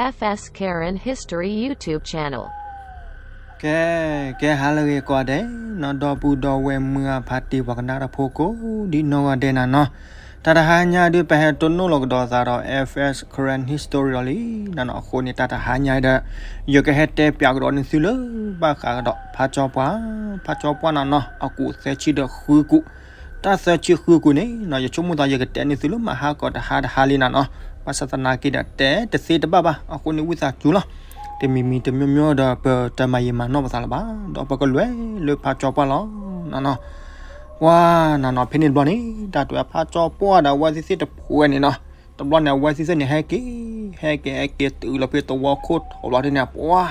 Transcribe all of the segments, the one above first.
F S Karen History YouTube channel. ကဲ, ကဲဟါလၢအဂ့ၤကိးဂၤဒဲးနီၤ, ဒီပုၢ်ဒီဝဲၢ်မုၢ်အဖါတံၢ်ပှၤကနၣ်တၢ်ဖိကိးဒ်နီၢ်ဂၤဒဲးနၤနီၤ, တၢ်တဟါညါဒုး ပဟဲတနီၣ်လီၤကဒီးသးဒီး F S Karen History လီၤလံနၤနီၤ, အဃိန့ၣ် တၢ်တဟါညါဒီး ယကဟဲတဲပၠးကဒီးန့ၢ်သုလၢဘၣ်ဃးကဒီး ဖါကၠီပှၢ်, ဖါကၠီပှၢ်နၤနီၤ, အကူးသၢဆံဒီးဃုကူး, တၢ်သၢဆံဃုကူးန့ၣ်နီၤ, ယဆိကမိၣ်သးယကတဲန့ၢ်သုလၢမဟါကီးတဟါတဟါလံနၤနီၤ, ဘၣ်ဆၣ်သနာ်က့ဒီး တဲတသ့တဘၣ်ဘၣ်, အဃိန့ၣ်ဝံသးစူၤလီၤ, တမံၤမံၤတမံၤမံၤဒီး ပတမၤယံာ်မၤနီၢ်ပသးလၢၤဘၣ်, ဒီးပကလဲၤလၢဖါကၠီပှၢ်လီၤနၤနီၤ, ပှၤနၤနီၤ, ဖဲန့ၣ်တဘျီန့ၣ် တၢ်တဲဝဲဒၣ်ဖါကၠီပှၢ်ဒီးအဝဲသ့ၣ်သ့ၣ်တဖုန့ၣ်နီၤ, တဘျီန့ၣ် အဝဲသ့ၣ်သ့ၣ်န့ၣ် ဟဲက့ၤ, ဟဲက့ၤ ဟဲက့ၤတုၤလီၤဖဲသဝီခိၣ်ထံးဘျီဒ်န့ၣ် ပှၤ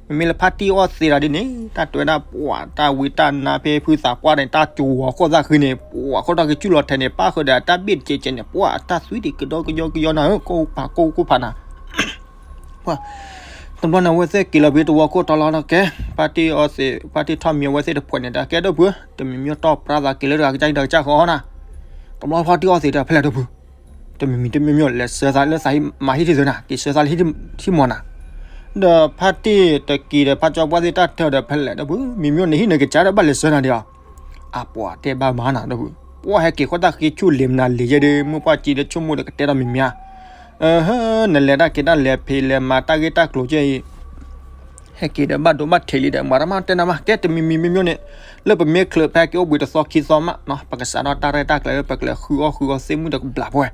မ့မ့ၢ်လၢဖါတံၢ်အီၣ်သံးဒီးဒ်န့ၣ် တၢ်တဲဝဲဒၣ်ပှၤ တၢ်ဝံတၢ်နါဖဲဖုသးပှၢ်န့ၣ် တၢ်ကၠိဝီၤခိၣ်သၣ်ဃံန့ၣ် ပှၤခိၣ်တၢ်က့ၤဆူၣ်လီၤထဲန့ၣ် ပၣ်ဃုာ်ဒီးတၢ်ဘ့ၣ်တကဲးကဲးန့ၣ် ပှၤအတၢ်သွံတ့ၢ်ကဒီကယီကယီနၤဧၢ, ကိၢ်ဖးကိၢ်ကိၢ်ဖးနၤ ပှၤ တဘျီန့ၣ် အဝဲသ့ၣ်က့ၤလီၤဖဲသဝီခိၣ်ထံးလီၤဒီးကဲ, ဖါတံၢ်အီၣ်သံး ဖါတံၢ်ထီၣ်မံၤအဝဲသ့ၣ်တဖုန့ၣ် တၢ်ကဲဒိၣ်ဖု, တမံၤမံၤတီၢ်ပြါသးက့ၤလၢတဂၤကစၢ်ဟံၣ်တဂၤကစၢ်ဃီနၤ, တဘျီဖါတံၢ်အီၣ်သံးဒီးဖဲလဲၣ်ဒိၣ်ဖု တမံၤမံၤတမံၤမံၤ လဲၤဆှၢသးလၢသးဟံၣ်မၤဟံၣ်ထံၣ်သုနၤ, က့ၤဆှၢသးလၢဟံၣ်မီၤနၤ, ဒီးဖါတံၢ်တက့ၤဒီးဖါကၠီပှၢ်သ့ၣ်တၢ်ထၢဒီးဖဲလဲၣ်ဒိၣ်ဖု, မံၤမံၤန့ၣ်ဟံၣ်န့ၣ်ကစၢ်ဒီးဘၣ်လဲၤဆှၢနၤဒီး အပှၤတဲဘၣ်မၤနၤဒိၣ်ဖု, ပှၤဟဲက့ၤခိၣ်တၢ်ဃ့ဆူၣ်လံာ်မနုၤလံာ်ယဲၢ်ဒီး မုၢ်ပှၢ်ကံဒီးဆိကမိၣ်ဒီးကတဲဒီးမံၤမံၤဧါ, နလဲၤတၢ်က့ၤတၢ်လဲၤဖံးလဲၤမၤတၢ်ဂ့ၢ်တၢ်ကျိၤကဲအံၤ ဟဲက့ၤဒီးဘၣ်ဒိဘၣ်ထံးလံဒီး မၤတၢ်မၤတဲနၤမး ကဲတမံၤမံၤမံၤမံၤန့ၣ်, လၢပမ့ၢ်ချုးဖဲက့ၤအိၣ်ဘှံးတသီခံသီမးနီၤ ပကစးထီၣ်တၢ်ရဲၣ်တၢ်ကျဲၤ ပကလဲၤဃုအီၣ်ဃုအီသ့ၣ်မုၣ်ဒီးကဘျးပဝဲ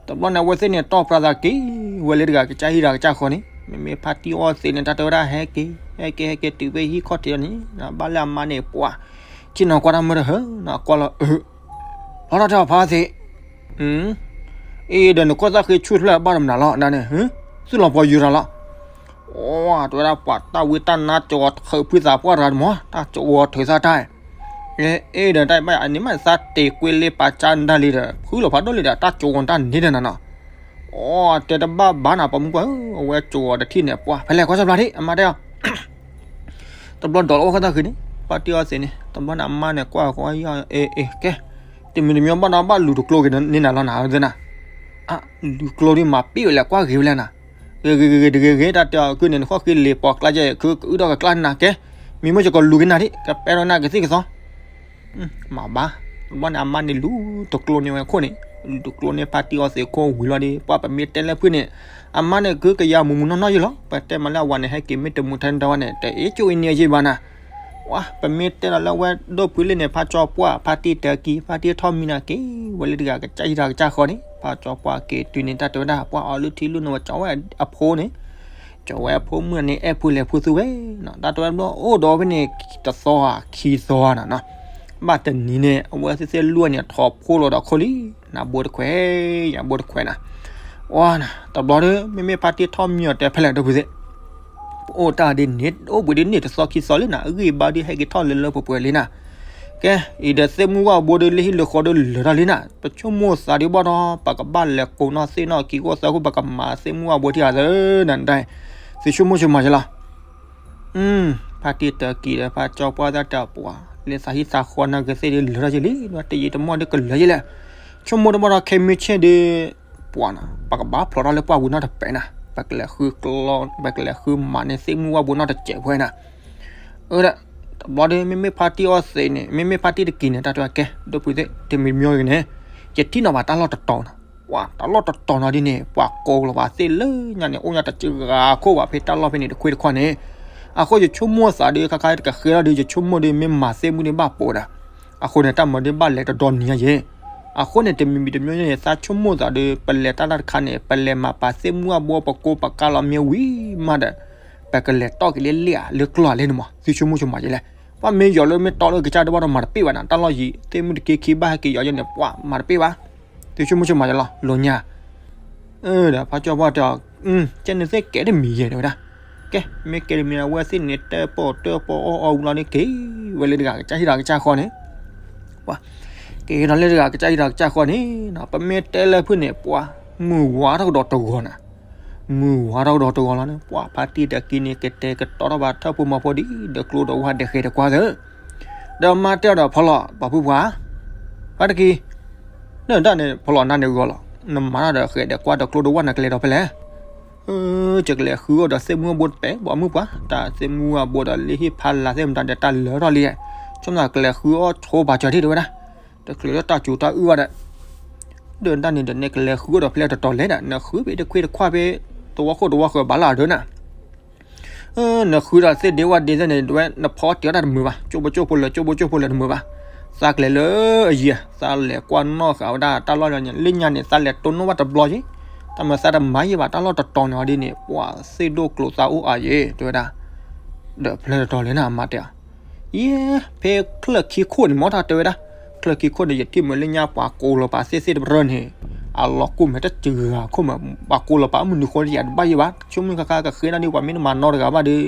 တဘျီန့ၣ် အဝဲသ့ၣ်န့ၣ် တီၢ်ပြါသးက့ၤဝဲလၢတဂၤကစၢ်ဟံၣ်တဂၤကစၢ်ဃီန့ၣ်, မ့မ့ၢ်ဖါတံၢ်အီၣ်သံးန့ၣ် တၢ်တဲဝဲဒၣ်ဟဲက့ၤ, ဟဲက့ၤ ဟဲက့ၤတုၤဖဲဟံၣ်ခီၣ်ထံးလီၤန့ၣ်, ဘၣ်လၢအမါန့ၣ်ပှၤ, ဆ့ၣ်နီၤကွၢ်တၢ်မုၢ်တဟၢ, ကွၢ်လီၤ, လီၤတၢ်တဲအီၤဖါသံး အ့ ဒီးနခိၣ်သၣ်ဃ့ဆူၣ်တဖျၢၣ်ဘၣ်တမနုၤလီၤ ဒၣ်န့ၣ်, သုလီၤပှီၤယုၤတၢ်လီၤ, အိ တဲဝဲဒၣ်ပှၤတၢ်ဝံတၢ်နါကၠီၤထၢဖုသးပှၢ်တဂၤတမီၤ တၢ်ကၠီၤထၢသၣ်တၢ် အ့ ဒီးတၢ်ဘၣ်အန့ၣ်မး သးတ့ၢ်ကွ့လ့ပာ်ကၢ်ဒၣ်လံဒီး ဖုလီၤဖးဒိၣ်လံဒီး တၢ်ကၠီၤတၢ်န့ၣ်ဒီးနၤနီၤ, အိ တဲတဘၣ်ဘၣ်နၤ ပှၤမုၢ်ပှၢ်ဧၢ, အဝဲကၠီၤတထံၣ်န့ၣ် ပှၤ ဖဲလဲၣ်ကွၢ်စၢဖျါထံၣ် အမါတဲအီၤ တဘျီဒီးလၢအိၣ်ခိၣ်သၣ်ဃံန့ၣ် ဖါတံၢ်အီၣ်သံးန့ၣ် တဘျီန့ၣ်အမါန့ၣ်ကွၢ်ဃီ အ့ အ့ ကဲ, တမံၤတမံၤဘၣ်နီၤ ဘၣ်လူၤတကျိက့ၤန့ၢ်နၤလီၤနၤ သနာ်, လူၤကျိဒ်မၤပ့ၢ်ဝဲလဲၣ် ကွၢ်ဂ့ၤဝဲလဲၣ်နၤ, ဂ့ၤဂ့ၤဂ့ၤဂ့ၤတဂ့ၤ တၢ်တဲအီၤ ကုန့ၣ်နခီၣ်ဃံလ့ၤပိာ်ကျါကဲ ခုကအုၣ်ထီၣ်ကကျါနၤကဲ, မံၤမိၢ်ယကလူၤက့ၤနၤဒ် ကပဲထီၣ်နၤကသံၣ်ကသီ မၤဘၣ်, တဘျီန့ၣ် အမါန့ၣ်လူၤတကျိန့ၢ်ဝဲခိၣ်န့ၣ်, လူၤတကျိန့ၢ်ဖါတံၢ်အီၣ်သံးခိၣ်ဝံၤလီၤဒီး ပှၤပမ့ၢ်တဲလၢဖုန့ၣ်, အမါန့ၣ် ကုကယၤမူးမူးနီၢ်နီၢ်ယ့ၢ်လီၤ, ပတဲမၤလၢအဝၤန့ၣ် ဟဲက့ၤမ့ၢ်တမူးထဲန့ၣ်တဝဲန့ၣ် တအ့ၣ်ကၠိအံၤန့ၢ်ယ့ၢ်ဘၣ်နၤ, ဝဲ ပမ့ၢ်တဲလီၤလၢဝဲဒိၣ်ဖုလံန့ၣ် ဖါကၠီပှၢ် ဖါတံၢ်တကံ ဖါတံၢ်ထီၣ်မံနၤက့ၤ ဝဲလၢတဂၤကစၢ်ဟံၣ်တဂၤကစၢ်ဃီန့ၣ်, ဖါကၠီပှၢ်က့ၤတုၤန့ၣ် တၢ်တဲဝဲဒၣ် ပှၤအီၤလုၢ်ထံလုၢ်နိ ဝဲကၠီၤဝဲအဖိန့ၣ် ကၠီၤဝဲအဖိမုၣ်န့ၣ် အဲၣ်ဖိလဲၤဖိသူဝဲနီၤ, တၢ်တဲဝဲဘျီ အိၣ်ဒီးဖဲန့ၣ် တသီဧါ ခံသီဧါနၤနီၤ, ဘၣ်တနံၤန့ၣ် အဝဲသ့ၣ်သ့ၣ်လွံၢ်န့ၣ် ထီၣ်ဖိလီၤဒီးခိၣ်လံ, နဘိတခွဲး, ယဘိတခွဲးနၤ, ဝါနၤ တဘျီဒီး မ့မ့ၢ်ဖါတံၢ်ထီၣ်မံအီၤတဲဖဲလဲၣ် ဒီပုၢ်သ့ၣ် ပအိၣ်တၢ်ဒ်န့ၣ် အိၣ်ဘှံးဒ်န့ၣ်တသီခံသီလံနၤ, အဂံၢ်အဘါဒ်ဟဲက့ၤထီၣ်လၢလၢပှဲၤပှဲၤလံနၤ, ကဲ အံၤဒီးသ့ၣ်မုၢ်ဝၣ်ဘိဒီးလၢဟံၣ်လၢဃီဒီးလၢာ်ထီၣ်လံနၤ, ပဆိကမိၣ်သးဒ်ဘၣ်ဒီး ပကဘၣ်လဲၤကိးနီၢ်သ့ၣ်နီၣ်ခံဂီၢ်သၢဂီၢ် ပကမၤသ့ၣ်မုၢ်ဝၣ်ဘိထံဂၤသၢနၤဒၣ်, သုဆိကမိၣ်ဆိကမးယလီၤ ဖါတံၢ်တကံဒီးဖါကၠီပှၢ်သတးပှၤ လၢသးဟံၣ်သးဃီနၢ်ကသ့ၣ်ဒ်လၢာ်ထီၣ်က့ၤလံ, တယံာ်တမီၢ်ဒ်ကလၢာ်ယလဲၣ်, ဆိကမိၣ်တဘၣ်ဒီးခဲမုၢ်ဆ့ၣ်ဒီး ပှၤနၤ ပကဘၣ်ဖျိးထီၣ်လၢပှၢ်ဝံၤနီၢ်တပဲာ်နၤ, ပကလဲၤဃုကျီ ပကလဲၤဃုမၤန့ၢ်သ့ၣ်မုၢ်ဝၣ်ဘိနီၢ်တစဲးဖဲနၤ, အၢ တဘျီဒီး မ့မ့ၢ်ဖါတံၢ်အီၣ်သံးန့ၣ် မ့မ့ၢ်ဖါတံၢ်တကံန့ၣ် တၢ်တဲဝဲကဲ ဒီပုၢ်သ့ၣ် တမံၤမံၤဂ့ၤန့ၣ် ယထံၣ်နီၣ်ဘၣ်တၢ်လီၢ်တတီၤနီၤ, ပှၤတၢ်လီၢ်တတီၤနီၤဒ်န့ၣ် ပှၤကိးလီၤဘၣ်သ့ၣ်လၢညါန့ၣ် အိၣ်ညါတစှၤဂၤခိၣ်ဘၣ်ဖဲတၢ်လီၢ်ဖဲန့ၣ်တခွ့တခွါန့ၣ်, အဃိယဆိကမိၣ်သးဒီး ခါခါတကဃဲလီၤဒီး ယဆိကမိၣ်ဒီး မ့ၢ်မၤသ့ၣ်မုၢ်ဒ်ဘၣ်ပိာ်ဒၣ်, အဃိန့ၣ် တၢ်မၤဒ်ဘၣ်လဲၤတဒီနံၤညါယဲၢ်, အဃိန့ၣ် တမံၤမံၤတမံၤန့ၣ် သးဆိကမိၣ်သးဒီး ပလဲၤတၢ်လၢ်တခါန့ၣ် ပလဲၤမၤပာ်သ့ၣ်မုၢ်ဝၣ်ဘိ ပကိးပကါလီၤမ့ၢ်ဝံၤမးဒီး ပကလဲၤတီၢ်က့ၤလၢလ့ၣ်ဧါ လၢကျီၢ်ဧါလဲၣ်န့ၣ်မး သုဆိကမိၣ်ဆိကမးယဲၢ်လဲၣ်, ပှၤမ့ၢ်ယီၤလၢမ့ၢ်တီလၢကစၢ်ဒ်ဘၣ်ဒီးမၤတပ့ၢ်ဘၣ်နၤ, တၢ်လီၢ်ယံၤ သ့ၣ်မုၢ်တက့ခံဘၣ်ဟဲက့ၤယီၤယဲၢ်န့ၣ် ပှၤမၤတပ့ၢ်ဘၣ်, သုဆိကမိၣ်ဆိကမးယဲၢ်လီၤ လိာ်ညါ ဒီးဖါကၠီပှၢ်တဲအီၤ, ကဲန့ၣ်သ့ၣ်ကဲတမံၤယဲၢ်တဲဝဲဒၣ်, ကဲ မ့ၢ်ကဲတမံၤအဝဲသ့ၣ်န့ၣ် တၢၣ်ပီၣ်တၢၣ်ပီၣ်အီၣ်အီၣ်ဝံၤလီၤန့ၣ် က့ၤဝဲလၢတဂၤကစၢ်ဟံၣ်တဂၤကစၢ်ဃီန့ၣ်, ပှၤ က့ၤဒီးလၢတဂၤကစၢ်ဟံၣ်တဂၤကစၢ်ဃီန့ၣ်, ပမ့ၢ်တဲလၢဖုၣ်န့ၣ် ပှၤ မုၢ်ဝါထီၣ်ကဒီးတဂီၤနၤ, မုၢ်ဝါထီၣ်ကဒီးတဂီၤလီၤန့ၣ် ပှၤဖါတံၢ်တကံန့ၣ် ကတဲာ်ကတီၤထီၣ်ဘၣ်ထၢၣ်ဖိမၤဖိဒ် ဒီးကျိဒီးဝၣ်ဒဲးဃဲၤဒဲးကွၢ်သၢ ဒီးမါတဲအီၤဒီးဖီလီၤ ပှၤဖုၣ်ပှၢ်, ဖါတံၢ်တကံ, နတၢ်န့ၣ် ဖီလီၤနၤန့ၣ်ဂီၤလီၤ, နမၤထီၣ်ဒီးဃဲၤဒဲးကွၢ်ဒီးကျိဒီးဝၣ်နကလဲၤဒီးဖဲလဲၣ်, အၢ ယကလဲၤဃုအီၣ်ဒီးသ့ၣ်မုၢ်အဘိတပဲာ် ပိာ်မုၣ်ပှၢ်, တၢ်သ့ၣ်မုၢ်အဘိဒီးလၢဟ့ၣ်ဖးလၢ်သ့ၣ်မတၤဒီးတၢ်လၢာ်ထီၣ်လံ, ဆိကမိၣ်ကလဲၤဃုအီၣ်ဆိပာ်စၢၤထံၣ်တဲဝဲဒၣ်, တချုးလၢတၢ်စူၤတၢ်အုၣ်ဘၣ်ဒီး, ဒီးတၢ်န့ၣ်ဒီးနကလဲၤဃုအီၣ်ဒီးဖဲလဲၣ်တတီၤလဲၣ်ဒီး နဃုဖဲတခွ့တခွါဖဲ သဝီခိၣ်သဝီဃၢၤဘၣ်လၢအဒၢနၤ နဃုဒီးသ့ၣ်ဒ့ဝၣ်ဒ့သ့ၣ်န့ၣ် တဝဲနဖီတ့ၢ်တၢ်တမုာ်ဘၣ်, ကၠိဘိကၠိဖိလၢ ကၠိဘိကၠိဖိလၢတမုာ်ဘၣ်, သးကလဲၤလၢအယံၤ, သးလဲၤကွၢ်နီၣ်ဃာ်ဝဲဒၣ်တၢ်လီၢ်လၢညါ, လၢညါန့ၣ် သးလဲၤတိၢ်နီၣ်ဘၣ်တဘျီယံၤ, တၢ်မၤသးတမၤယံၤဘၣ်တၢ်လီၢ်တတီၤန့ၣ်အီၤဒ်န့ၣ် ပှၤသ့ၣ်ဒိၣ်ကျိၤသးအိၣ်အါယံၤ တဲဝဲဒၣ်, ဒီးဖဲလဲၣ်တတီၤလဲၣ်နၤ အမါတဲအီၤ ယဲ, ဖဲချၢၣ်ခံခိၣ်န့ၣ် မ့ၢ်တၢ်တဲဝဲဒၣ်, ချၢၣ်ခံခိၣ်န့ၣ် ယထံၣ်မုာ်လၢညါပှၤကိးလီၤပာ်သ့ၣ်သ့ၣ်တဖၣ်န့ၣ်, အလီၤကူၣ်မဲာ်တစှၤဂၤခိၣ်မး, ပှၤကိးလီၤပာ်မုၢ်နုာ်ဃိတယၤတဘၣ်ယံၤဘၣ်, ဆိကမိၣ်ခါခါကဃ့ဒၣ်န့ၣ် ပှၤမ့ၢ်တမၤနီတဂၤဘၣ်ဒီး,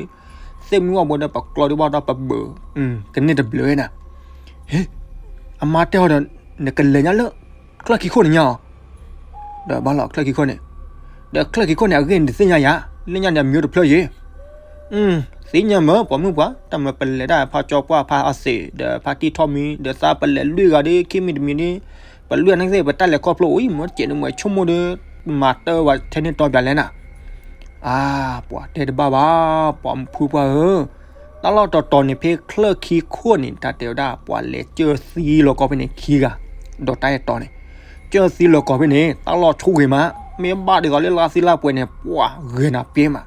သ့ၣ်မုၢ်အဘိဒီးပကျီဒံးဘၣ်ဒီးပဘၢၣ်, ကန့ၢ်တဘျုးနၤ, ဟ့, အမါတဲအီၤဒီး, နကလဲၤညါလၢ, ချၢၣ်ခံခိၣ်န့ၣ်ညါအီၤ ဒီးဘၣ်လီၤချၢၣ်ခံခိၣ်န့ၣ်, ဒီးချၢၣ်ခံခိၣ်န့ၣ် အဂ့ၢ်န့ၣ်တသ့ၣ်ညါယၤ, လၢညါန့ၣ် အမံၤတဖျၢၣ်ယံၤ, သ့ၣ်ညါမ့ၢ်ပိာ်မုၣ်ပှၢ်, တၢ်မၤပလဲၤဒၣ်ဖးကၠီပှၢ်ဖးအီသံး ဒီးဖးတံၢ်ထီၣ်မံၤ ဒီးသးပလဲၤလွံၢ်ဂၤဒီး ခံမံၤတမံၤဒီး, ပလွံၢ်ဂၤန့ၣ်သ့ၣ် ပတၢ်လဲၤခီဖျိအိၣ်အံၤ မ့ၢ်တစဲးန့ၣ်မ့ၢ်ဆိကမိၣ်ဒီး, မၤတၢ်ဝဲထဲန့ၣ်တီပၠးလဲၣ်နၤ အါ, ပှၤတဲတဘၣ်ဘၣ်, ပိာ်မုၣ်ဖုပှၢ်ဧၢ, တၢ်လီၢ်တတီၤန့ၣ် ဖဲချၢၣ်ခံခိၣ်န့ၣ် တၢ်တဲဝဲဒၣ် ပှၤလဲၤကၢၢ်သံလီၤကီဖဲန့ၣ်ခံဂၤ, ဒီးတၢ်အဲၣ်တီန့ၣ်, ကၢၢ်သံလီၤကီဖဲန့ၣ် တၢ်လီၢ်ဆိဂ့ၤမး, မ့ၢ်ဘၣ်ဒ်သိးလၢလါသံလါပှဲၤန့ၣ် ပှၤဂဲၤနၤပ့မး,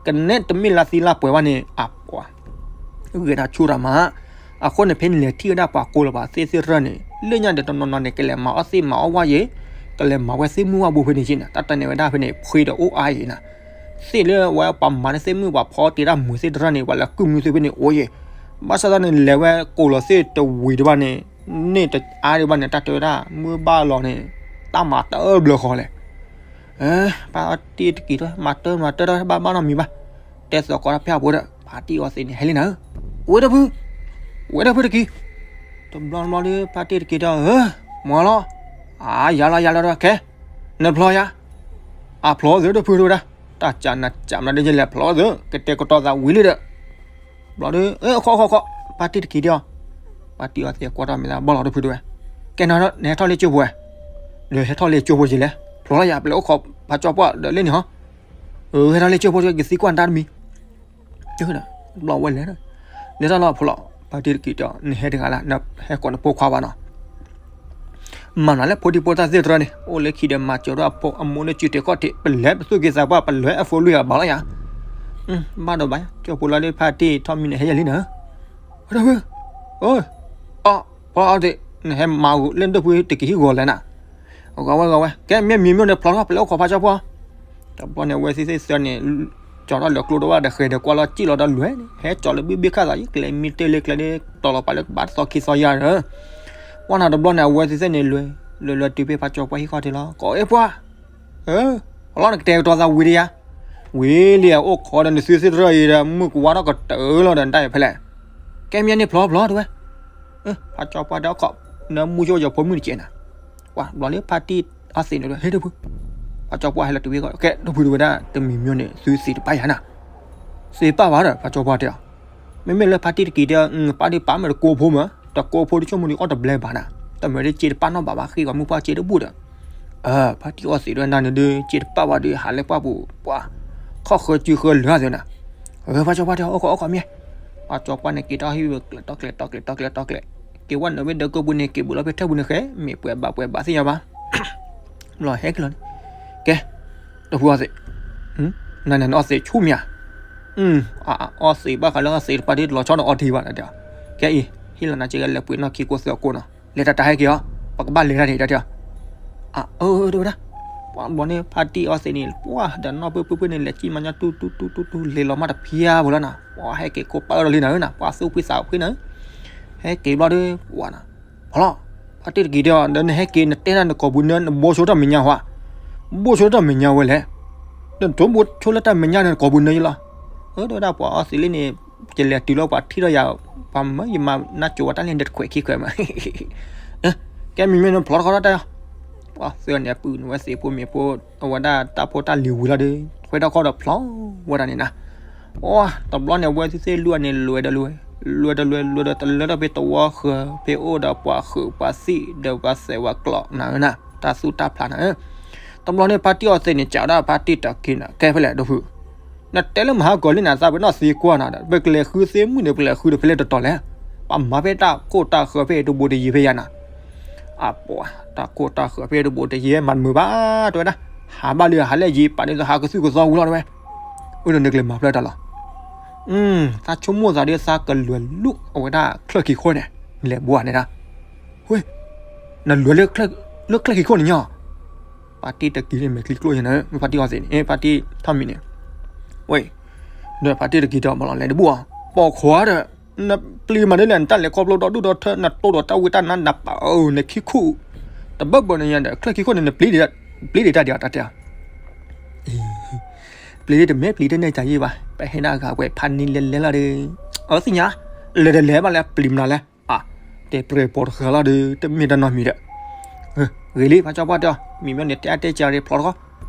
ကနဲတမ့ၢ်လါသံလါပှဲၤဘၣ်န့ၣ် အပှၤ ဂဲၤနၤဆူၣ်တၢ်မး, အဃိန့ၣ် ဖဲနလဲၤထံၣ်ဝဲဒၣ်ပှၤကိးလီၤပာ်သ့ၣ်သ့ၣ်တဖၣ်န့ၣ် လၢညါဒီးတနီၤနီၤန့ၣ် ကလဲၤမၤအီၣ်သ့ၣ်မၤအီၣ်ဝါယံၤ, ကလဲၤမၤဝဲသ့ၣ်မုၢ်ဝါဘိဖဲန့ၣ်က့နၤ, တၢ်တဲန့ၢ်ဝဲဒၣ်ဖဲန့ၣ် ဖှ့ဒီးအိၣ်အါယံၤနၤ, သ့ၣ်လၢဝဲပှၤမၤန့ၢ်သ့ၣ်မုၢ်ပှၤဖီတ့ၢ်တၢ်မုာ်သ့ၣ်တဖၣ်န့ၣ် ပှၤလဲၤကုၢ်မုၢ်သ့ၣ်ဖဲန့ၣ်အိၣ်ယံၤ, ဘၣ်ဆၣ်သနာ်က့န့ၣ် လဲၤဝဲကိးလီၤသ့ၣ်တဝံၤဒံးဘၣ်န့ၣ်, န့ၢ်တအါဒံးဘၣ်န့ၣ် တၢ်တဲဝဲဒၣ် မုၢ်ဘၣ်လီၤန့ၣ်, တၢ်မၤတဘျုးဃီလဲၣ် ဖါတံၢ်တက့ၤဒီး မၤတၢ်မၤတၢ်တၢ်ဘၣ်ဘၣ်နီတမံၤဘၣ်, တဲသကိးတၢ်ဖဲအပူၤဒီး ဖါတံၢ်အီသံးန့ၣ် ဟဲလံနၤဧၢ, ဝဲဒီဖု, ဝဲဒီဖုတက့ၢ်, တဘျီတဘျီဒီး ဖါတံၢ်တက့ၤဒီး ဧၢ, မၤလီၤ, အါ ယၤလီၤယၤလီၤဒီး ခဲ, နဖျီယၤ, အဖျီသ့ဒီဖုတဝဲဒၣ်, တၢ်ကနၤကမၤဒီး ယလဲၤဖျီသ့ ကတဲာ်ကတီၤသးဝံၤလံဒီး ဘျီဒီး အိၣ်ခိးခိးခိး, ဖါတံၢ်တက့ၤဒီး, ဖါတံၢ်အီသံးကွၢ်ထီၣ်မဲာ်သး ဘၣ်လီၤဒီဖုတဝဲ, ကဲနၤဒီး နဟဲထီၣ်လၢကၠိဖိဝဲ, ဒီးဟဲထီၣ်လၢကၠိဖိက့ၤလဲၣ်, ဖျီလီၤယၤ ပလဲၤအိၣ်ခိးဖါကၠီပှၢ်ဒီးလၢန့ၣ်ဟီ, ဟဲထီၣ်လၢကၠိဖိက့ၤသံကွၢ်နတၢ်တမံၤ, ဘျီဝဲလဲၤ, လဲၤထီၣ်လီၤဖိလီၤ, ဖါတံၢ်တက့ၤဒီး နဟဲတဂၤလၢ နဟဲကိးနဖိခွါဘၣ်နီၤ မၤနၤလၢဖိဒံဖိသၣ်သ့ၣ်တဖၣ်န့ၣ် အိၣ်လၢခံဒီးမၤစၢၤထီၣ်အဖိအမိၢ်လၢစုတဲာ်ခီၣ်ထံး ပလဲၤပသူၣ်က့သးပှၢ် ပလဲၤအဖိလွံၢ်ဂၤဘၣ်လီၤယၤ, ဘၣ်ဒီးဘၣ် ကၠိဖိလီၤဒီး ဖါတံၢ်ထီၣ်မံန့ၣ် ဟဲယၤလံနၤ, ဝဲဒီဖု, အီ, ဖီအီသံး နဟဲမၤဂီၤလၢဒီဖုတက့ၤဟံၣ်ဂီၤလဲၣ်နၤ, ဂီၤဝဲဂီၤဝဲ ကဲမ့ၢ်မံၤမ့ၢ်န့ၣ် ဖျီထီၣ် ပလဲၤအိၣ်ခိးဖါကၠီပှၢ် တဘျီန့ၣ် အဝဲသ့ၣ်သ့ၣ်သၢန့ၣ် ကၠီထီၣ်လၢကျိဒီးဘၣ်ဒီး ဃဲၤဒီးကွၢ်လီၤစံၣ်လီၤဒီးလွဲၢ်န့ၣ် ဟဲကၠီလၢဘံၣ်ဘ့ၣ်ခၣ်သး ယကျဲမံတ့ၢ်လၢကျဲဒီး တီၤလီၤပာ်လၢကဘၣ်တသီခံသီယၤဒီး ကွၢ်နၤတဘျီန့ၣ် အဝဲသ့ၣ်သ့ၣ်န့ၣ်လွဲၢ် လွဲၢ်လွဲၢ်တုၤဖဲဖါကၠီပှၢ်ဟံၣ်ဃီထံးလီၤ ကိးအ့ၣ်ပှၢ် အလီၢ်နကတဲာ်ကတီၤသးဝံၤဒီးယၤ ဝံၤလံ အိၣ်ခိးဒီးနသုသ့ၣ်တဖၣ်အံၤဒီး မုၢ်ကဝါထီၣ်ကတၢၢ်လီၤဒီး နတၢ်အံၤဖဲလဲၣ် ကဲမ့ၢ်န့ၣ်ဖျီဖျီတဲဝဲ ဖါကၠီပှၢ်တဲအီၣ်ခိး နမူဆိယဖိမုၣ်တကဲးနၤ ပှၤဘျီလၢဖါတံၢ်အီသံးန့ၣ် ဟဲဒီဖု ဖါကၠီပှၢ်ဟဲလီၤတုၤဝဲကီး ကဲဒီဖုတဲဝဲဒၣ် တမံၤမ့ၢ်န့ၣ် သုသ့တပာ်ယၤနၤ သ့ပာ်ဘၣ်ဒီး ဖါကၠီပှၢ်တဲအီၤ မ့မ့ၢ်လၢဖါတံၢ်တက့ၤဒီး ပာ်ဒံးပာ်မ့ၢ်တကိးဖိမး တကိးဖိဒ်ဆိကမိၣ်ဒံးအီၣ်တဘျဲဘၣ်နၤ တမ့ၢ်ဒ်စ့တပာ်နီၣ်ဘၣ်ဘၣ်ဃ့ၢ်ပှၤမုၢ်ပှၢ်စ့တဘူၣ်ဒီး ဖါတံၢ်အီသံးဒီးနၤန့ၣ်ဒုး စ့တပာ်ဘၣ်ဒီး ဟးလၢပှၢ်ပူၤ ပှၤ ခီၣ်ဃၢစုဃၢလၢာ်သ့နၤ ဖါကၠီပှၢ်တဲအီၤ အိၣ်ခိးအိၣ်ခိးမ့ၢ် ဖါကၠီပှၢ်န့ၣ်က့ၤထီၣ်ဟံၣ်ဝဲကျဲးတီကျဲးတီကျဲးတီကျဲးတီကျဲး က့ၤဝဲနုာ်ဝဲဒီးကၢၢ်ပူၤန့ၣ် က့ၤဘူးလီၤဖဲထၢၣ်ပူၤန့ၣ်ဃဲ မ့ၢ်ပှဲၤဘၣ်ပှဲၤဘၣ်သ့ၣ်ညါဘၣ် ဘျီဟဲက့ၤလီၤန့ၣ် ကဲ ဒီဖုအီသံး နၤန့ၣ်နအီသံးဆူၣ်မး အီသံးဘၣ်ဃးလၢအီသံးတပာ်ဒ်လီၤဆီဒီးအီထံဘၣ်တဲအီၤ ကဲအံၤ ဟ့ၣ်လီၤနၤစ့ကလဲၤပှ့ၤနီၣ်ခံကိးသၢကိးနီၤ လဲၤတၢ်တၢ်ဟဲက့ၤအီၤ ပကဘၣ်လဲၤတၢ်န့ၣ်တဲအီၤ အၢ တဲဝဲဒၣ် ပှၤဘျီန့ၣ် ဖါတံၢ်အီသံးန့ၣ် ပှၤဒီးနီၢ်ပၢၢ်ပၢၢ်ပၢၢ်န့ၣ် လဲၤကံၣ်မၤညါတူတူတူတူတူ လဲၤလီၤမးတဖျါဖိလီၤနၤ ပှၤဟဲက့ၤကိးပာ်အၢဒီးလံနၤဧၢနၤ ပှၤသူၣ်ဖှံသးဖှံနၤဧၢ ဟဲက့ၤဘျီဒီး ပှၤနၤ ဖီလီၤ ဖါတံၢ်တက့ၤဒီး ဒီးနဟဲက့ၤ နတဲဒၣ်နကိာ်ပူၤနၢ နဘိဆိတၢ်မဲာ်ညါဟါ ဘိဆိတၢ်မဲာ်ညါဝဲလဲၣ် နတိၢ်ဘိဆိလၢတၢ်မဲာ်ညါန့ၣ် နကိာ်ပူၤနၢယလီၤ အၢ တဲဝဲဒၣ်ပှၤအီသံးလံန့ၣ် ယလဲၤတုၤလီၤပှၤထံၣ်ထီၣ်ယၤ ပှၤမၢယမၤနၢ်ကိၤဝဲတၢ်လံဒီးတခွဲးခံခွဲးမး ကဲမံၤမ့ၢ်နဖျီထီၣ်တၢ် ပှၤသၢန့ၣ် အပုၢ်နဝဲသ့ၣ်ဖိမ့ၢ်ဖိ အဝဲဒၣ်တၢ်ဖိတၢ်လံၤဝံၤလီၤဒီး ထွဲထီၣ်ခီဒီးဖျီဝဲဒၣ်န့ၣ်နၤ အိ တဘျီန့ၣ် အဝဲသ့ၣ်သ့ၣ်လွံၢ်ဂၤန့ၣ် လဲၤဒီးလဲၤ လဲၤဒီးလဲၤ လဲၤဒီးတလၢထီၣ်ဖဲသဝီဃၢၤ ဖဲအိၣ်ဒီးပှၤဃုာ်ပှၤသံၣ်ဒီးပှၤသဲးဝဲကျီးနၤဧၢနၤ တၢ်သူၣ်တၢ်ဖျးနၤဧၢ တဘျီန့ၣ် ဖါတံၢ်အီသံးန့ၣ် စံးဝဲဒၣ်ဖါတံၢ်တၢ်က့ၤန့ၣ် ကဲဖဲလဲၣ်ဒိၣ်ဖု, နတဲလၢမဟါကီၤလံန့ၣ် သးပ့ၤနီၣ်သံကွၢ်နၤဒီး ပကလဲၤဃုသ့ၣ်မုၣ်န့ၣ် ပကလဲၤဃုဒီးဖဲလဲၣ်တတီၤလဲၣ်. ပှၤမၤဖဲတၢ်ခိၣ်တၢ်ဃၢၤဖဲတဘိတယံၤဖဲယၤနၤ. အပှၤ တၢ်ခိၣ်တၢ်ဃၢၤဖဲတဘိတယံၤ မၤတမုာ်ဘၣ် တဲဝဲဒၣ်. ဟးဘၣ်လံ ဟးလၢယံၤ ပာ်ဒ်သိးဟးကသုၣ်ကသီဝံၤလီၤတဲဝဲ. အိၣ်ဒီးနကလဲၤမၤဖျၢၣ်တၢ်လီၤ. သးဆိကမိၣ်သးဒီး သးကလဲၤလူၤအဝဲဒၣ်ချၢၣ်ခံခိၣ်န့ၣ် လဲၤဘှါန့ၣ်ဒၣ်. ဝ့ၢ် နလဲၤလၢချၢၣ်ခံခိၣ်န့ၣ်ညါ. ဖါတံၢ်တၢ်က့ၤန့ၣ် မဲာ်ချံကျိယၤနၤ, ဖါတံၢ်အီသံးန့ၣ် ဖါတံၢ်ထီၣ်မံၤန့ၣ်. ဝ့ၢ် ဒီးဖါတံၢ်တၢ်က့ၤဒီး မၤလီၤလဲၤတဘူၣ်အီၤ, ပိာ်ခွါဒီး နပျံၤမးဒ်လဲၣ် နတၢ်လဲၤခီဖျိဒီဒူၣ်ဒီထၢ နတိၢ်ဒီးတၢ်ဝံတၢ်နါ နပာ်အီၤ နခံခူၣ် တဘၢၣ်ဘၢၣ်န့ၣ်ညါဒီး ချၢၣ်ခံခိၣ်န့ၣ် နပျံၤဒံးတၢ်ဒံးအီၤ တၢ်တဲအီၤ. ပျံၤတမ့ၢ်ပျံၤတန့ၢ်ကၤယံၣ်ဘၣ်, ပဟဲဒၣ်ဂၤဝဲဖးနံၤလဲၤလဲၤလီၤဒီး, အသ့ၣ်ညါ, လဲၤတလဲၤဘၣ်လဲၣ် ပျံၤမနုၤလဲၣ်. အါ, တဲပြဲၤပိာ်တဃၢလီၤဒီး တမ့ၢ်တၢ်နီတမံၤဒီး, ဂ့ၤလံ ဖါကၠီပှၢ်တဲအီၤ, မံၤမ့ၢ်န့ၣ် တဲအါတဲကၢ်ရ့ဖျိးတခီ,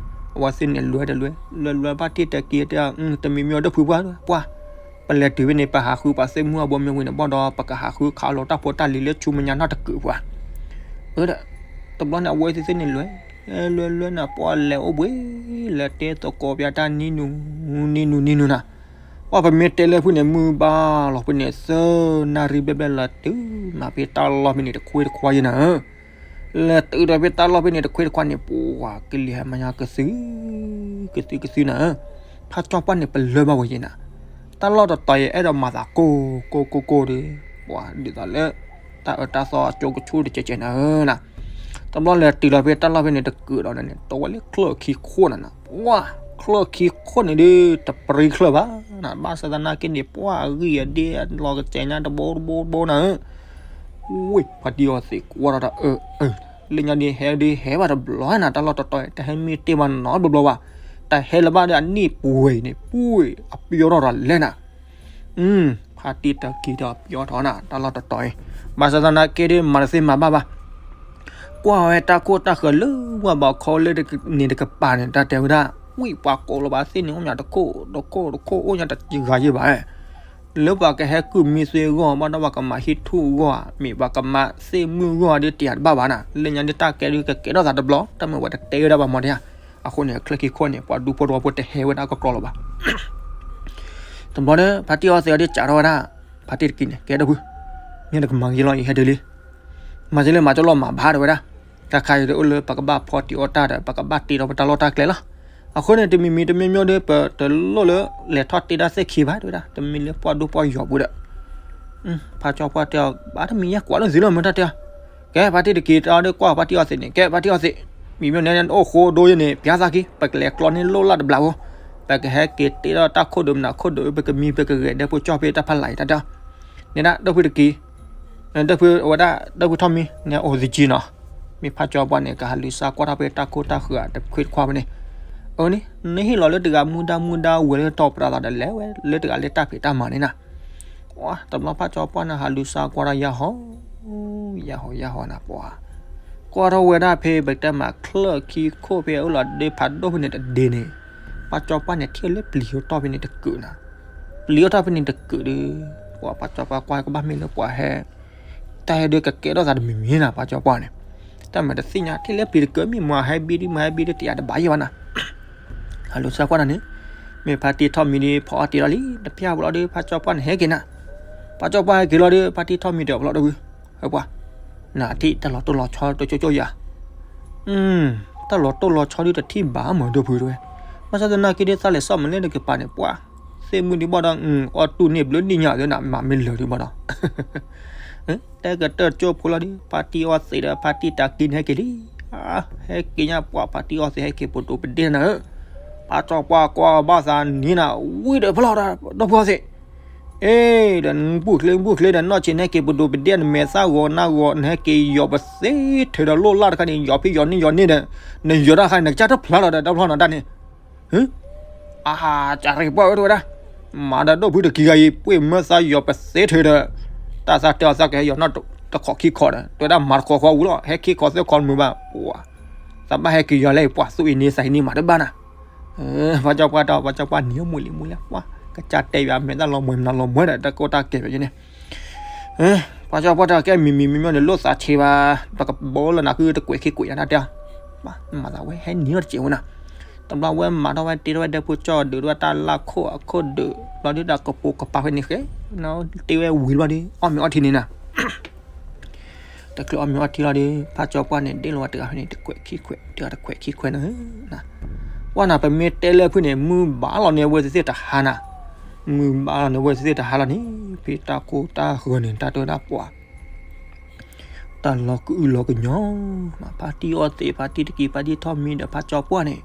အဝဲသ့ၣ်န့ၣ်လွဲတလွဲ, လွဲလွဲဘၣ်တံၢ်တၢ်က့ၤတဲအီၤ, တမံၤမ့ၢ်အီၤဒီးဖုပှၢ်, ပှၢ်, ပလဲၤတုၤဖဲန့ၣ် ပဟးဃုပှၤသ့ၣ်မုၣ်အဘီမ့ၢ်ဝံၤန့ၣ်ဘၣ်ဒီး ပကဟးဃုခးလီၤတၢ်ဖိတၢ်လံၤလၢဆူမဲာ်ညါနီတကုာ်ပှၢ်. အၢဒီး, တဘျီန့ၣ် အဝဲသ့ၣ်သ့ၣ်န့ၣ်လွဲ, လွဲလွဲနၤ ပှၢ်လဲၤအိၣ်ဘှံး, လဲၤတဲသကိးပၠးတၢ်နံၤနူၤ, နံၤနူၤနံၤနူၤနၤ ပှၢ်ပမ့ၢ်တဲလၢဖုန့ၣ် မုၢ်ဘၣ်လီၤဖဲန့ၣ် သၢနၣ်ရံၣ်ဘျဲၣ်ဘျဲၣ်လီၤတုၤမးဖဲတၢ်လီၢ်ဖဲန့ၣ်တခွ့တခွါယဲနၤဧၢ, လဲၤတုၤဒီးဖဲတၢ်လီၢ်ဖဲန့ၣ်တခွ့တခွါန့ၣ် ပှၢ်ကလံၤဟဲမၤညါကသု, ကသုကသုနၤဧၢ, ဖါကၠီပှၢ်န့ၣ်ပလၢၢ်ဘၣ်ဝဲယဲနၤ, တၢ်လီၢ်တတီၤအံၤအဲၣ်ဒိးမၤသးကိၢ်ကိၢ်ကိၢ်ကိၢ်ဒီး, ပှၢ်ဒ်သိးလၢ တၢ်အၢတၢ်သီအကၠိကဆူၣ်တကဲးကဲးနၤဧၢနၤ, တဘျီလဲၤတုၤလီၤဖဲတၢ်လီၢ်ဖဲန့ၣ်တကုာ်ဒီးန့ၣ် တဝဲလၢချၢၣ်ခံခိၣ်နၤနၤ, ပှၢ်ချၢၣ်ခံခိၣ်န့ၣ်ဒီး တပြံချၢၣ်ဘၣ်နၤ, ဘၣ်ဆၣ်သနာ်က့န့ၣ် ပှၢ်အဂံၢ်အဒ့အလီၤကစဲးညါတဘိတဘိတဘိနၤဧၢ, ဝ့ၢ်ဖါတံၢ်အီသံးကွၢ်ထီၣ်တၢ်အၢ, လၢညါဒ်ဟဲဒ်ဟဲဘၣ်တဘျီနၤ, တၢ်လီၢ်တတီၤအံၤ တဟဲမ့ၢ်တ့ၢ်ဘၣ်နီတဘျီဘၣ်, တဟဲလၢၤဘၣ်ဒီးအနံၣ်ပှဲၤအံၤန့ၣ် ပှၢ်အပျီထီၣ်ဒီးလဲၣ်နၤ ဖါတံၢ်တၢ်က့ၤဒီးပျီထီၣ်နၤ တၢ်လီၢ်တတီၤအံၤ, ဘၣ်ဆၣ်သနာ်က့ဒီး မၤတသ့မၤဘၣ်ဘၣ်, ကွၢ်ဝဲတၢ်ခိၣ်တၢ်ဃၢၤလၢဝဲဘၣ်ခီလၢန့ၣ်တကပၤန့ၣ် တၢ်တဲဝဲဒၣ်, ဝံၣ်ပှၤကိးလီၤဘၣ်သ့ၣ်န့ၣ် အိၣ်မးတခိၣ်တခိၣ်အိၣ်ညါတဂၤယဲၢ်ဘၣ်, လၢပှၤကဟဲကုၢ်မံသွ့အဂီၢ် ဘၣ်ဒီးပှၤကမၤဟံၣ်ထူၣ်အဂီၢ် မ့ၢ်ပှၤကမၤသ့ၣ်မုၣ်အဂီၢ်ဒီးတယာ်တဘၣ်ဘၣ်နၤ, လၢညါဒ်တၢ်ကဲဒ်ကကဲထီၣ်သးတဘျီ တၢ်မ့ၢ်ဝဲတတဲဝဲဒၣ်ဘၣ်မီၤတယါ, အဃိန့ၣ် ချၢၣ်ခံခိၣ်န့ၣ် ပှၤဒူဖိတဝီဖိတဟဲဝဲဒၣ်ကကြီလီၤဘၣ် တဘျီဒီး ဖါတံၢ်အီသံးအီၤဒီးစံးထီၣ်ဝဲဒၣ်, ဖါတံၢ်တက့ၤန့ၣ် ကဲဒိၣ်ဖု, မ့ၢ်တကမၤဂ့ၤလီၤ ယဟဲတုၤလံ, မၤကလၢမၤကလီမၤဘၣ်တဲဝဲဒၣ်, တၢ်ခါအံၤဒီးအိၣ်လၢပကဘၣ်ဖီတံၢ်အီတၢ်ဒီး ပကဘၣ်တ့ထီၣ်ပတၢ်လီၢ်တၢ်ကျဲလီၤ, အဃိန့ၣ် တမံၤမံၤတမံၤမံၤဒီး ပတလိၣ်လၢ လဲၤထီၣ်တ့တၢ်သ့ၣ်ခံဘၣ်တဲဝဲဒၣ်, တမံၤလၢပှၢ်ဒိၣ်ပှၢ်ယီၤပူၤဒီး ဖါကၠီပှၢ်တဲအီၤ ဘၣ်တမံၤယဲၢ်ကွၢ်လၢသုလီၤမ့ၢ်တၢ်တဲအီၤ, ကဲ ဖါတံၢ်တက့ၤတဲအီၤဒီးကွၢ်ဖါတံၢ်အီသံးန့ၣ် ကဲ ဖါတံၢ်အီသံး, မံၤမ့ၢ်န့ၣ်အိၣ်ဃိဒိယဲန့ၣ် ပျါသးက့ၤ ပကလဲၤကျီန့ၢ်လိၣ်လၢ်တဘျီဖိ, ပကဟဲက့ၤတ့ထီၣ်တၢ်ခိၣ်ဒုးမနုၤခိၣ်ဒုး ပကမံပကဂဲၤဒဲဖိကၠီၣ်ဖဲတၢ်ဖးလၢ်အံၤတၢ်တဲအီၤ, န့ၣ်ဒၣ် ဒိၣ်ဖုတက့ၤ, ဒိၣ်ဖုဝဲဒၣ် ဒိၣ်ဖုထီၣ်မံၤန့ၣ် အိၣ်သကံနီၤ, မ့ၢ်ဖါကၠီပှၢ်န့ၣ် ကဟးလူၤစါကွၢ်ထီၣ်ဖဲတၢ်ခိၣ်တၢ်ဃၢၤတခွ့တခွါဖဲန့ၣ်, အၢန့ၣ် နဟ့ၣ်လီၤလၢတဂၤမူဒါမူဒါဝဲလၢတီၤပရၤသးဒီးလဲၤဝဲ လၢတဂၤလၢတၢ်ဖံးတၢ်မၤန့ၣ်နၤ တဘျီဖါကၠီပှၢ်န့ၣ် ဟးလူၤစါကွၢ်ထီၣ်ယါဟီ, ယါဟီယါဟီနၤပှၤ, ကွၢ်ထီၣ်ဝဲဒၣ်ဖဲပတဲမးချၢၣ်ခံခိၣ်ဖဲအအိၣ်လီၤဒ့ဖးဒိၣ်ဖဲန့ၣ်တဒ့န့ၣ်, ဖါကၠီပှၢ်န့ၣ် ထံၣ်လၢပျံၤအိၣ်ထီၣ်ဖဲန့ၣ်တကုာ်နၤ, ပျံၤအိၣ်ထီၣ်ဖဲန့ၣ်တကုာ်ဒီး, ပှၤဖါကၠီပှၢ်ကွၢ်ကဘၣ်မ့ၢ်လၢပှၤဟဲ တၢ်ဟဲဒုးကကဲထီၣ်သးတမံၤမံၤနၤ ဖါကၠီပှၢ်န့ၣ်, တၢ်မၤတသ့ၣ်ညါ ထံၣ်လၢပျံၤတကုာ်မ့ၢ်မၤဟဲဘံဒ်မၤဟဲဘံဒ်တယာ်တဘၣ်ယဲၢ်ဘၣ်နၤ ဟးလူၤစါကွၢ်နၤန့ၣ်, မ့ၢ်ဖါတံၢ်ထီၣ်မံၤဒီးဖီအီၣ်တံၢ်လီၤလံ တဖျါပလီၤဒီး ဖါကၠီပှၢ်န့ၣ်ဟဲက့ၤနၤ, ဖါကၠီပှၢ်ဟဲက့ၤလီၤဒီး ဖါတံၢ်ထီၣ်မံၤဒီးပလီၤဒီးဝံၤ, ဟဲပှၤ, နထံၣ်တၢ်လီၤတိၢ်လီၤဆီတကၠိကၠိယၤ, တၢ်လီၤတိၢ်လီၤဆီဒုးတထံၣ်ဘၣ်မၤဒိၣ်ဖုတဝဲ, ဘၣ်ဆၣ်သနာ်က့ဒ်သးလဲၤစီၣ်မးလၢတကပၤန့ၣ်ပှၤ, သ့ၣ်မုၣ်ဒံးဘၣ်ဒီး, အီၣ်တူၢ်န့ၢ်ဘျုးနံၣ်ညါသ့နၤ မၤမ့ၢ်လၢာ်ဒံးဘၣ်ဒီး တဲကတၢၢ်ကၠိဖိလီၤဒီး ဖါတံၢ်အီသံးဒီးဖါတံၢ်တၢ်က့ၤန့ၣ်ဟဲက့ၤလံ, ဟဲက့ၤညါပှၤဖါတံၢ်အီသံးဟဲက့ၤပဒိးပဒ့ၣ်နၤဧၢ, ဖါကၠီပှၢ်ကွၢ်ဘၣ်သးန့ၣ်နၤ ဝံၤဒီးဖျီဒီး ဒီပုၢ်ဝဲၢ်သ့ၣ်, အ့ ဒီးနဘူၣ်ချ့ဘူၣ်ချ့ဒီး နီၢ်ဆံးနဟဲက့ၤပဒိးပဒ့ၣ် နမဲာ်သၣ်ဂီၤနၢ်ဂီၤ နဟဲက့ၤယီၤပသ့ထဲဒီးလိၣ်လၢ်တခါန့ၣ် ယီၤဖံးယီၤန့ၢ်ယီၤန့ၢ်ဒီး နယီၤတၢ်တခါန့ၣ် နကစၢ်တဖျါလီၤဒီး တဖျီနီၤတၢ်န့ၣ် အါ ကၢ်ရ့ၣ်ပှၢ်ဝဲတဝဲဒၣ်, မၤဒီးဒိၣ်ဖုတကံဂၤအံၤ ပှ့ၢ်မၢသးယီၤပသ့ထဲဒီး, တၢ်သးတဲအီၤသးကဟဲယီၤနီၢ်တခီၣ်ခံခီၣ်ဒီး တဲဝဲဒၣ်မၤတခီဃီဝံၤလီၤ ဟဲခံခီသၢခီမုာ်ဘၣ်, ပှၤ, သးဘၣ်ဟဲက့ၤယီၤလဲၣ် ပှၤသူၣ်အံၤန့ၣ်သးအံၤန့ၣ်မၤတဘၣ်နၤ, ပှၤကၠီပှၢ်တၢ် ပှၤကၠီပှၢ်န့ၣ်မူလံမူလံ ပှၤ, ကစၢ်တဲယၤမဲာ်တၢ်လီၤမွဲမနုၤလီၤမွဲဒီး တၢ်ကီတၢ်ခဲဖဲန့ၣ် ပှၤကၠီပှၢ်တၢ်ကဲမံၤမံၤမံၤမံၤန့ၣ် လိၣ်သးဆံးဘၣ်, ပကဘီလၢနၤဃုတကွဲးခံကွဲးယၤတၢ်တဲအီၤ, မၤသးဝဲဟဲနံၤထီၣ်တစဲးဝဲနၤ, တဘျီဝဲမၤထီၣ်ဝဲတ့ထီၣ်ဝဲဒၢဖိကၠီၣ်ဒုးဒၣ်တၢ်လၢခိၣ်အခိၣ်ဒုး ဘျီဒုးတၢ်ကပိာ်ကပၤဖဲန့ၣ်ဃဲ, တ့ဝဲဝံၤဘျီဒုး အီၣ်မ့ၤအီထံန့ၣ်နၤ တချုးအီၣ်မ့ၤအီထံလီၤဒီး ဖးကၠီပှၢ်န့ၣ် ဒ့ၣ်လီၤဝဲတဂၤဖဲန့ၣ် တခွဲးခံခွဲး တဂၤတခွဲးခံခွဲးနၤ, ပှၢ်နၤ ပမ့ၢ်တဲလၢဖုန့ၣ် မုၢ်ဘၣ်လီၤန့ၣ် အဝဲသ့ၣ်တဟါနၤ, မုၢ်ဘၣ်လီၤန့ၣ် အဝဲသ့ၣ်တဟါလီၤန့ၣ် ဖဲတၢ်ကိၢ်တၢ်ဂီၤန့ၣ် တၢ်တဲဝဲဒၣ်ပှၤ တၢ်လီၤကအုၣ်လီၤကညီ, ဖါတံၢ်အီသံး ဖါတံၢ်တကံ ဖါတံၢ်ထီၣ်မံဒီးဖးကၠီပှၢ်န့ၣ်,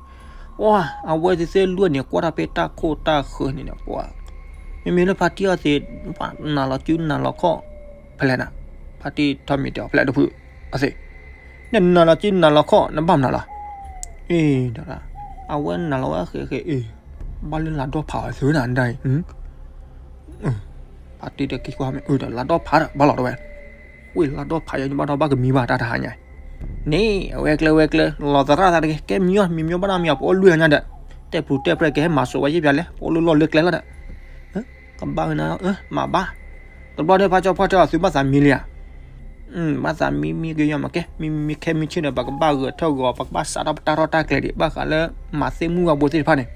ပှၤ အဝဲသ့ၣ်သ့ၣ်လွံၢ်န့ၣ် ကွၢ်တၢ်ဖဲတၢ်ခိၣ်တၢ်ဃၢၤန့ၣ်ဒီးပှၤ, မ့မ့ၢ်လၢဖါတံၢ်အီသံး ပှၤနၤလီၤစုနၤလီၤခီၣ်ဖဲလဲၣ်နၤ, ဖါတံၢ်ထီၣ်မံတဲအီၤဖဲလဲၣ်တဖု, အီသံး, နနၤလီၤစုနၤလီၤခီၣ် နဘၣ်မနုၤလီၤ, အ့ ဒီး အဝဲနၤလီၤဝဲဃဲးဃဲးအ့ ဘၣ်လၢလၤဒီၣ်ဖးအီၤသုနၤဒၣ်အံၤ ဖါတံၢ်တကံကွၢ်မ့ၢ်အၢဒီး လၤဒီၣ်ဖးဒီး ဘၣ်လီၤတဝဲ, ဝ့ၢ်လၤဒီၣ်ဖးယဲ ဘၣ်ဒီးဘၣ်ကမံဘၣ်တၢ်တဟါညါ, န့ၣ် အဝဲကျဲဝဲကျဲ လီၤသရၣ်သးတက့ၢ် ကဲမံအီၤ မံမံဘၣ်ဒီးမံအီၤ ပအိၣ်လွံၢ်ညါဒီး, တဲပူၤတဲပြဲၢ်ကဟဲမၤစိးဝဲယဲၢ်ပၠးလဲၣ် ပအိၣ်လၢလီၢ်လၢကျဲလီၤဒီး, ကဘၣ်ဝဲနၤ မၤဘၣ်, တဘျီဒီး ဖးကၠီပှၢ်တဲအီၤသုဘၣ်သးမံလံဧါ, ဘၣ်သးမံမံက့ၤယီၤမးကဲ မံမံမံခဲမံဆ့ၣ်ဒီး ပကဘၣ်ဂဲၤထၢၣ်ဂီၤ ပကဘၣ်စးထီၣ်ပတၢ်ထီၣ်တၢ်ကျဲၤဒံး ဘၣ်ဃးလၢ မၤသ့ၣ်မုၢ်ဝါဘိသ့ၣ်တဖၣ်န့ၣ်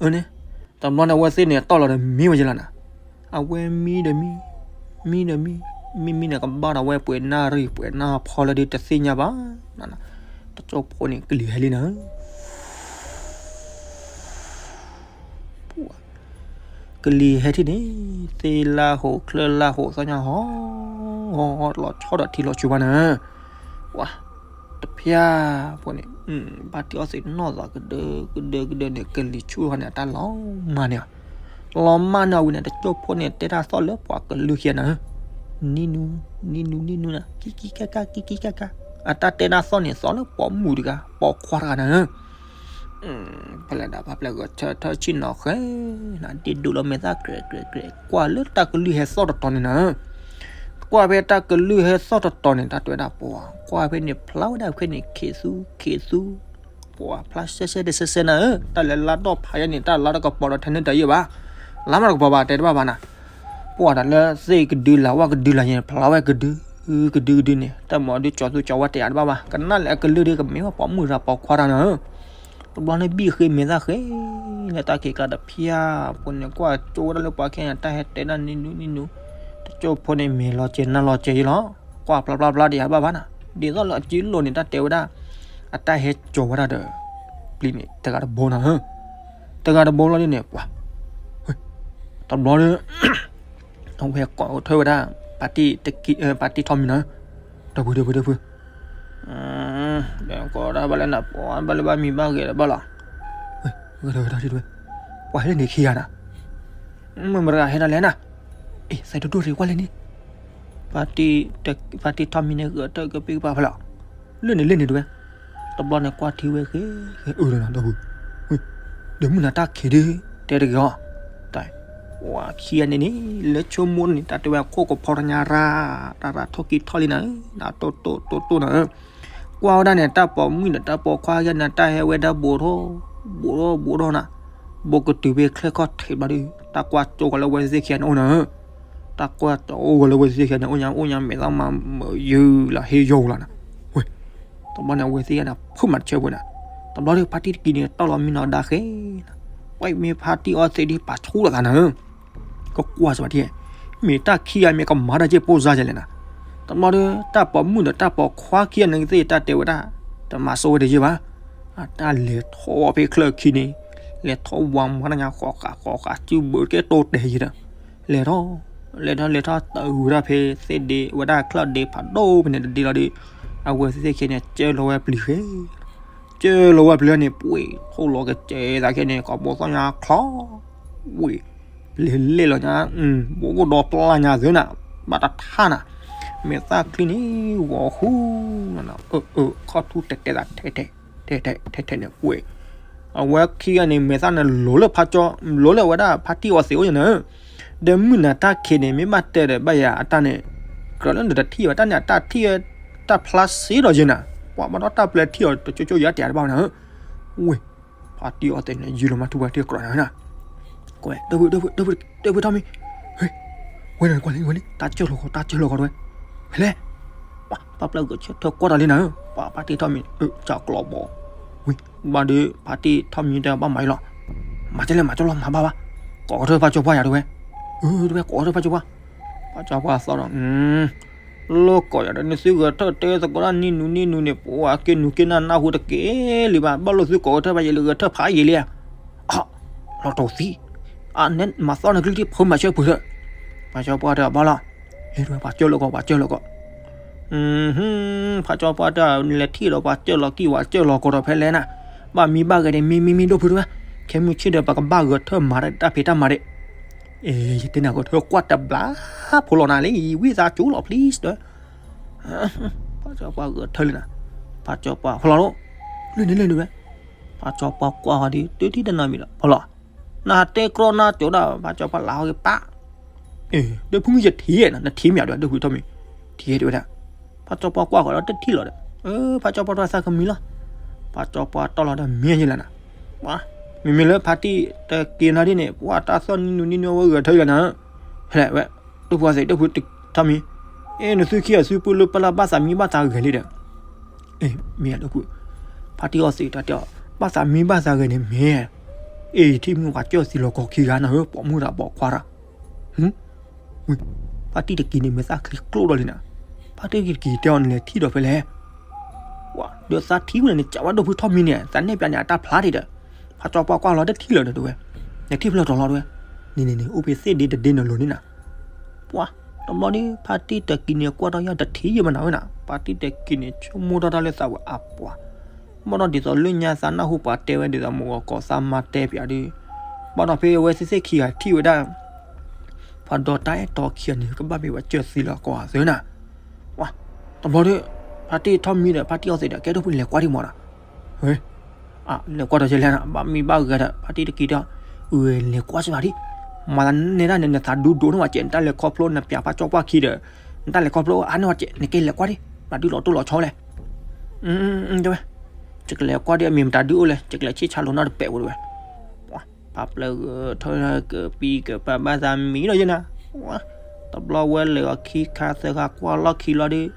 အန့ၣ်, တဘျီန့ၣ် အဝဲသ့ၣ်န့ၣ် တီၢ်လီၤဒီးမံဝဲယဲၢ်လီၤနၤ, အဝဲမံဒီးမံ, မံဒီးမံ, မံမံန့ၣ် ကဘၣ်ဒီးဝဲပှဲၤနၣ်ရံၣ်ပှဲၤနၣ်ဖီလၢဒ်တသ့ၣ်ညါဘၣ်, တကၠိဖိန့ၣ် ကလံၤဟဲလံနၤ ကလံၤဟဲထံၣ်န့ၣ် သ့လါဟိးချၢလါဟိးသီညါဟီ, ဟီလီၤဆီဒီးထံလီၤဆူဘၣ်နၤ, ဝါ, တဖျၢၣ်ဖိန့ၣ်, ဖါတံၢ်အီသံးနီၢ်သးကဒၢကဒၢကဒၢန့ၣ် ကလံၤဆူၣ်ဃီန့ၣ် အတၢ်လီၤမၢ်န့ၢ်အီၤ, လီၤမၢ်န့ၢ်အီၤဝံၤန့ၣ် တကၠိဖိန့ၣ် တဲတၢ်သီၣ်လၢပှၤကလုၢ်ခံဂၤနၤ, နံနူ, နံနူ နံနူနၤ ကံကံကဲကဲ ကံကံကဲကဲ, အတၢ်တဲတၢ်သီၣ်န့ၣ် သီၣ်လၢပိာ်မုၣ်တဂၤ ပိာ်ခွါတဂၤနၤ ဖဲလဲၣ်ဒၣ် ဖဲလဲၣ်ဂဲၤဆၢထၢၣ်ဆ့ၣ်နီၤဃဲ, နၤဒ့ဒိၣ်လီၤမဲာ်သၣ်ကြဲးကြဲးကြဲး ကွၢ်လၢတၢ်ကလုၢ်ဟဲသီၣ်တတီၤန့ၣ်နၤ, ကွၢ်ဖဲတၢ်ကလုၢ်ဟဲသီၣ်တတီၤန့ၣ် တၢ်တဲဝဲဒၣ်ပှၤ, ကွၢ်ဖဲန့ၣ် ဖျါဝဲဒၣ်ဖဲန့ၣ် ခ့သူ, ခ့သူ, ပှၤဖျါရှဲရှဲတရှဲရှဲနၤဧၢ, တၢ်လဲၤလါဒီၣ်ဖးယဲန့ၣ် တၢ်လါတကပီၤဒီးထဲန့ၣ်တယံာ်ဘၣ်, လါမးတကပီၤဘၣ် တဲတဘၣ်ဘၣ်နၤ, ပှၤတၢ်လၢသ့ၣ်ကဒုလၢဝၣ်ကဒုလၢန့ၣ် ဖျါဝဲကဒု, ကဒုကဒုန့ၣ် တၢ်မၤဒုးကၠီၤသူကၠီၤဝါတဲယၤတဘၣ်ဘၣ်, ကနၣ်လဲၣ်အကလုၢ်ဒုးကမ့ၢ်ဝဲပိာ်မုၣ်တဂၤပိာ်ခွါတဂၤနၤဧၢ တဘျီန့ၣ်ဘံၣ်ဃ့မဲာ်သၣ်ဃ့, လၢတၢ်ခံးကျါတဖၠၣ်ဖိန့ၣ် ကွၢ်ကၠိဝဲဒၣ်လၢပှၤခဲအံၤ တၢ်ဟဲတဲဒၣ်နံၤနူနံၤနူ, တကၠိဖိန့ၣ် မဲာ်လီၤစဲၤနါလီၤစဲၤယံလီၤ, ကွၢ်ဖျါဖျါဖျါဒီးယၤတဘၣ်ဘၣ်နၤ, ဒ်သိးလၢအစုလိၤန့ၣ် တၢ်တဲဝဲဒၣ်, အတၢ်ဟဲကၠီၤဝဲဒၣ်ဒီး, ပျံၤန့ၣ် တဂၤတဘိနၤဧၢ, တဂၤတဘိလီၤဒ်န့ၣ် ပှၤ, တဘျီဒီး အဝဲကိးထၢၣ်ဝဲဒၣ်, ပၢ်တံၢ်ထီၣ်မံနၤ, ဒီပုၢ်ဒီပုၢ်ဒီပုၢ်, ကိးဒၣ်ဘၣ်လဲၣ်နၤ ပှၤဘၣ်လၢဘၣ်မံဘၣ်ဂဲၤဒီးဘၣ်လီၤ, ပှၤဟဲလၢန့ၣ်ခံဂၤနၤ, မ့ၢ်မတၤဂၤဟဲဒၣ်လဲၣ်နၤ, အ့ သးဒိၣ်ဒိၣ်တဂ့ၤကွၢ်လဲၣ်န့ၣ်, ပၢ်တံၢ်ထီၣ်မံန့ၣ်ဂဲၤထၢၣ်ကပ့ၢ်ကပၤဖဲလဲၣ်, လၢန့ၣ်လၢန့ၣ်တဝဲ, တဘျီန့ၣ်ကွၢ်ထံဝဲဃ့, အၢဒီးနၤဒီပုၢ်, ဒီးမုၢ်နၤတၢ်ခံးဒုး, တဲတဂ့ၤအီၤ, တၢ်, ပှၤခံဂၤန့ၣ်န့ၣ် လၢဆိကမိၣ်န့ၣ် တၢ်တဲဝဲခိၣ်ကဖီတညါရၣ်, တၢ်ရၣ်ထီၣ်ကံထီၣ်လံနၤဧၢ, နၤတိၢ်တိၢ်တိၢ်တိၢ်နၤဧၢ, ကွၢ်ဝဲဒၣ်န့ၣ် တၢ်ပိာ်မုၣ်ဒီးတၢ်ပိာ်ခွါယဲန့ၣ် တၢ်ဟဲဝဲဒၣ်ဘူးထီၣ်, ဘူးထီၣ်ဘူးထီၣ်နၤ, ဘူးကတုၤဖဲချၢၣ်ခီၣ်ထံးဘျီဒီး တၢ်ကွၢ်ကၠိဃီၤလၢဝဲသ့ၣ်ခံဂၤန့ၣ်အိၣ်နၤဧၢ, တၢ်ကွၢ်ကၠိဃီၤလၢဝဲသ့ၣ်ခံဂၤန့ၣ် အိၣ်ညါအိၣ်ညါမဲာ်သၣ်မၤမုာ်ယုာ်လီၤ ဟ့ၣ်ယိာ်လီၤနၤ, ဝဲ တဘျီန့ၣ် အဝဲသ့ၣ်ယဲန့ၣ် ဖုၣ်မၤတဆၢပှဲၤနၤ, တဘျီဒီး ဖါတံၢ်တကံန့ၣ် တီၢ်လီၤမံနီၤဒါဃဲနၤ, ပှၤမ့ၢ်ဖါတံၢ်အီသံးဒ်ပာ်ဆူၣ်လိာ်သးနၤဧၢ, ကကွၢ်စ့ၢ်ကီးထံၣ်, မ့ၢ်တၢ်ခံဂၤမ့ၢ်ကမၤတၢ်က့ၢ်ပိၢ်စါယဲလဲၣ်နၤ, တဘျီဒီး တၢ်ပိာ်မုၣ်ဒီးတၢ်ပိာ်ခွါခံဂၤန့ၣ်ကသ့ၣ် တၢ်တဲဝဲဒၣ်, တမၤစိဝဲတယံာ်ဘၣ်, အတၢ်လဲၤထီၣ်ဖဲချၢၣ်ခံန့ၣ်, လဲၤထီၣ်ဝၤမၤတၢ်ညါဃီဃာ်ဃီဃာ် စုဘုးကဲတိတဲာ်ယံၤဒီး, လဲၤထီၣ်, လဲၤထီၣ်လဲၤထီၣ် တၢ်ဂုၤဝဲဒၣ်ဖဲသ့ၣ်ဒ့ဝဲဒၣ်ချၢၣ်ဒ့ဖးဒိၣ်ဖဲန့ၣ်တဒ့လီၤဒီး, အဝဲသ့ၣ်ခံန့ၣ် ကၢၢ်လီၤဝဲပျံၤဃဲ ကၢၢ်လီၤဝဲပျံၤန့ၣ် ပှ့ၤ ထိၣ်လီၤကစဲးသးခဲန့ၣ် ကိာ်ဘိသီၣ်ညါချီ, ဝ့ၢ်, ပျံၤလဲၣ်လီၤညါ, ဘိၣ်ဒီပျၢ်ညါသ့နၤ, ဘၣ်တထါနၤ, မဲာ်သၣ်ချံန့ၣ် ဂီၤဟူ, အၢ အၢ ခီၣ်ထူၣ်တဲာ်တဲာ်သးထဲထဲ, ထဲထဲထဲထဲန့ၣ် ဝ့ၢ်, အဝဲခံဂၤန့ၣ် မဲာ်သၣ်န့ၣ် လိၤလၢဖါကၠီ, လိၤလၢဝဲဒၣ်ဖါတံၢ်အီသံးအိၣ်ညါန့ၣ် ဒီးမုၢ်နၤတၢ်ခံးန့ၣ် မ့ၢ်ဘၣ်တဲဒီးဘၣ်ယၤအတၢ်န့ၣ်, ကြၢးလၢနတထံၣ်ဘၣ်တၢ်န့ၣ် အတၢ်ထံၣ်, တၢ်ဖျါစ့ဒီးယဲနၤ, ပှၤဘၣ်ဒီးတၢ်ပျဲထံၣ်အီၤတကၠိကၠိယၤတယၤတဘၣ်နၤ, ဝ့ၢ်, ဖါတံၢ်အီသံးန့ၣ် ယုၢ်လီၤမးထူၣ်ဝဲတ့ၢ်ကြၢးနၤနၤ, ကွဲး, ဒီပုၢ်ဒီပုၢ်ဒီပုၢ်ထီၣ်မံ, ဝဲန့ၣ်ကွၢ်လံဝဲလံ တၢ်ကၢၢ်လီၤဃီ တၢ်ကၢၢ်လီၤဃီတဝဲ, ဖဲလဲၣ်, ပ ပှၤပျဲၢ်ဂဲၤဆၢထၢၣ်ကွၢ်တၢ်လံနၤဧၢ, ပှၤဖါတံၢ်ထီၣ်မံၤ ကၠီၤကျီဘီ, ဝံၤ ဘၣ်ဒီး ဖါတံၢ်ထီၣ်မံၤတဲဘၣ်မၤအံၤလီၤ, မၤကလဲၣ် မၤကၠီလီၤ မၤဘၣ်ဘၣ်, ကိးကထၢၣ်ဖါကၠီၤပှၢ်ယၤတဲဝဲ, အၢ တဲဝဲ ကိးကထၢၣ်ဖါကၠီၤပှၢ်, ဖါကၠီၤပှၢ်သီဒီး လၢကိးယၤဒီး နသုဂဲၤထၢၣ်တဲသကိးတၢ်နံၣ်နူနံၣ်နူန့ၣ် ပှၤက့ၤနူၤက့ၤနၢ်နၢ်ဟူတက့ၢ်လံဘၣ်, ဘၣ်လိာ်သုကိးကထၢၣ်ဖါယံာ်လံ ဂဲၤထၢၣ်ဖးယံာ်လံဧါ, လီၤတိာ်သံ, အန့ၣ်မၤသီနကလုၢ်ထံၣ် ဖုမၤဆၢဖုးထၢၣ်, ဖါကၠီၤပှၢ်တဲဘၣ်လီၤ, ဟ့ၣ်တဲဝဲ ပှၤကၢၢ်လိာ်ကီး ပှၤကၢၢ်လိာ်ကီး ဖါကၠီၤပှၢ်တဲ လဲၤထံၣ်ဒီးပှၤကၢၢ်လီၤကံၢ် ပှၤကၢၢ်လီၤကီးဒီးဖဲလဲၣ်နၤ, ဘၣ်မံဘၣ်ဂဲၤန့ၣ် မံမံမံဒိၣ်ဖုတဲဝဲ, ခဲမုၢ်ဆ့ၣ်ဒီး ပကဘၣ်ဂဲၤထၢၣ်မၤတၢ်ဖံးတၢ်မၤဒံး, အ့ ယတဲနၤကီး ထၢၣ်ကွၢ်တဘျီ ဖိလီၤနၤလံ ဝံသးစူၤလီၤ please တဲဝဲ, ဖါကၠီၤပှၢ်ဂဲၤထၢၣ်လံနၤ, ဖါကၠီၤပှၢ် ဟိလီၤလိာ်, လၢန့ၣ်လၢန့ၣ်ဝဲ, ဖါကၠီၤပှၢ်ကွၢ်ဃီဒီး တထံၣ်တနီၤမံၤဒီး ဖီလီၤ, နဟးတဲကြီနါကၠိဒီး ဖါကၠီၤပှၢ်လၤဟီက့ၤပၢ် ဒိၣ်ဖုမုၢ်ယထံၣ်နၤ နထံၣ်မ့ၢ်ဒွဲၣ် ဒိၣ်ဖုထီၣ်မံၤ, ထံၣ်တဲဝဲဒၣ်, ဖါကၠီၤပှၢ်ကွၢ်ဃီဒီးတထံၣ်လီၤဒီး, ဖါကၠီၤပှၢ်တၢ်သးကမံၤလီၤ, ဖါကၠီၤပှၢ်တီၢ်လီၤဒီးမံယံၤလၢနၤ, မ့မ့ၢ်လၢဖါတံၢ်တက့ၤနၤဒ်န့ၣ် ပှၤတၢ်သီၣ်နံၣ်နူနံၣ်နူအဝဲဂဲၤထၢၣ်လံနၤ, ဖဲလဲၣ်ဝဲ, ဒိၣ်ဖုအီသံး ဒိၣ်ဖုထီၣ်မံၤ, အ့ နသုခံဂၤသုပုၢ်လၢပလၢ်ဘၣ်သးမံဘၣ်သးဂဲၤလံဒီး အ့ မ့ၢ်ဒိၣ်ဖု, ဖါတံၢ်အီသံးတၢ်တဲအီၤ, ဘၣ်သးမံဘၣ်သးဂဲၤန့ၣ်မ့ၢ်, အ့ ယထံၣ်မုၢ်ပှၤကၢၢ်သံလီၤကီးခံဂၤနၤဧၢ, ပိာ်မုၣ်တၢ်ပိာ်ခွါတၢ်, ဝံၤ, ဖါတံၢ်တက့ၤန့ၣ် မဲာ်သၣ်ချံကျိၣ်ဒီးလံနၤ, ဖါတံၢ်တက့ၤတဲအီၤ နလဲၤထံၣ်ဒီးဖဲလဲၣ် ပှၤဒီးသးထံၣ်ဝဲန့ၣ် နကးဝဲဒိၣ်ဖုထီၣ်မံၤန့ၣ် သးနဲၣ်ပျးန့ၣ် အတၢ်ဖျါဒံးဒီး, ဖါကၠီၤပှၢ်ကွၢ်လီၤတထံၣ်လၢၤဒီးတဲဝဲ, နထံၣ်ဖျၢၣ်တီၤလီၤတဲဝဲ, န့ၣ်န့ၣ်န့ၣ် အိၣ်ဖဲသ့ၣ်ဒ့တဒ့နလိၤန့ၣ်နၤ, ပှၤ, တဘျီဒီး ဖါတံၢ်တက့ၤန့ၣ် ကွၢ်ထီၣ်ယၤတထံၣ်ယဲၢ်မနုၤဝဲနၤ, ဖါတံၢ်တက့ၤန့ၣ် ဆိကမိၣ်ထီၣ်တၢ်လၢသးဝဲအပှၤ, ဘၣ်ဒီးဒ်သိးလၢညါသးနၢ်ဟူပှၤတဲဝဲဒ်သိး မိၢ်ဂီၤကီးသးမါတဲပျးဒီး, ဘၣ်ဒီးဖဲအဝဲသ့ၣ်သ့ၣ်ခံဂၤထံၣ်ဝဲဒၣ် ပှၤဒီးတၢ်အဲၣ်တီခံဂၤန့ၣ် ကဘၣ်မ့ၢ်ပှၤကၢၢ်သံလီၤကီးသ့နၤ, ပှၤ, တဘျီဒီး ဖါတံၢ်ထီၣ်မံၤဒီး ဖါတံၢ်အီသံးဒီး ကဲဒိၣ်ဖုန့ၣ် လဲၤကွၢ်ဒံးမးနၤ, ဝဲ အ လဲၤကွၢ်ဒီးကလဲၣ်နၤ ဘၣ်မံဘၣ်ဂဲၤဒီး ဖါတံၢ်တက့ၤဒီး, အၢ လဲၤကွၢ်စ့ၢ်ကီးဒံး, မၤသးနဲဒၣ်န့ၣ် နသးဒူဒိၣ်န့ၢ်ဝဲကဲး နတၢ်လဲၤခီဖျိနပျးဖါကၠီပှၢ်ခံဒီး, နတၢ်လဲၤခီဖျိအါန့ၢ်ဝဲကဲး နကလဲၤကွၢ်ဒံး, ဘၣ်ဒုးလီၤတိၢ်လီၤဆီလဲၣ်, တဲဝဲ, ယကလဲၤကွၢ်ဒံး အမ့ၢ်မတၤဒုးအိၣ်လဲၣ် ယကလဲၤဆံၣ်ဆါလိာ်နီတပဲာ်ဝဲတဝဲ ပှၤပျဲၢ်ဂဲၤထၢၣ်ကပံၤကပၤဘၣ်သးမံဒီးယဲနၤ, တဘျီဝဲလဲၤအီၤခံခါသၢခါကွၢ်လီၢ်ခံလီၤဒီး,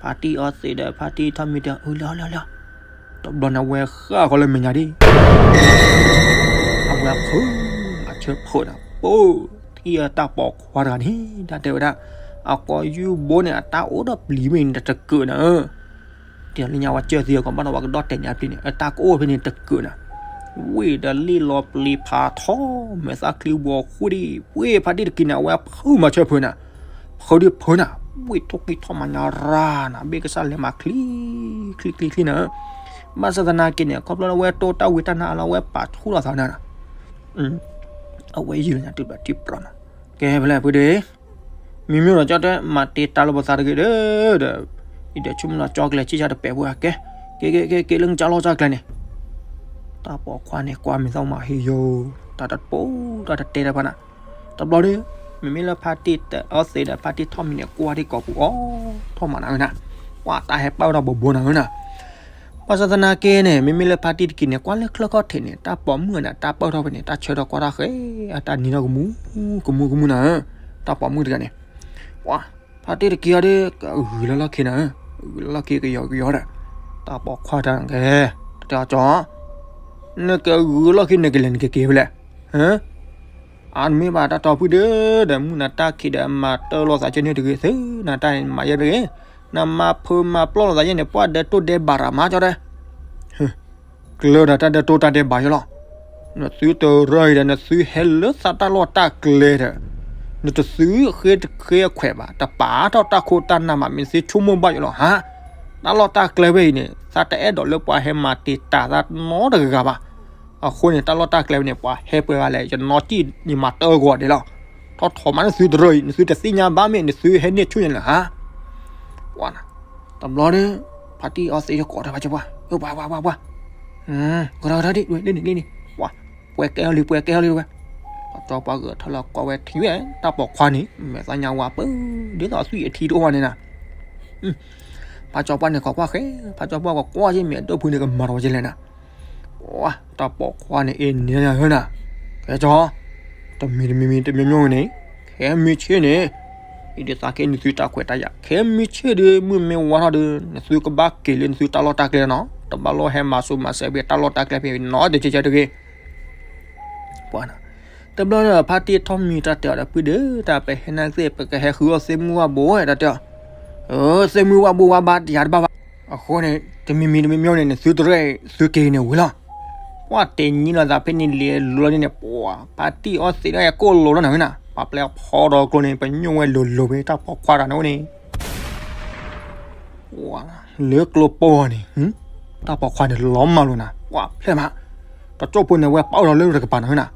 ဖါတံၢ်အီသံးဒီး ဖါတံၢ်ထီၣ်မံၤတဲ အၢ လဲၤအီၤလဲၤအီၤလဲၤအီၤ, တဘျီန့ၣ်ဝဲဃၣ်ဃီလၢမဲာ်ညါဒံး, အဝဲဖုး, အဆၢဖုးဒီး ပၢ်ထံၣ်အတၢ်ပိာ်ခွါတဂၤန့ၣ် တၢ်တဲဝဲဒၣ်, အကိးယူၢ်ဘိန့ၣ် အတၢ်အိၣ်ဒီးပျံၤမ့ၢ်န့ၣ်တကၢးနၤဧၢ တဲလၢညါဝဲကၢၢ်သံအကီး ဘၣ်ဒီးဝဲကဒီၣ်တဲာ်န့ၣ်အပျံၤန့ၣ် အတၢ်ကအိၣ်ဖဲန့ၣ်တကၢးနၤ, ဝ့ၢ်ဒီးလ့ၣ်လီၤပျံၤဖးထီ မဲာ်သၣ်ချံဘှီဃူဒံး, ဝ့ၢ်ဖါတံၢ်တက့ၤန့ၣ် အဝဲဖုးမၤဆၢဖုးနၤ, ဖုးဒံးဖုးနၤ, ဝ့ၢ်ထိၣ်ဃံထီၣ်မၤညါရၤနၤ, ဘ့ၣ်ကစၢ်လဲၤမၤချံ, ချံချံချံနၤ, ဘၣ်ဆၣ်သနာ်က့န့ၣ် ခီဖျိလၢဝဲတိၢ်တၢ်ဝံတၢ်နါအလီၤ ဝဲပာ်ဆူၣ်လီၤသးနၤ, အဝဲယံာ်လၢညါတုၤဘၣ်ထံပြးနၤ, ကဲဖဲလဲၣ်ဖုဒ့ မ့မ့ၢ်ဒီးကၠီတဲ မၤတ့ၢ်တၢ်လၢပသးတဂ့ၤဒီး, ဒီး, အံၤဒီးဆိကမိၣ်လီၤကၠီကလဲၤဆံၣ်ဆါတပဲာ်ဖိအကဲ, က့ၤက့ၤက့ၤက့ၤလၢကၠီလီၢ်ကၠီကျဲန့ၣ်, တၢ်ပိာ်ခွါန့ၣ် ကွၢ်မ့ၢ်သီမးဟ့ၣ်ယိာ်, တၢ်တပိာ်တၢ်တတဲတၢ်ဖးနၤ, တဘျီဒီး, မ့မ့ၢ်လၢဖါတံၢ်အီသံးဒီး ဖါတံၢ်ထီၣ်မံၤန့ၣ် ကွၢ်ဒံးကိာ်ပူၤအီၤ, ထီၣ်မးနၤဝဲနၤ, ကွၢ်တၢ်ဟဲပာ်ဝဲဒီးဘိဘိနၤဝဲနၤ ဘၣ်ဆၣ်သနာ်က့န့ၣ် မ့မ့ၢ်လၢဖါတံၢ်တက့ၤန့ၣ် ကွၢ်လၢချၢၣ်ခီၣ်ထံးန့ၣ် တၢ်ပိာ်မုၣ်န့ၣ် တၢ်ပၢၢ်ထီၣ်ဖဲန့ၣ် တၢ်ဆၢထီၣ်ကွၢ်တၢ်ဃဲ, အတၢ်နံၤထီၣ်ကမူ, ကမူကမူနၤဧၢ, တၢ်ပိာ်မုၣ်တဂၤန့ၣ်, ပှၤ, ဖါတံၢ်တက့ၤအီၤဒီး ကဂုၤလၢလီၢ်ခံနၤဧၢ, ဂုၤလၢလီၢ်ခံကယီကယီဒီး, တၢ်ပိာ်ခွါတၢ်ကဲ, တတဲအီၤကၠီ, နကဂုၤလီၢ်ခံနကလဲၤနကက့ၤဖဲလဲၣ်, အါ နမ့ၢ်ဘၣ်တၢ်တီဖုၣ်ဒီး ဒီးမုၢ်နၤတၢ်ခံးဒီး မၤတၢ်လိာ်သးကဲန့ၣ်တဂ့ၤသု, နၤတၢ်န့ၣ်မၤယဲတဂ့ၤ, နမၤဖုးမၤပျီၢ်လိာ်သးယဲန့ၣ် ပှၤဒဲတိၢ်ဒဲဘးရၤမးကၠီတဲ, ကျၢၤဒီးတၢ်ဒဲတိၢ်တၢ်ဒဲဘးယဲလီၤ, နသုတရၢအံၤဒီး နသုဟဲလၢသးတၢ်လီၢ်တၢ်ကျဲဒီး, နတသုဃ့တဃ့အခွဲးဘၣ်, တပာ်ထီၣ်တၢ်ခိတၢ်နၢ်ဘၣ် မ့ၢ်နသုဆိကမိၣ်ဘၣ်ယဲလီၤဟါ, တၢ်လီၢ်တၢ်ကျဲဖဲအံၤန့ၣ် သးတအဲၣ်ဒိးလၢပှၤဟဲမၤတ့ၢ်တၢ်သးနီတဂၤဘၣ် အဃိန့ၣ် တၢ်လီၢ်တၢ်ကျဲဖဲန့ၣ် ပှၤဟဲပှဲၤဂၤလဲၣ် ယနီၢ်ကံၣ်ယမၤတၢ်ဂီၤဒဲးလီၤ, ထီၣ်ထီၣ်မးနသုတရၢအံၤ နသုတသ့ၣ်ညါဘၣ်မ့ၢ် နသုဟဲန့ၢ်ဆူၣ်ညါလၢဟါ, ပှၤနၤ, တဘျီဒီး, ဖါတံၢ်အီသံးဒီးကိးထၢၣ်ဖါကၠီပှၢ်, ပှၤပှၤပှၤပှၤပှၤ, ကထီၣ်ကထီၣ်ဒံး လံန့ၣ်လံန့ၣ်, ပှၤ, ပှဲၤကဲထီၣ်လံ ပှဲၤကဲထီၣ်လံတဝဲ, ဖါကၠီပှၢ်ဂဲၤထၢၣ်လီၤကိးဝဲထံၣ်ဝဲ တၢ်ပိာ်ခွါန့ၣ် မဲာ်သၣ်ညါဝါပၢၢ် ဒ်သိးအသွံၣ်အထံတအိၣ်ဘၣ်န့ၣ်နၤ ဖါကၠီပှၢ်န့ၣ် ခိးကွၢ်ဃဲ, ဖါကၠီပှၢ်ကကွၢ်က့ၤမ့ၢ်အဒိၣ်ဖုန့ၣ် ကမၤထီၣ်ဝဲကလဲၣ်နၤ, ပှၤ, တၢ်ပိာ်ခွါန့ၣ် အ့ၣ်န့ၣ်နၤဧၢနၤ, ကဲကၠီ, တမံၤတမံၤမံၤတမံၤမံၤန့ၣ်, ခဲမုၢ်ဆ့ၣ်န့ၣ်, အံၤဒ်သိးကဲနသုတၢ်ခွဲးတၢ်ယာ် ခဲမုၢ်ဆ့ၣ်ဒီး မုၢ်မ့ၢ်ဝါထီၣ်ဒီး နသုကဘၣ်က့ၤလၢနသုတၢ်လီၢ်တၢ်ကျဲနီၤ, တဘၣ်လိၣ်ဟဲမၤစိမၤစဲးဖဲတၢ်လီၢ်တၢ်ကျဲဖဲနီတကဲကဲတဂ့ၤ. ပှၤနီၤ, တဘျီဒီးဖါတံၢ်ထီၣ်မံၤတၢ်တဲအီၤဒီး ပုၢ်ဒီး တၢ်ပဟဲနာ်သ့ၣ် ပကဟဲဃုအီၣ်သ့ၣ်မုၢ်ဝၣ်ဘိဝဲ တၢ်တဲအီၤ, သ့ၣ်မုၢ်ဝၣ်ဘိဝါဘါတယၤတဘၣ်ဘၣ်. အဃိန့ၣ် တမံၤမံၤတမံၤမံၤန့ၣ် နသုတရဲၣ်သုက့ၤန့ၣ်ဝံၤလီၤ. ပှၤတဲညီလိာ်သးဖဲန့ၣ်လံာ်လိၤလီၤဒ်န့ၣ် ပှၤဖါတံၢ်အီၣ်သံးဒီးကိၣ်လိၤလီၤနၤဝဲနၤ, ပှၤပျဲၢ်ဖီဒီးကျိန့ၣ် ပညိၣ်ဝဲလိၤလိၤဖဲတၢ်ပိာ်ခွါတဂၤန့ၣ်အိၣ်န့ၣ် လၢကျိပိာ်န့ၣ် တၢ်ပိာ်ခွါန့ၣ်လီၤမၢ်လိာ်နၤ ပှၤဖျဲၣ်မး, တကၠိၢ်ဖိန့ၣ် အဝဲပာ်အီၤဒီးလၢတကပၤနၤဝဲနၤ,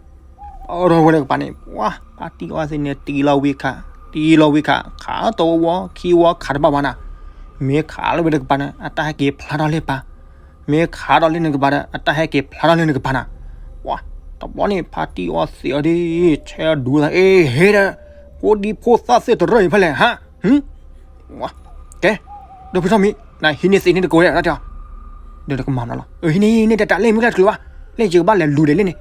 ပာ်အီၤဒီးဝဲတကပၤန့ၣ် ပှၤဖါတံၢ်အီၣ်သံးန့ၣ် တံၤလီၤဝံၤခး, တံၤလီၤဝံၤခး, ခးတဝီဝီ ခံဝီခးတဘၣ်ဘၣ်နၤ, မ့ၢ်ခးလၢဝဲတကပၤန့ၣ် အတၢ်ဟဲက့ၤဖျါထီၣ်လၢပၢ်, မ့ၢ်ခးဒီးလၢနကပၤဒီး အတၢ်ဟဲက့ၤဖျါထီၣ်လၢနကပၤနၤ, ပှၤ တဘျီန့ၣ် ဖါတံၢ်အီၣ်သံးအီၤဒ် ဆဲးဒူသး အ့ ဟ့ဒီး ဖိဒံဖိသၣ်သ့ၣ်တရၢၣ်အံၤဖဲလဲၣ်ဟါ, ကဲ ဒီးဖုထီၣ်မံၤ နဟံးန့ၢ်သံးန့ၢ်တကိးဝဲဒၣ်တၢ်, ဒီးတကမၤနီၤလီၤ ဟံးန့ၢ် ဟံးန့ၢ်တၢ်တၢ်လၢမုၢ်ကျဲတချုးဘၣ်, လၢယကဘၣ်လဲၤလူၤဒီးလၢန့ၣ်,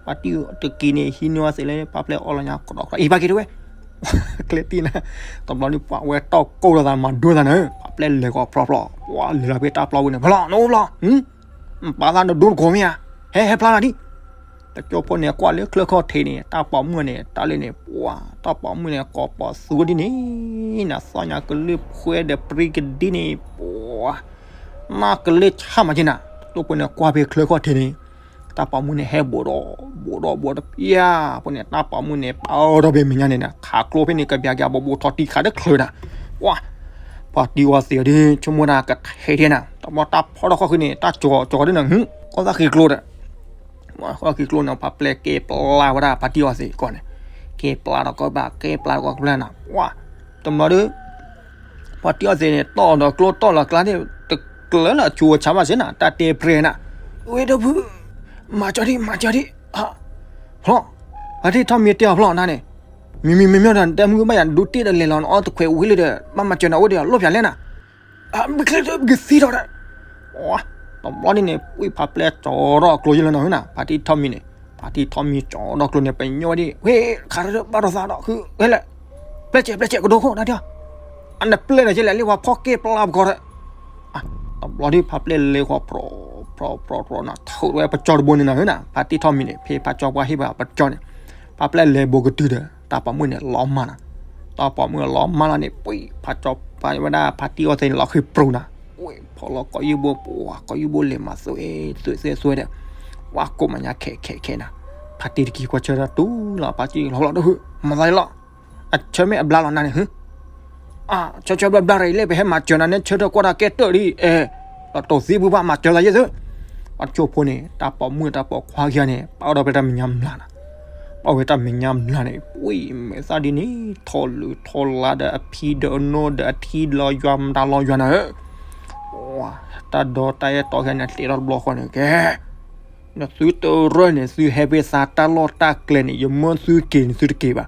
ပှၤတံၢ်တက့ၤန့ၣ် ဟံးန့ၢ်အီၣ်သံးလၢ ပှၤပျဲၢ်အီၣ်လီၤညါကဒီးကဒီး အံၤပာ်က့ၤတဝဲ ကျဲတံၢ်နၤ, တဘျီန့ၣ် ပှၤဝဲတီၢ်ကိၢ်လိာ်သးမၤဒိသးနၤ, ပှၤပျဲၢ်လဲၤကီးဖြီဖြီ, ပှၤလဲၤလီၤဖဲတၢ်ပျီပူၤန့ၣ် ဖျီ နအိၣ်ဖျီ ပာ်သးနဒိတကိးမ့ၢ်ဧါ, ဟဲဟဲဖျါလီၤဒံး, တကၠိၢ်ဖိန့ၣ် ကွၢ်လၢချၢခီၣ်ထံးန့ၣ် တၢ်ပိာ်မုၣ်န့ၣ် တၢ်လၢန့ၣ် ပှၤ တၢ်ပိာ်မုၣ်န့ၣ် ကိးပိာ်သူဒ်န့ၣ်, နသီၣ်ညါကလုၢ်ဖှဲဒီးပြံကဒံန့ၣ် ပှၤ နၢ်ကလ့ၢ်ဆၣ်မၤက့နၤ, တကၠိၢ်ဖိန့ၣ် ကွၢ်ဖဲချၢခီၣ်ထံးန့ၣ် တၢ်ပိာ်မုၣ်န့ၣ် ဟဲဘိးဒီး ဘိးဒီးဘိးတပျၢ်ဖိန့ၣ် တၢ်ပိာ်မုၣ်န့ၣ် ပာ်အီၤဒီးဖဲမဲာ်ညါန့ၣ် ခးကျိဖဲန့ၣ် ကဘျးကဘီဘိထီၣ်တံၢ်ခးတချုးနၤ, ပှၤ ပှၤတံၢ်အီၣ်သံးအီၤဒ် ဆိကမိၣ်တၢ်ကထဲဒ်နၤ, တဘျီတၢ်ဖီထီၣ်ခီၣ်ဃံန့ၣ် တၢ်ကၠီကၠီဒ်နၤ, ကီၢ်သၣ်ဃံကျိဒီး ပှၤဃီၣ်ဃံကျိန့ၣ် ပှၤပျဲၢ်က့ၤပျၢ်ဝဲဒၣ် ဖါတံၢ်အီၣ်သံးကီးန့ၣ်, က့ၤပျၢ်ဒီးကီၢ်ဘၣ် က့ၤပျၢ်ဒီးကီၢ်ပျဲၢ်နၤ, ပှၤ တဘျီဒီး ဖါတံၢ်အီၣ်သံးန့ၣ် တီၢ်ဒီးကျိတီၢ်လီၤကျါန့ၣ် တကျၢၤလၢအဆူးအဆါဘၣ်စ့ၢ်နၤ, တၢ်တဲပြဲနၤ, ဝဲဒီပုၢ် မၤကၠီဒံး မၤကၠီဒံး, ဖျီၣ်, ဖါတံၢ်ထီၣ်မံၤတဲအီၤဖျီၣ်နၤန့ၣ်, မံၤမံၤမံၤမံၤဒီး တဲမုၢ်ဘၣ်ယၤဒိတ့ၢ်ဒီးလဲၤလီၤနအီၣ်တခွဲးဝံၤလံဒီး ဘၣ်မၤစၢၤနၤအိၣ်ဒီး လိၣ်ဖျါလဲၣ်နၤ ဘုချ့တဘုသံထီၣ်ဒီး, တဘျီန့ၣ်န့ၣ် ဝံၢ်ဖါပျဲၢ်ကၠီထီၣ်ကျိယလီၤနၤနၤ, ဖါတံၢ်ထီၣ်မံၤန့ၣ်, ဖါတံၢ်ထီၣ်မံၤကၠီထီၣ်ကျိန့ၣ် ပညိၣ်ဝဲဒၣ် ဝ့ၢ် ခးရၢဘၣ်ဒီးသးဒီး ဃုဝဲလဲၣ်, ပျဲၢ်စဲး ပျဲၢ်စဲး ကဒိခိၣ်နၤဒီး, အနပျဲၢ်ဒီးကလဲၣ် လၢပှၤဖီၣ်က့ၤပျၢ်ပကီးဒီး တဘျီဒ်ဖါပျဲၢ်လဲၤဃီၤ ဖြီဖြီဖြီနီၤ ထုးဝဲပကၠီတဘိန့ၣ်နၤဧၢနၤ, ဖါတံၢ်ထီၣ်မံၤန့ၣ် ဖဲဖါကၠီပှၢ်ဟ့ၣ်ဘၣ်ပကၠီန့ၣ်, ဖါပျဲၢ်လဲၤဘိးကတုၤဒီး တၢ်ပိာ်မုၣ်န့ၣ်လီၤမၢ်နၤ, တၢ်ပိာ်မုၣ်လီၤမၢ်လီၤန့ၣ် ပှံၤ ဖါကၠီပှၢ်ဝဲဒၣ်ဖါတံၢ်အီၣ်သံးန့ၣ် လီၤဃံးပြူၤနၤ, ဝ့ၢ်ဖီလီၤကီးယုၢ်ဘိ ပှၤကီးယုၢ်ဘိလဲၤမၤသွဲသွဲသွဲဒီး, ဝါကိးမၤညါခဲခဲခဲနၤ, ဖါတံၢ်တကံၤကွၢ်ဆၢထၢၣ်တူၢ်လီၤ ဖါတံၢ်လီၤလီၤဒီး မၤသးလီၤ အဆၢမ့ၢ်အဘျါလီၤနၤန့ၣ် ဟၢ, အဆၢဆၢဘျါဘျါရၤအံၤလၢပဟဲမၤစၢၤနၤန့ၣ် ဆၢထၢၣ်ကွၢ်တၢ်ကဲတၢၢ်လံ, အဲ, လီၤတိၢ်သံဘုဘၣ်မၤစၢၤသးယဲၢ်သု, ပှၤကၠိဖိန့ၣ် တၢ်ပိာ်မုၣ်တၢ်ပိာ်ခွါခံဂၤန့ၣ် ပာ်အီၤဒီးဖဲတၢ်မဲာ်ညါမျးနၤ, ပာ်ဝဲတၢ်မဲာ်ညါမျးန့ၣ် ပှံၤမဲာ်သၣ်ဒ်န့ၣ် ထီၣ်လုၢ်ထီၣ်လါဒီးအဖံဒီးအနိဒီးအထံလီၤယွၤမတၤလီၤယွၤနၤဧၢ, တၢ်ဒီတၢ်အဲၣ်တီခံဂၤန့ၣ် တဲထီၣ်တဘျီဃီန့ၣ် ကဲ နသုတရၢၢ်န့ၣ် သုဟဲဖဲသးတၢ်လီၢ်တၢ်ကျဲန့ၣ် ယမၢသုက့ၤန့ၣ် သုတက့ၤဘၣ်,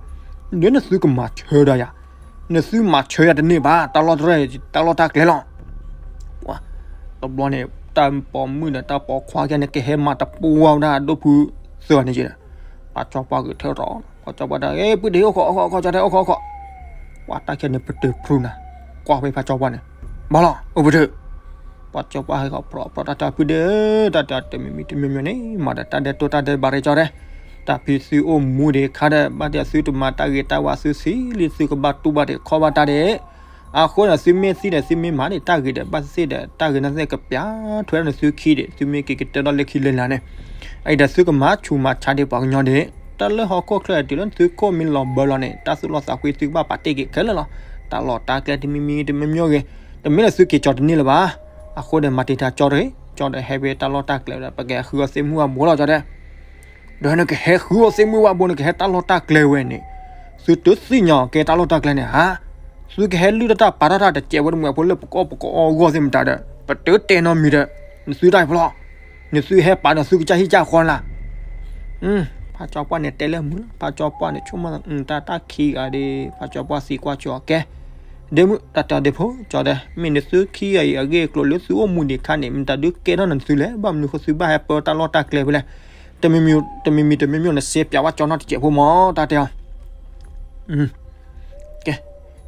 ဒီးနသုကမၤဆၢဒီးယၤ, နသုမၤဆၢယၤတန့ၢ်ဘၣ်, တၢ်လီၢ်တရၢၢ်န့ၣ် တၢ်လီၢ်တၢ်ကျဲလီၤ. ပှၤ, တဘျီန့ၣ် တၢ်ပိာ်မုၣ်ဒီးတၢ်ပိာ်ခွါခံဂၤန့ၣ် ကဟဲမၤတပှၢ်ဝဲဒၣ်ဒိၣ်ဖုသၢဂၤန့ၣ်က့ၤဒီး, ဖါကၠီပှၢ်ဂဲၤထၢၣ်ထီၣ်, ဖါကၠီပှၢ်တဲ အ့ ပုၢ်ဒ့အိၣ်ခိး အိၣ်ခိး အိၣ်ခိး ကၠီတဲ အိၣ်ခိး အိၣ်ခိး, ပှၤတၢ်ခဲန့ၣ် ပတုာ်ဖြူနၤ, ကွၢ်ဖဲဖါကၠီပှၢ်န့ၣ်, ဘၣ်လီၤ အိၣ်ပတုာ် ပှၤကၠီပှၢ်ဟဲခီဖျိ ဖျိတၢ်တဲ ပုၢ်ဒ့ဧၢ, တၢ်တဲတမံၤမံၤတမံၤမံၤန့ၣ် မၤဒီးတၢ်ဒဲးတိၢ်တၢ်ဒဲးဘးရဲၣ်ကၠီတဲ, တၢ်ဖံးသုအိၣ်မူဒံးခါဒီး ဘၣ်တဲသုတမၤတၢ်ဂ့ၤတၢ်ဝါ သုဆံးလံ သုကဘၣ်တူၢ်ဘၣ်ဒံးခီၣ်ဘၣ်တၢ်ဒံး, အဃိန့ၣ် သုမ့ၢ်သံဒီး သုမ့ၢ်မၤဒံးတၢ်ဂ့ၤဒီး ဘၣ်သ့ၣ်သ့ၣ်ဒီး တၢ်ဂ့ၤန့ၣ်သ့ၣ်ကပျၢ်ထွဲဒီးသုခံဒီး သုမ့ၢ်က့ၤကတၢၢ်ထီၣ်လၢခံလၢလာ်န့ၣ်, အအံၤဒီး သုကမၤဆူးမၤဆါဒံးပှၤကညီဒံး, တၢ်လၢဟီၣ်ခိၣ်ချၢတုၤလၢသုခိၣ်မ့ၢ်လီၤဘၢလီၤန့ၣ် တၢ်သူၣ်လီသးကွံ သုကဘၣ်ပာ်တ့ၢ်က့ၤခဲလၢာ်လီၤ. တၢ်လီၢ်တၢ်ကျဲတမံၤမံၤတမံၤမံၤဂ့ၤ, တမ့ၢ်လၢသုက့ၤကၠီတန့ၢ်လၢၤဘၣ်. အဃိန့ၣ် မၤတံာ်တာ်ကၠီတဂ့ၤ, ကၠီဒီးဟဲဖဲတၢ်လီၢ်တၢ်ကျဲဒီး ပကဟဲဃုအီၣ်သ့ၣ်မုၢ်ဝါဘိလီၤ ကၠီတဲ ဒီးနကဟဲဃုအီၣ်သ့ၣ်မုၢ်ဝါဘိ နကဟဲတၢ်လီၢ်တၢ်ကျဲဝဲန့ၣ်, သုတသ့ၣ်ညါကဲတၢ်လီၢ်တၢ်ကျဲန့ၣ်ဧါ. သုကဟဲလုၢ်တၢ်တၢ်ပာ်ထီၣ်တၢ်တစဲးဖိတမှဲးဖိလၢပကအီၣ်ပကအီအဂီၢ်သ့ၣ်မတၤဒီး ပတတဲနီတမံၤဒီး နသုတၢ်ဖျီၣ်, နသုဟဲပာ်ဒီးသုကစၢ်ဟံၣ်ကၢ်ဃီလၢ် ဖါကၠီပှၢ်န့ၣ်တဲလၢမုာ်လီၤ. ဖါကၠီပှၢ်န့ၣ် ဆိကမိၣ်တၢ်တၢ်ခံဂၤဒီး ဖါကၠီပှၢ်သံကွၢ်ကၠီအီၤ ကဲ, ဒ့မုၣ် တၢ်တဲဒ့ဖိ ကၠီတဲ မ့ၢ်နသုခံဂၤအံၤ အဂ့ၢ်အကျိၤလၢသုအိၣ်မူဒံးခါန့ၣ် မတၤဒုးကဲထီၣ်နသုလဲၣ်. ဘၣ်မနုၤဃိသုဘၣ်ဟဲပၢတၢ်လီၢ်တၢ်ကျဲဖဲလဲၣ်. တမံၤမံၤတမံၤမံၤ နစ့ပၠးဝဲကၠီနီတစဲးဖိမၢ် တၢ်တဲအီၤ ကဲ,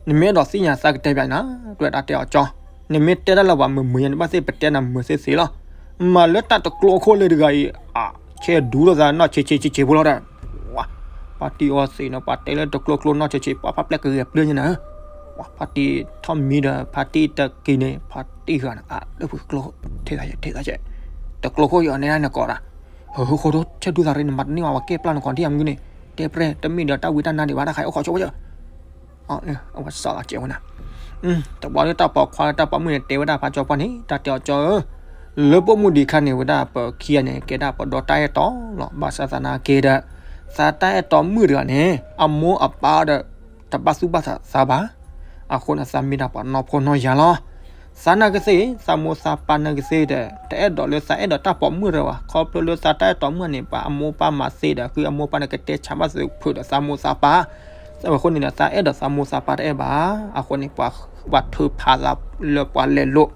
နမ့ၢ်အဲၣ်ဒိးသ့ၣ်ညါသးကတဲပျးနၤ, တွဲတၢ်တဲအီၤကၠီ, နမ့ၢ်တဲတၢ်လၢပှၤမုာ်မုာ်ညါ နဘၣ်သ့ၣ်ပတဲနၤမုာ်သ့ၣ်သ့ၣ်လီၤ. မၤလၢတၢ်တကျိခိၣ်လၢတဂၤအံၤ, အဆဲးဒူလိာ်သးနီၢ်ဆံးဆံးဆံးဆံးဖိလီၤဒီး, ပှၤတံၤအီၤသ့ၣ်နီၤ ပှၤတဲလၢတကျိကျိနီၢ်ဆံးဆံး ပှၤဖးပျဲၢ်ကဂဲၤပျၢၢ်ညါနၤ, ပှၤဖါတံၢ်ထီၣ်မံဒီး ဖါတံၢ်တက့ၤန့ၣ် ဖါတံၢ်ဂၤန့ၣ် အလၢပှၤကျိ ထဲသးယဲ ထဲသးယဲ, တကျိခိၣ်ယအီၤနဲဒၣ်နကိးဒၣ်, ဟဃိဒိ ဆဲးဒူသးရ့ နမၤတန့ၢ်ဘၣ် ပှၤကဲပျၢ်နကိးဒံးအမုၢ်န့ၣ်, တဲပြဲၢ် တမ့ၢ်ဒီးတၢ်ဝံတၢ်နါဒံးဘၣ် တၢ်ခါအံၤအိၣ်ခိးဆိဝဲယၢ အဝဲစးလီၤကဲဝဲနၤ, တဘျီလၢတၢ်ပိာ်ခွါလၢတၢ်ပိာ်မုၣ်န့ၣ် တဲဝဲဒၣ်ဖါကၠီပှၢ်န့ၣ် တၢ်တဲအီၤကၠီဧၢ, လၢပိာ်မုၣ်ဒံးခါန့ၣ် ဝဲဒၣ်ပခံဂၤန့ၣ် ကဲဒၣ်ပဒီတၢ်အဲၣ်တီလီၤ. ဘၣ်ဆၣ်သနာ်က့ဒီး သးတၢ်အဲၣ်တီမုၣ်တဂၤန့ၣ် အမိၢ်အပၢ်ဒီး တဘၣ်သူၣ်ဘၣ်သးသးဘၣ်. အဃိန့ၣ် သးမ့ၢ်ဒၣ်ပှၤနီၢ်ဖိနီၢ်ယၤလီၤ. သးနာ်က့သ့ၣ် သးမိၢ်သးပၢ်နာ်က့သ့ၣ်ဒီး တအဲၣ်ဒိးလၢသးအဲၣ်ဒိးတၢ်ပိာ်မုၣ်တဂၤဘၣ်. ခီဖျိလၢသးတၢ်အဲၣ်တီမုၣ်န့ၣ် ပှၤအမိၢ်ပၢ်မၤသ့ဒီး ဃုအမိၢ်ပၢ်န့ၣ် ကတဲဆါဘၣ်သုးဖုးဒီးသးမိၢ်သးပၢ်, အဃိန့ၣ်ဒီး သးအဲၣ်ဒိးသးမိၢ်သးပၢ်တအဲၣ်ဘၣ်. အဃိန့ၣ် ပှၤထုးဖးသးလၢပှၤလဲၤလိာ်,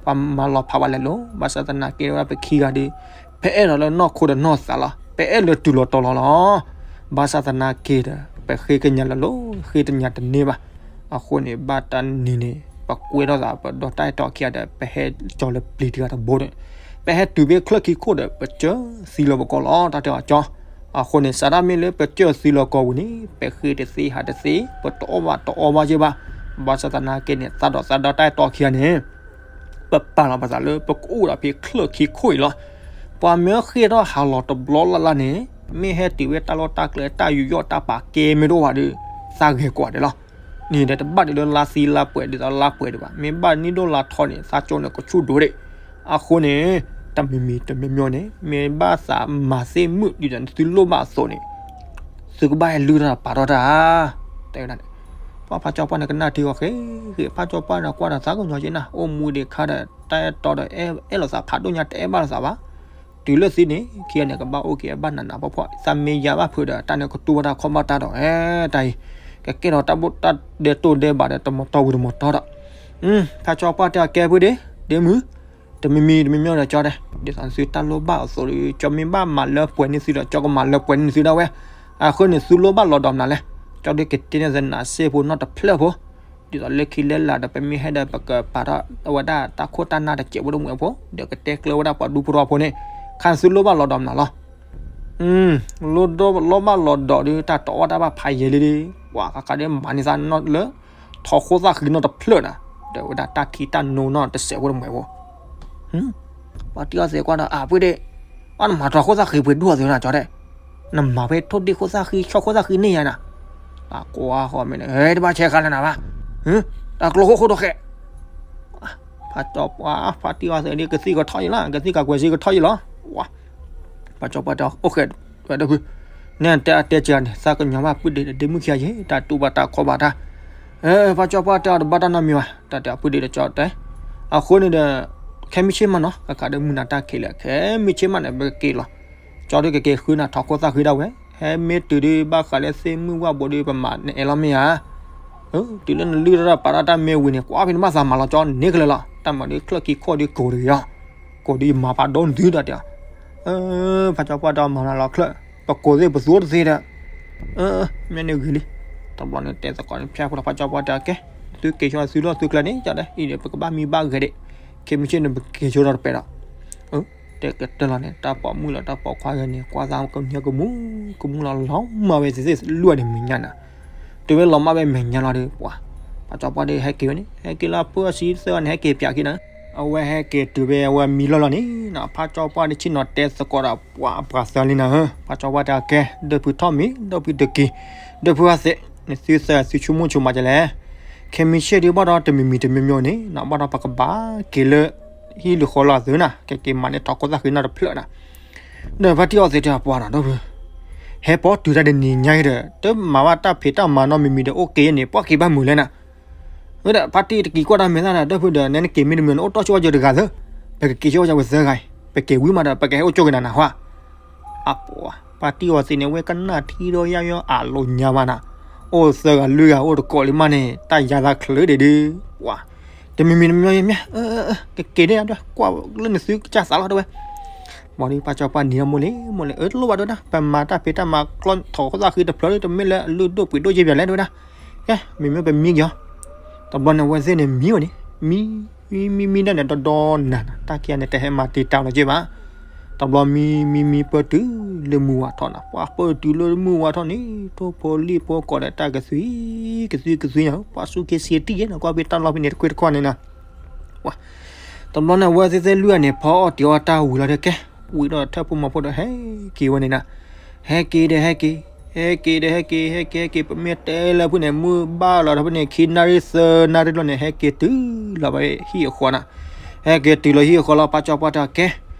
ပှၤမၤလီၤဖးပှၤလဲၤလိာ်. ဘၣ်ဆၣ်သနာ်က့ဝဲဒၣ်ပခံဂၤဒီး ပအဲၣ်ဒိးလၢနီၢ်ခိဒီးနီၢ်သးလီၤ. ပအဲၣ်လၢတုၤလီၤတီၤလီၤလီၤ. ဘၣ်ဆၣ်သနာ်က့ဒီး ပဃ့ကညးလၢာ်လီၤ ဃ့ကညးတန့ၢ်ဘၣ်. အဃိန့ၣ် ဘၣ်တနံၤန့ၣ် ပကွဲထီၣ်သး ပဒီတၢ်အဲၣ်တီခံဂၤဒီး ပဟဲကၠီၤလၢပျံၤတဂၤတဘိဒီး ပဟဲတုၤဖဲချၢၣ်ခံခိၣ်ဒီး ပစၢၤသံလီၤပကိာ်လီၤ တၢ်တဲအီၤကၠီ. အဃိန့ၣ် စးထီၣ်မ့ၢ်လၢပစၢၤသံလီၤကိာ်ဝံၤန့ၣ် ပဃ့တသ့ဟးတသ့ ပတအီၣ်ဘၣ်တအီဘၣ်က့ဘၣ်. ဘၣ်ဆၣ်သနာ်က့န့ၣ် သးဒီးသးဒီတၢ်အဲၣ်တီခံဂၤန့ၣ် ပပာ်လီၤပသးလၢပကအိၣ်ဒီးဖဲချၢၣ်ခံခိၣ်အံၤလီၤ. ပှၤမ့ၢ်ဃ့ၢ်ထီၣ်ဟးလီၤတဘျီလၢ်လၢ်န့ၣ် မ့ၢ်ဟဲတုၤဝဲတၢ်လီၢ်တၢ်ကျဲတၢ်ယူးယီၣ်တၢ်ပာ်ကဲမ့ၢ်တအိၣ်ဘၣ်ဒီး သးဂဲၤကွၢ်ဒံးလီၤ. န့ၣ်ဒီးတဘၣ်ဒံးလၢလါသံလါပှဲၤဒ်သိးလါပှဲၤဒံးဘၣ်. မ့ၢ်ဘၣ်နံၣ်ဒိၣ်လါထီန့ၣ် သးကၠိန့ၣ်ကဆူၣ်ဒိၣ်ဒံး. အဃိန့ၣ် တမံၤမံၤတမံၤမံၤန့ၣ် မ့ၢ်ဘၣ်သးမၤသ့ၣ်မုာ်ဒ်သိးသုလိၣ်ဘၣ်အသိးန့ၣ် သုကဘၣ်ဟဲလုၢ်ထီၣ်ပာ်ထီၣ်တၢ် တဲဝဲဒၣ်န့ၣ်. ပှၤဖးကၠီပှၢ်န့ၣ်ကနၣ်ထံအီၤဃဲဃဲ ဖးကၠီပှၢ်န့ၣ်ကွၢ်ဒီးသးကညီၤက့နၤ အိၣ်မူဒံးခါဒီး တၢ်အဲၣ်တီဒီးအဲၣ်လိာ်သးဖးဒိၣ်ညါတအဲၣ်ဘၣ်လိာ်သးဘၣ်. တုၤလၢသံန့ၣ် ခံဂၤန့ၣ် ကဘၣ်အိၣ်က့ၤအဘၣ်နးနးဖှီၣ်ဖှီၣ် သးမ့ၢ်ယါဘၣ်ဖုးဒီး တၢ်န့ၣ်ကတူၢ်ဘၣ်တၢ်ခီၣ်ဘၣ်တၢ်ဒီး အဲ တၢ်အံၤ ကကဲထီၣ်တၢ်ဘိၣ်တၢ်ဒဲးတိၢ်ဒဲးဘးဒီး တမီၤတီဝံၤတမီၤတီဒီး ဖးကၠီပှၢ်တဲအီၤကဲဖုဒ့ ဒ့မုၢ် တမံၤမံၤတမံၤမံၤဒီးကၠီတဲ ဒ်သိးသုတၢ်လိၣ်ဘၣ်အသိးဒီး ကၠီမ့ၢ်ဘၣ်မၤလၢပှဲၤန့ၢ်သုဒီး ကၠီကမၤလၢပှဲၤန့ၢ်သုဒၣ်ဝဲ. အဃိန့ၣ် သုလိၣ်ဘၣ်လီၤဒီးမနုၤလဲၣ်. ကၠီဒုးကတဲန့ၢ်သနၤစ့ဖိနီၢ်တဖျၢၣ်ဖိ ဒ်သိးလၢခံလၢလာ်ဒီး ပမ့ၢ်ဟဲဒီး ပကပာ်ထီၣ်အဝဲဒၣ်တၢ်ခိၣ်တၢ်နၢ်တစဲးဖိတမှဲးဖိ ဒီးကတဲကျၢၤဝဲဒၣ်ပှၤဒူဖိထီဖိန့ၣ် ခါသုလိၣ်ဘၣ်လီၤဒီးမနုၤလီၤ. လိၣ်ဒိၣ်လိၣ်ဘၣ်လီၤဒီးဒုး တၢ်တအီၣ်တၢ်ဘၣ်ဖးယံာ်လံဒီး ပှၤဃးဃးဒီးမၤန့ၢ်သးနီၢ်လၢ ထီၣ်ခိၣ်သၣ်ဃံနီၢ်တဖျၢၣ်နၤ ဒီးဝဲဒၣ်တၢ်ခံတၢ်နိနီၢ်တစဲးဖိတမှဲးဖိ ပှၤတံၢ်အီၤသ့ၣ်ကွၢ်ဒီး အၢ ဖုဒ့ အီၣ်နမၤထီၣ်ခိၣ်သၣ်ဃံပှဲၤဒူၣ်အီၤသ့ၣ်နၤကၠီတဲ နမၤဖဲထိၣ်ဒ့ၣ်ခိၣ်သၣ်ဃံ ဆီၣ်ခိၣ်သၣ်ဃံန့ၢ်ယၤနၤ အကွၢ်ဃီမ့ၢ်န့ၣ် တဘၣ်ဆဲးဃါလၢနၤဘၣ် တၢ်ကျိခိၣ်ခိၣ်ဒိၣ်ဃဲ ဖးကၠီပှၢ် ဖးတံၢ်အီၤသ့ၣ်ဒ် ကသံၣ်ကထီၣ်ယံၤလီၤ ကသံၣ်ကကွဲးစ့ကထီၣ်ယံၤလီၤ ပှၤ ဖးကၠီပှၢ်တဲအီၤ အိၣ်ဃဲ ဝဲဒၣ်ဖု နဲတဲအတဲကၢန့ၣ် သးကညီၤဘၣ်ဖုဒ့ဒီးဒ့မုၢ်ခံဂၤယဲ တၢ်တူၢ်ဘၣ်တၢ်ခီဘၣ်တၢ် ဖးကၠီပှၢ်တဲအီၤတဘၣ်တၢ်နီတမံၤဘၣ် တၢ်တဲအီၤဖုဒ့ဒီးကၠီတဲ အဃိန့ၣ်ဒီး ခဲမုၢ်ဆ့ၣ်မးနီၤ ကခးဒီးမုၢ်နၤတၢ်ခံးလၢာ် ခဲမုၢ်ဆ့ၣ်မးန့ၣ် ပကက့ၤလီၤ ကၠီဒုးကက့ၤဃုနၤထီၣ်ခိၣ်သၣ်ဃံဒၣ်ဝဲ ဟဲမ့ၢ်တုၤဒုးဘၣ်ဃးလၢသ့ၣ်မုၣ်ဝၣ်ဘိးဒုး ပမၤနအဲၣ်လီၤမ့ၢ်ဧါ တုၤလၢနလုၢ်ထီၣ်ပာ်ထီၣ်တၢ်မ့ၢ်ဝံၤန့ၣ် ကွၢ်ဖဲနဘၣ်သးမၤလီၤကၠီန့ၣ်ကလဲာ်လီၤ တၢ်မၤဒုးချၢၣ်ခံခိၣ်ဒုးကိးဒုးယီၤ ကိးဒုးယမၤဖးဒိၣ်နသုဒီးတဲအီၤ ဖးကၠီပှၢ်တဲအီၤမၤနၤလီၤချၢၣ် ပကိးသ့ၣ်ပသူတသ့ဒီး မ့ၢ်န့ၣ်ဂ့ၤလံ တဘျီန့ၣ်တဲသကိးန့ၣ် ဖၠါဖိလီၤဖးကၠီပှၢ်တဲအီၤကဲ သုက့ၤဆိသုလီၢ်သုကျဲန့ၣ် ကၠီတဲ အံၤဒီးပကဘၣ်မံဘၣ်ဂဲၤဒံး ခဲမုၢ်ဆ့ၣ်န့ၣ် ပက့ၤဆိဒီးတပဲဒီး တဲကတၢၢ်လီၤန့ၣ် တၢ်ပိာ်မုၣ်လီၤတၢ်ပိာ်ခွါဂၤန့ၣ် ကွၢ်သးကညီၤကမူ ကမူလီၤလီၤမၢ်ဝဲသ့ၣ်သ့ၣ်လွံၢ်န့ၣ်မဲာ်ညါနၤ တုၤဝဲလီၤမၢ်ဝဲမဲာ်ညါလီၤဒီး ပှၤ ဖးကၠီပှၢ်ဒီးဟဲက့ၤဝဲန့ၣ် ဟဲက့ၤလၢအဖိအဆံသၢန့ၣ် ဟဲက့ၤပၠးခံနၤ အဝဲဟဲက့ၤတုၤဝဲအဝဲမံလီၢ်လီၤန့ၣ် ဖးကၠီပှၢ်ဒုးဆ့ၣ်နီၤတဲသကိးဒီး ပှၤအပှၤသၢလံနၤ ဖးကၠီပှၢ်တဲအီၤကဲ ဒီးဖုထီၣ်မံၤ ဒီးဖုတက့ၤ ဒီးဖုအသဲး နသုသၢသုဆိကမိၣ်ဆိမးကလဲၣ် ခဲမုၢ်ဆ့ၣ်ဒုးဘၣ်ဒီးတမံၤမံၤတမံၤမံၤန့ၣ် ဘၣ်ဒီးပကဘၣ်က့ၤလၢ ဟံၣ်လုၢ်ဃီလီၤသုနၤ ကက့ၤမၤန့ၢ်ထီၣ်ခိၣ်သၣ်ဃံနီၢ်တဖျၢၣ်နၤ ဒီးဖါတံၢ်အီၤသ့ၣ်တဲပှၤနီၤ ဒီးဖု ဟဲပိာ်တုၤတၢ်တနံၤညါအံၤဒီး တမၤဘၣ်တၢ်ဖံးတၢ်မၤနီတမံၤမံၤဒီး အိၣ်က့ၤယဲန့ၣ်ပှၤက့ၤဘၣ်မုာ်လဲၣ်နၤ ဝဲဒၣ်ဖါတံၢ်တက့ၤကွၢ်တၢ်မဲာ်သၣ်ဒီး ဒီးဖုဒီး နဲနက့ၤမ့ၢ်တမုာ်န့ၣ် အိၣ်တီၢ်ဆိဝဲယတဂၤသၢ ပကက့ၤဆိဝဲယဝဲသၢဂၤအံၤ ပက့ၤဝံၤမးဒီး ပကဟဲအိၣ်ကၠိက့ၤနၤနၤဟါ အပှၤ ဖါတံၢ်အီၤသ့ၣ်န့ၣ် ဝဲကနၣ်ထံဒီးယါယီအလိၤညါဘၣ်နၤ အိၣ်သၢဂၤလွံၢ်ဂၤအိၣ်တကိးလံမးန့ၣ် တၢ်ယါသးချုးဒံးဒုး ပှၤ တမံၤမံၤတမံၤမံၤ ကက့ၤဒၣ် ကွၢ်လၢနသုကစၢ်သးလီၤတဲဝဲ မ်ဒုးဖါကၠီပှၢ်နံၤဒီးမိၢ်လံ မိၢ်လံ အၢ တလိၣ်ဘၣ်တဲဝဲဒၣ် ပမၤတၢ်ဖံးတၢ်မၤကျီထီၣ်ခိၣ်သၣ်ဃံတဖျၢၣ်လၢ တမ့ၢ်လၢအလုၢ်ဒိၣ်ပှ့ၤဒိၣ်ယဲၢ်ပၠးလဲၣ်တဲဝဲဒၣ် ကဲ မ့မ့ၢ်ပမံက့ၤအီၤ တဘျီန့ၣ် အဝဲသ့ၣ်န့ၣ်မံဝဲန့ၣ် မံ မံမံမံဒၣ်န့ၣ် ဒီဒီနၤနၤ တၢ်ခံဂၤန့ၣ် တဟဲမၤတ့ၢ်တၢ်လီၤက့ဘၣ်. တဘျီမံမံမံပၢတုၤလၢမုၢ်ဝၤထီၣ်နၤ ပှၤပၢတုၤလၢမုၢ်ဝၤထီၣ်န့ၣ် ထိၣ်ဖိလံၣ်ဖိကိးဒီးတၢ်ကသွံ ကသွံကသွံညါ ပှၤစူၢ်က့ၤဆံးတံၢ်ယဲနၤ ကွၢ်ဖဲတၢ်လီၢ်ဖဲန့ၣ်တခွ့တခီန့ၣ်နၤ တဘျီန့ၣ် အဝဲသ့ၣ်သ့ၣ်လွံၢ်ဂၤန့ၣ် ဖီအီၣ်တံၤအီၣ်တၢ်ဝံၤလီၤဒီးကဲ ဝံၤဒီးထၢၣ်ဖိမီၤဖိဒီးဟဲက့ၤဝဲန့ၣ်နၤ ဟဲက့ၤဒီးဟဲက့ၤ ဟဲက့ၤဒီးဟဲက့ၤ ဟဲက့ၤဟဲက့ၤ ပမ့ၢ်တဲလၢဖုၣ်န့ၣ် မုၢ်ဘၣ်လီၤဒီးဖဲန့ၣ် ခံနၣ်ရံၣ်သၢနၣ်ရံၣ်လီၤန့ၣ် ဟဲက့ၤတုၤလီၤဝဲဟံၣ်အဃီနၤ ဟဲက့ၤတုၤလီၤဟံၣ်အဃီလီၤ ဖးကၠီပှၢ်တဲကဲ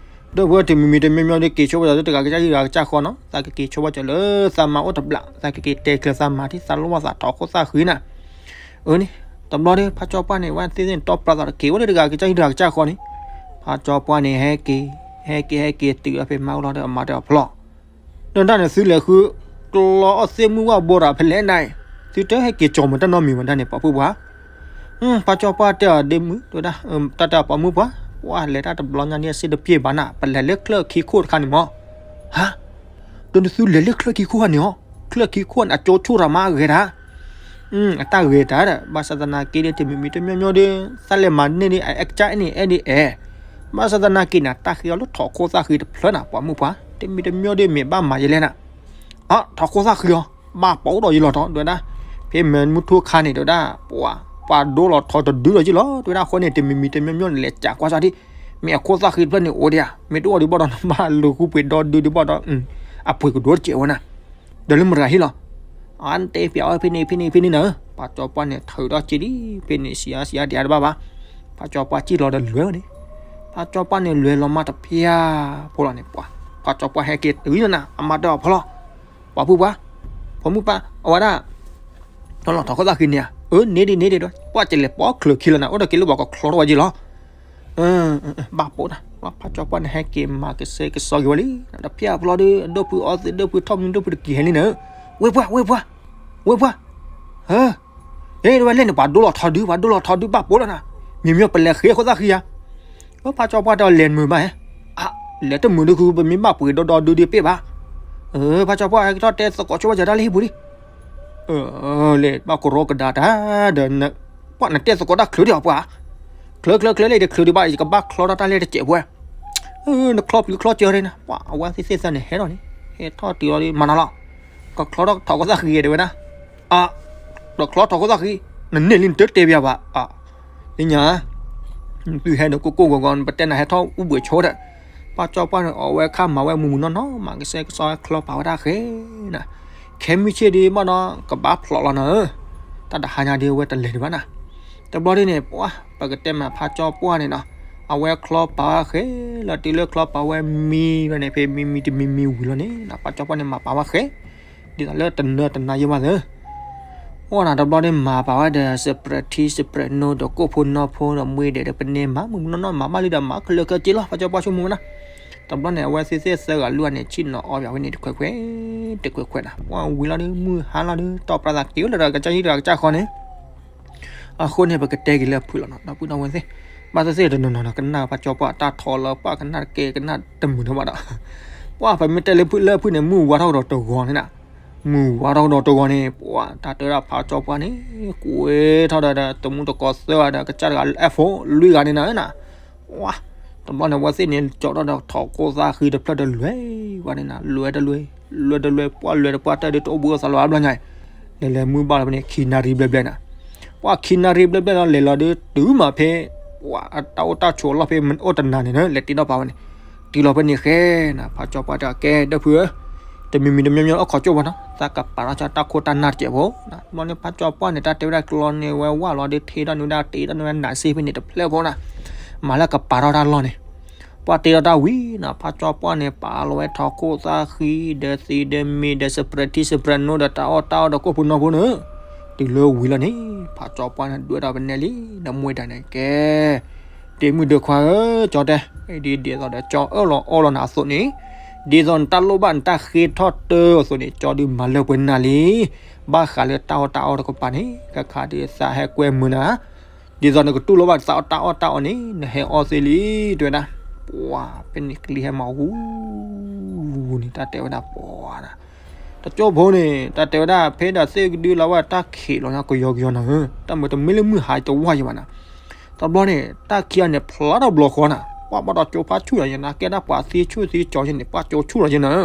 ဒီပုၢ်ဝဲၢ်တမံၤမံၤတမံၤမံၤဒီး က့ၤဆိဘၣ်ကၠီၤသုတဂၤကစၢ်ဟံၣ်တဂၤကစၢ်ဃီနီၤ သးကက့ၤဆိဘၣ်ကၠီၤလၢသးမါအိၣ်တဘျီ သးကက့ၤတဲကျၢၤသးမါထံၣ်သးလိၣ်ဘၣ်သးထီၣ်ခိၣ်သၣ်ဃံနၤ အၢန့ၣ် တဘျီဒီး ဖးကၠီပှၢ်န့ၣ် ဝဲသ့ၣ်သ့ၣ်န့ၣ် တီပျၢ်သးတက့ၤဝဲလၢတဂၤကစၢ်ဟံၣ်တဂၤကစၢ်ဃီန့ၣ် ဖးကၠီပှၢ်န့ၣ် ဟဲက့ၤ ဟဲက့ၤဟဲက့ၤတုၤလီၤဖဲမါအိၣ်လီၤဒီးအမါတဲအီၤဖျီ ဒီးတၢ်န့ၣ်သုလဲၤဃု ကျီအီၣ်သ့ၣ်မုၢ်ဝၣ်ဘိဒီးဖဲလဲၣ်နၤအံၤ သုတဟဲက့ၤကၠီၤမတၢ်နီတမံၤဘၣ်ဒၣ်န့ၣ် ပှၤဖုၣ်ပှၢ် ဖးကၠီပှၢ်တဲအီၤဒ့မုၣ် တဲဝဲဒၣ် တၢ်တဲအီၤပှၤမုၣ်ပှၢ် ပှၤလဲၤတၢ်တဘျီညါန့ၣ်အစ့တပျ့ၤဘၣ်နၤ ပလဲၤလၢချၢၣ်ခံခိၣ်တခါန့ၣ်မး ဟါ ဒီးနသုလဲၤလၢချၢၣ်ခံခိၣ်ဟါန့ၣ်အီၤ ချၢၣ်ခံခိၣ်န့ၣ် အကၠိဆိၣ်တၢ်မးအဂဲၤတၢ် အတၢ်ဂဲၤတၢ်ဒီး ဘၣ်ဆၣ်သနာ်က့ဒီး တမံၤမံၤတမံၤမံၤဒီး သးလဲၤမၤန့ၢ်ဒ်အအဲၣ်ကစၢ်အဲၣ်န့ၣ်အဲၣ်ဒ်အဲၣ် ဘၣ်ဆၣ်သနာ်က့န့ၣ် တၢ်ဃ့အီၤလၢထီၣ်ခိၣ်သၣ်ဃံတဖျၢၣ်နၤ ပှၤမုၣ်ပှၢ် တမံၤတမံၤဒီးမ့ၢ်ဘၣ်မၤယဲလဲၣ်နၤ အ ထီၣ်ခိၣ်သၣ်ဃံအီၤ ဘၣ်ပီးဒီးယလီၤထီၣ် တဲဝဲဒၣ် ဖဲမ့ၢ်မုၢ်ထူၣ်ခါန့ၣ် တဲဝဲဒၣ် ပှၤ ပှၤဒိလီၤထီၣ်တဒုလီၤက့လီၤ တဲဝဲဒၣ် အဃိန့ၣ် တမံၤမံၤတမံၤမံၤန့ၣ် လဲၤကးကွၢ်စၢ်ဒ် မ့ၢ်အခိၣ်သၣ်ဃံတဖျၢၣ်န့ၣ်အိၣ်ဒံးဧါ မ့ၢ်တအိၣ်ဒံးဘၣ်ဒီး နဘၣ်လူၤဃုပှ့ၤဒီဒုဒံးဘၣ်ဒီး အပှ့ၤကဒိတစဲးဝဲနၤ ဒီးလၢမတၤဟံၣ်လီၤ အတဲပျးအီၤဖဲန့ၣ်ဖဲန့ၣ်ဖဲန့ၣ်နၤ ဖးကၠီပှၢ်န့ၣ် ထုးထီၣ်က့ဒ် ဖဲန့ၣ်စံးအါစံးအါဒံးတဘၣ်ဘၣ် ဖးကၠီပှၢ်စံၣ်လီၤဒီးလဲၤဝဲန့ၣ် ဖးကၠီပှၢ်န့ၣ်လဲၤလီၤမးတဖၠၣ်ဖိလီၤန့ၣ် ပှၤ ဖးကၠီပှၢ်ဟဲက့ၤတုၤနၤ အမါတဲအီၤဖျီ ပှၤဖုၣ်ပှၢ် ပှၤမုၣ်ပှၢ် အဝဲဒၣ် ထီၣ်လီၤထီၣ်ခိၣ်သၣ်ဃံန့ၣ်ဧါ အၢန့ၣ်ဒ်န့ၣ်ဒ်ဒီး ပှၤကလဲၤပိာ်ချၢၣ်ခံလီၤနၤ အိၣ်ဒီးက့ၤလၢပှၤကချီထီၣ်ဝဲက့လီၤ ဘၣ်ပိာ်တၢ် ဖးကၠီပှၢ်န့ၣ် ဟဲက့ၤမၤကစဲကစီက့ၤဝဲလံ တဖၠၣ်ဖျီဒီး ဒိၣ်ဖုအီသံး ဒိၣ်ဖုထီၣ်မံၤဒိၣ်ဖုတက့ၤဟဲလံနၤ ဝဲပှၢ် ဝဲပှၢ် ဝဲပှၢ် ဟဲ ဟဲ ဝဲလဲၣ်န့ၣ် ပှၤဒိလီၤထီဒု ပှၤဒိလီၤထီဒု ဘၣ်ပိာ်လီၤနၤ မ့မ့ၢ်ပလဲၤဃ့ခိၣ်သၣ်ဃံဧါ ဖးကၠီပှၢ်တဲအီၤ လဲၤတမုာ်ဘၣ်ဟဲ အ လဲၤတမုာ်ဒုးဃု ပမ့ၢ်ဘၣ်ပှ့ၤဒီဒီဒုဒ်ပ့ၢ်ဘၣ် ဖးကၠီပှၢ်ဟဲက့ၤထီၣ်တဲသကိးဆိဘၣ်ကၠီၤတၢ်လၢဟံၣ်ပူၤလံ လဲၤဘၣ်ကရီကဒါတၢ်ဒီး ပှၤနတဲသကိးတၢ်ချၢဒံးအီၤပှၤ ချၢချၢချၢလဲၣ်ဒီးချၢဒံးဘၣ် ယကဘၣ်ချီထီၣ်တၢ်လဲၣ်တစဲးပှဲၤ နချီပျံၤချီစၢၤန့ၣ် ပှၤအဝဲသ့ၣ်သ့ၣ်သၢန့ၣ်ဟဲထီၣ်န့ၣ် ဟဲထီၣ်တုၤလီၤဒီးမၤနၤလီၤ ကချီထီၣ်ထီၣ်ခိၣ်သၣ်ဃံတဲဝဲဒၣ် အ ကချီထီၣ်ခိၣ်သၣ်ဃံ နန့ၢ်လံနတတဲပျးဘၣ် အ သ့ၣ်ညါ သုဟဲဒီးကိၢ်ကိၢ်ဂီၤဂီၤ ပတဲနၤဟဲထီၣ်အူဘှံးဆိဒီး ဖးကၠီပှၢ်န့ၣ် အီၣ်ဝဲခါမၤဝဲမုာ်မုာ်နီၢ်နီၢ် မၤကစဲကစီဝဲချီပာ်ဝဲဒၣ်ဃဲနၤ ခဲမုၢ်ဆ့ၣ်ဒံးဘၣ်ဒီး ကဘၣ်ဖျိးလီၤနၤဧၢ တၢ်တဟါညါဒံးဝဲတလဲၤဒံးဘၣ်နၤ တဘျီဒ်န့ၣ် ပှၤ ပကတဲမးဖးကၠီပှၢ်န့ၣ်နီၤ အဝဲချီပာ်ဝဲဃဲလီၤတုၤလၢချီပာ်ဝဲမံဝဲန့ၣ် ဖဲမံမံတမံၤမံဝံၤလီၤန့ၣ် ဖးကၠီပှၢ်န့ၣ်မၤပာ်ဝဲဃဲ ဒ်သိးလၢတနၢတနါယိဘၣ်သၢ အိၣ်နၤတဘျီန့ၣ် မၤပာ်ဝဲဒီး စပြဲးထံ စပြဲးနိ ဒီးကိၣ်ဖိနီဖိဒီးမှ့ဒဲးဒီးပနဲမၤမုာ်မုာ်နီၢ်နီၢ် မၤဘၣ်လံဒီးမၤခဲလၢာ်ခဲဆ့လီၤ ဖးကၠီပှၢ်ဆိကမိၣ်ဝဲနၤ တဘျီန့ၣ် အဝဲသ့ၣ်သ့ၣ်သၢဂၤလွံၢ်ဂၤန့ၣ် ဆ့ၣ်နီၤအီၣ်ပၠးဝဲန့ၣ်တခွဲးခွဲး တခွဲးခွဲးနၤ ပှၤဝံၤလီၤဒီး မုၢ်ဟါလီၤဒီး တီၢ်ပြၢသးက့ၤအိၣ်လၢတၢ်ကစၢ်ဟံၣ်တၢ်ကစၢ်ဃီန့ၣ် အဃိန့ၣ် ပကတဲက့ၤလၢဖုၣ်လီၤနီၤ ဒီပုၢ်ဒီဝဲၢ်သ့ၣ် ဘၣ်သ့ၣ်သ့ၣ်တနီၤနီၤဒီး ကနၣ်ဖးကၠီပှၢ်တၢ်ထီလၢပှၤကနၣ်တကဲကနၣ်တမုာ်နီၤဘၣ်ဒီး ပှၤပမ့ၢ်တဲလၢဖုၣ်လၢဖုၣ်န့ၣ် မုၢ်ဝါထီၣ်ကဒီးတဂီၤန့ၣ်နၤ မုၢ်ဝါထီၣ်ကဒီးတဂီၤန့ၣ် ပှၤတၢ်တဲဒၣ်ဖးကၠီပှၢ်န့ၣ် ကွဲထီၣ်ဒီး တမူတကိးသၢဂၤဒီး ကစၢ်တဂၤအဲၣ်ဖိလွံၢ်ဂၤန့ၣ်နၤ ပှၤ တဘျီန့ၣ် အဝဲသ့ၣ်န့ၣ် ကၠီထီၣ်ဒီးထီၣ်ခိၣ်သၣ်ဃံတဖျၢၣ်ဒီးလဲၤဝဲန့ၣ်နၤ လဲၤတလဲၤ လဲၤတလဲၤ ပှၤလဲၤတပှၢ်တၢၢ်ဒီးတအိၣ်ဘှံးအိၣ်သါလၢၤဘၣ်ဘျီညါ လဲၤလဲၤမုၢ်ဘၣ်လီၤဖဲန့ၣ် ခံနၣ်ရံၣ်ဘျဲၣ်ဘျဲၣ်နၤ ပှၤခံနၣ်ရံၣ်ဘျဲၣ်ဘျဲၣ်လီၤ လဲၤလီၤဒီးတုၤမးဖဲ ပှၤအတၢ်အိၣ်တၢ်ဆိးအလီၢ်ဖဲမ့ၢ်အိၣ်တနၤန့ၣ် လဲၤတ့ထီၣ်ပာ်ဝဲန့ၣ် တုၤလီၤဖဲန့ၣ်ဃဲနၤ ဖးကၠီပှၢ်တဲကဲ ဒီပုၢ်ဧၢ တမံၤမံၤတမံၤမံၤအိၣ်ခိးကၠိၣ်ပှၤနီၤ သးကပာ်ထီၣ်ကၠီတၢ်ခိၣ်တၢ်နၢ်တစဲးဖိနၤ ဘျီန့ၣ် ဖးကၠီပှၢ်န့ၣ် တၢ်တဲဝဲဒၣ်ကျီန့ၢ်ဝဲဝၣ်လီၤဒီး ထ့ထီၣ်န့ၢ်ဝဲဒၣ် တ့ထီၣ်န့ၢ်ဝဲနးစ့ဖဲန့ၣ်တဖျၢၣ်ဖိနၤ မၤလၢကပာ်ထီၣ်တၢ်လီၢ်န့ၣ် ပှၤတ့ထီၣ်တၢ်ဝံၤနၤ ဖးကၠီပှၢ်န့ၣ် ပာ်လီၤဝဲထီၣ်ခိၣ်သၣ်ဃံ ဒီးသံးဒီးမ့ၢ်ဒီး စပြဲးထံ စပြဲးနိ ဒီးတၢ်အီၣ်တၢ်အီဒီးကိၣ်ဖိနီဖိန့ၣ် တုၤလၢဝံၤလီၤန့ၣ် ဖးကၠီပှၢ်န့ၣ် ဒွဲၣ်ထီၣ်ပနဲလံ နမှဲတၢ်န့ၣ်ကဲ ဒ့မုၣ်ဒီခွါဧၢ ကၠီတဲ ဒ်ဒ်သိးဒီးကၠီအၢၣ်လီၤအီလီၤနၤအသိးန့ၣ် ဒ်သိးနတၢ်လိၣ်ဘၣ်နတၢ်ဃ့ထီၣ်တၢၢ်အသိးန့ၣ် ကၠီဒုးမၤလၢပှဲၤနၤလံ ဘၣ်ဃးလၢတၢ်အီၣ်တၢ်အီတကပၤန့ၣ် ခဲခါဒုးသးဟဲကွဲမုာ်နၤ ဒ်သိးနကတူၢ်လိာ်ဘၣ်နသးအီၣ်တၢ်အီၣ်တၢ်အီန့ၣ် နဟဲအီၣ်သ့လံ တဲဝဲဒၣ် ပှၤ ဖဲန့ၣ်ကလံၤဟဲမၤဝူၤ ဝူၤန့ၣ် တၢ်တဲဝဲဒၣ်ပှၤနၤ တကၠိဖိန့ၣ် တၢ်တဲဝဲဒၣ် ဖဲဒၣ်သ့ၣ်ကဒုလီၤဝဲတၢ်ခံးလီၤညါကယီကယီနၤဧၢ, တၢ်မုာ်တမ့ၢ်လၢမုၢ်ဟါတဝၢ်ယံၤဘၣ်နၤ. တဘျီန့ၣ် တၢ်ခံးအီၤန့ၣ် ဖျါထီၣ်ဘျီဃီနၤ, ပှၤဘၣ်ဒီးကၠိဖးဆူၣ်လီၤယံၤနၤ, ကဲဒၣ်ပှၤသံဆူၣ်သံကၠီယံၤန့ၣ် ပှၤကၠိဆူၣ်လီၤယံၤနၤဧၢ,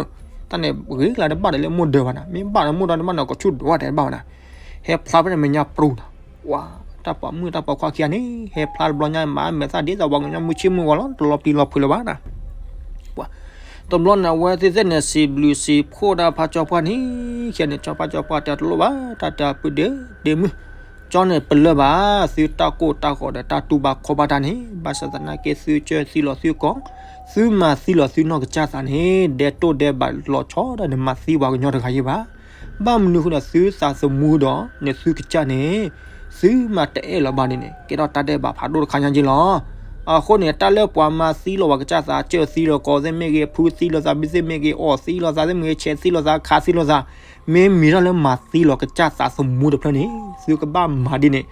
တၢ်န့ၣ်ဂ့ၤကျါတဘၣ်ဒီးလၢမိၢ်ဒၢးဘၣ်နၤ, မ့ၢ်ဘၣ်ဒီးမိၢ်ဒီးနဘၣ်နၤ ကဆူၣ်ဒိၣ်ဝဲတဲတဘၣ်ဘၣ်နၤ, ဟဲဖျါဖဲန့ၣ်မဲာ်ညါပရူၤနၤ, ပှၤ တၢ်ပိာ်မုၣ်တၢ်ပိာ်ခွါခံဂၤန့ၣ် ဟဲဖျါတဘျီညါ မၤမဲာ်သၣ်ဒ်သိးပှၤကညီမုၢ်ဆ့ၣ်မုၢ်ဂီၤလီၤ တလီၤပျံၤလီၤဖုးလၢၤဘၣ်နၤ ပှၤ တဘျီန့ၣ် အဝဲသ့ၣ်သ့ၣ်န့ၣ် စံးဘျုးစံးဖှိၣ်ဒၣ်ဖးကၠီပှၢ်န့ၣ်, ခဲန့ၣ် ကၠီဖးကၠီပှၢ်တဲတလိၣ်ဘၣ်, တၢ်တဲအပုၢ်ဒ့ဒ့မုၢ်, ကၠီန့ၣ်ပလၢၢ်ဘၣ်, သုတၢ်ကိၢ်တၢ်ဂီၤဒီးတၢ်တူၢ်ဘၣ်ခီၣ်ဘၣ်တၢ်န့ၣ်, ဘၣ်ဆၣ်သနာ်က့သုကၢသံလီၤသုကီၢ်, သုမၤသံလီၤသုနီၢ်ကစၢ်သးန့ၣ်, ဒဲတိၢ်ဒဲဘးလီၤဆီဒီးနမၤသံပှၤကညီတဂၤယံၤဘၣ်. ဘၣ်မနုၤဃိဒီးသုသးသမူဒီးန့ၣ်သုကစၢ်န့ၣ်, သုမၤတအဲၣ်လီၤဘၣ်န့ၣ်န့ၣ် ကဲထီၣ်တၢ်ဒဲးဘးဖးဒိၣ်တခါညါက့လီၤ. အဃိန့ၣ် တၢ်လၢပှၤမၤသံလီၤပှၤကစၢ်သး ကၢၢ်သံလီၤကီၢ်သ့ၣ်မ့ၢ်ဂ့ၤ, ဖုသံလီၤသး ဘုသ့ၣ်မ့ၢ်ဂ့ၤ, အီၣ်သံလီၤသးသ့ၣ်မ့ၢ်ဂ့ၤ, ဆဲးသံလီၤသး ခးသံလီၤသး, မ့မ့ၢ်တၢ်လၢမၤသံလီၤကစၢ်သးသမူတဖျၢၣ်န့ၣ် သုကဘၣ်မၤဒ်န့ၣ်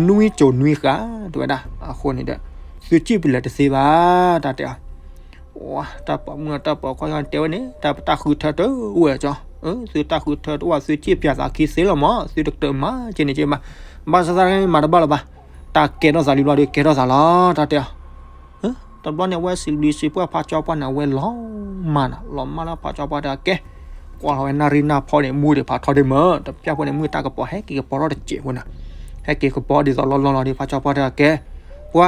နွံစိၤနွံဃာ် တဲဝဲဒၣ်. အဃိန့ၣ်ဒီး သုစံၣ်ပလဲၤတသ့ဘၣ် တၢ်တဲအီၤ တၢ်ပိာ်မုၣ်တၢ်ပိာ်ခွါတဲဝဲန့ၣ် တၢ်ပတၢ်ဃုထၢတအိၣ်ဝဲကၠီ, သုတၢ်ဃုထၢတအိၣ် သုစံၣ်ပျဲသးခံသ့လီၤမး သုတကတၢၢ်မၤက့န့ၣ်က့ဘၣ်. ဘၣ်ဆၣ်သနာ်က့မၤတဘၣ်လၢၤဘၣ်, တၢ်ကဲထီၣ်သးလံဘျီဒီးကဲထီၣ်သးလီၤ တၢ်တဲအီၤ. တဘျီန့ၣ် အဝဲစံးဘျုးစံးဖှိၣ်ဖးကၠီပှၢ်န့ၣ် အဝဲလီၤမၢ်နၤ လီၤမၢ်လၢဖးကၠီပှၢ်တၢ်ကဲ, ကွၢ်လီၤဝဲနၣ်ရံၣ်နၢ်ဖီန့ၣ် မူဒံးဖးထီဒံးမး, တပျၢ်ဖိန့ၣ် မုၢ်တၢ်ကပီၤဟဲက့ၤကပီၤထီၣ်တစဲးဖိနၤ, ဟဲက့ၤကပီၤဒ်သိးလီၤလီၤလီၤဒီး ဖးကၠီပှၢ်တၢ်ကဲ, ပှၤ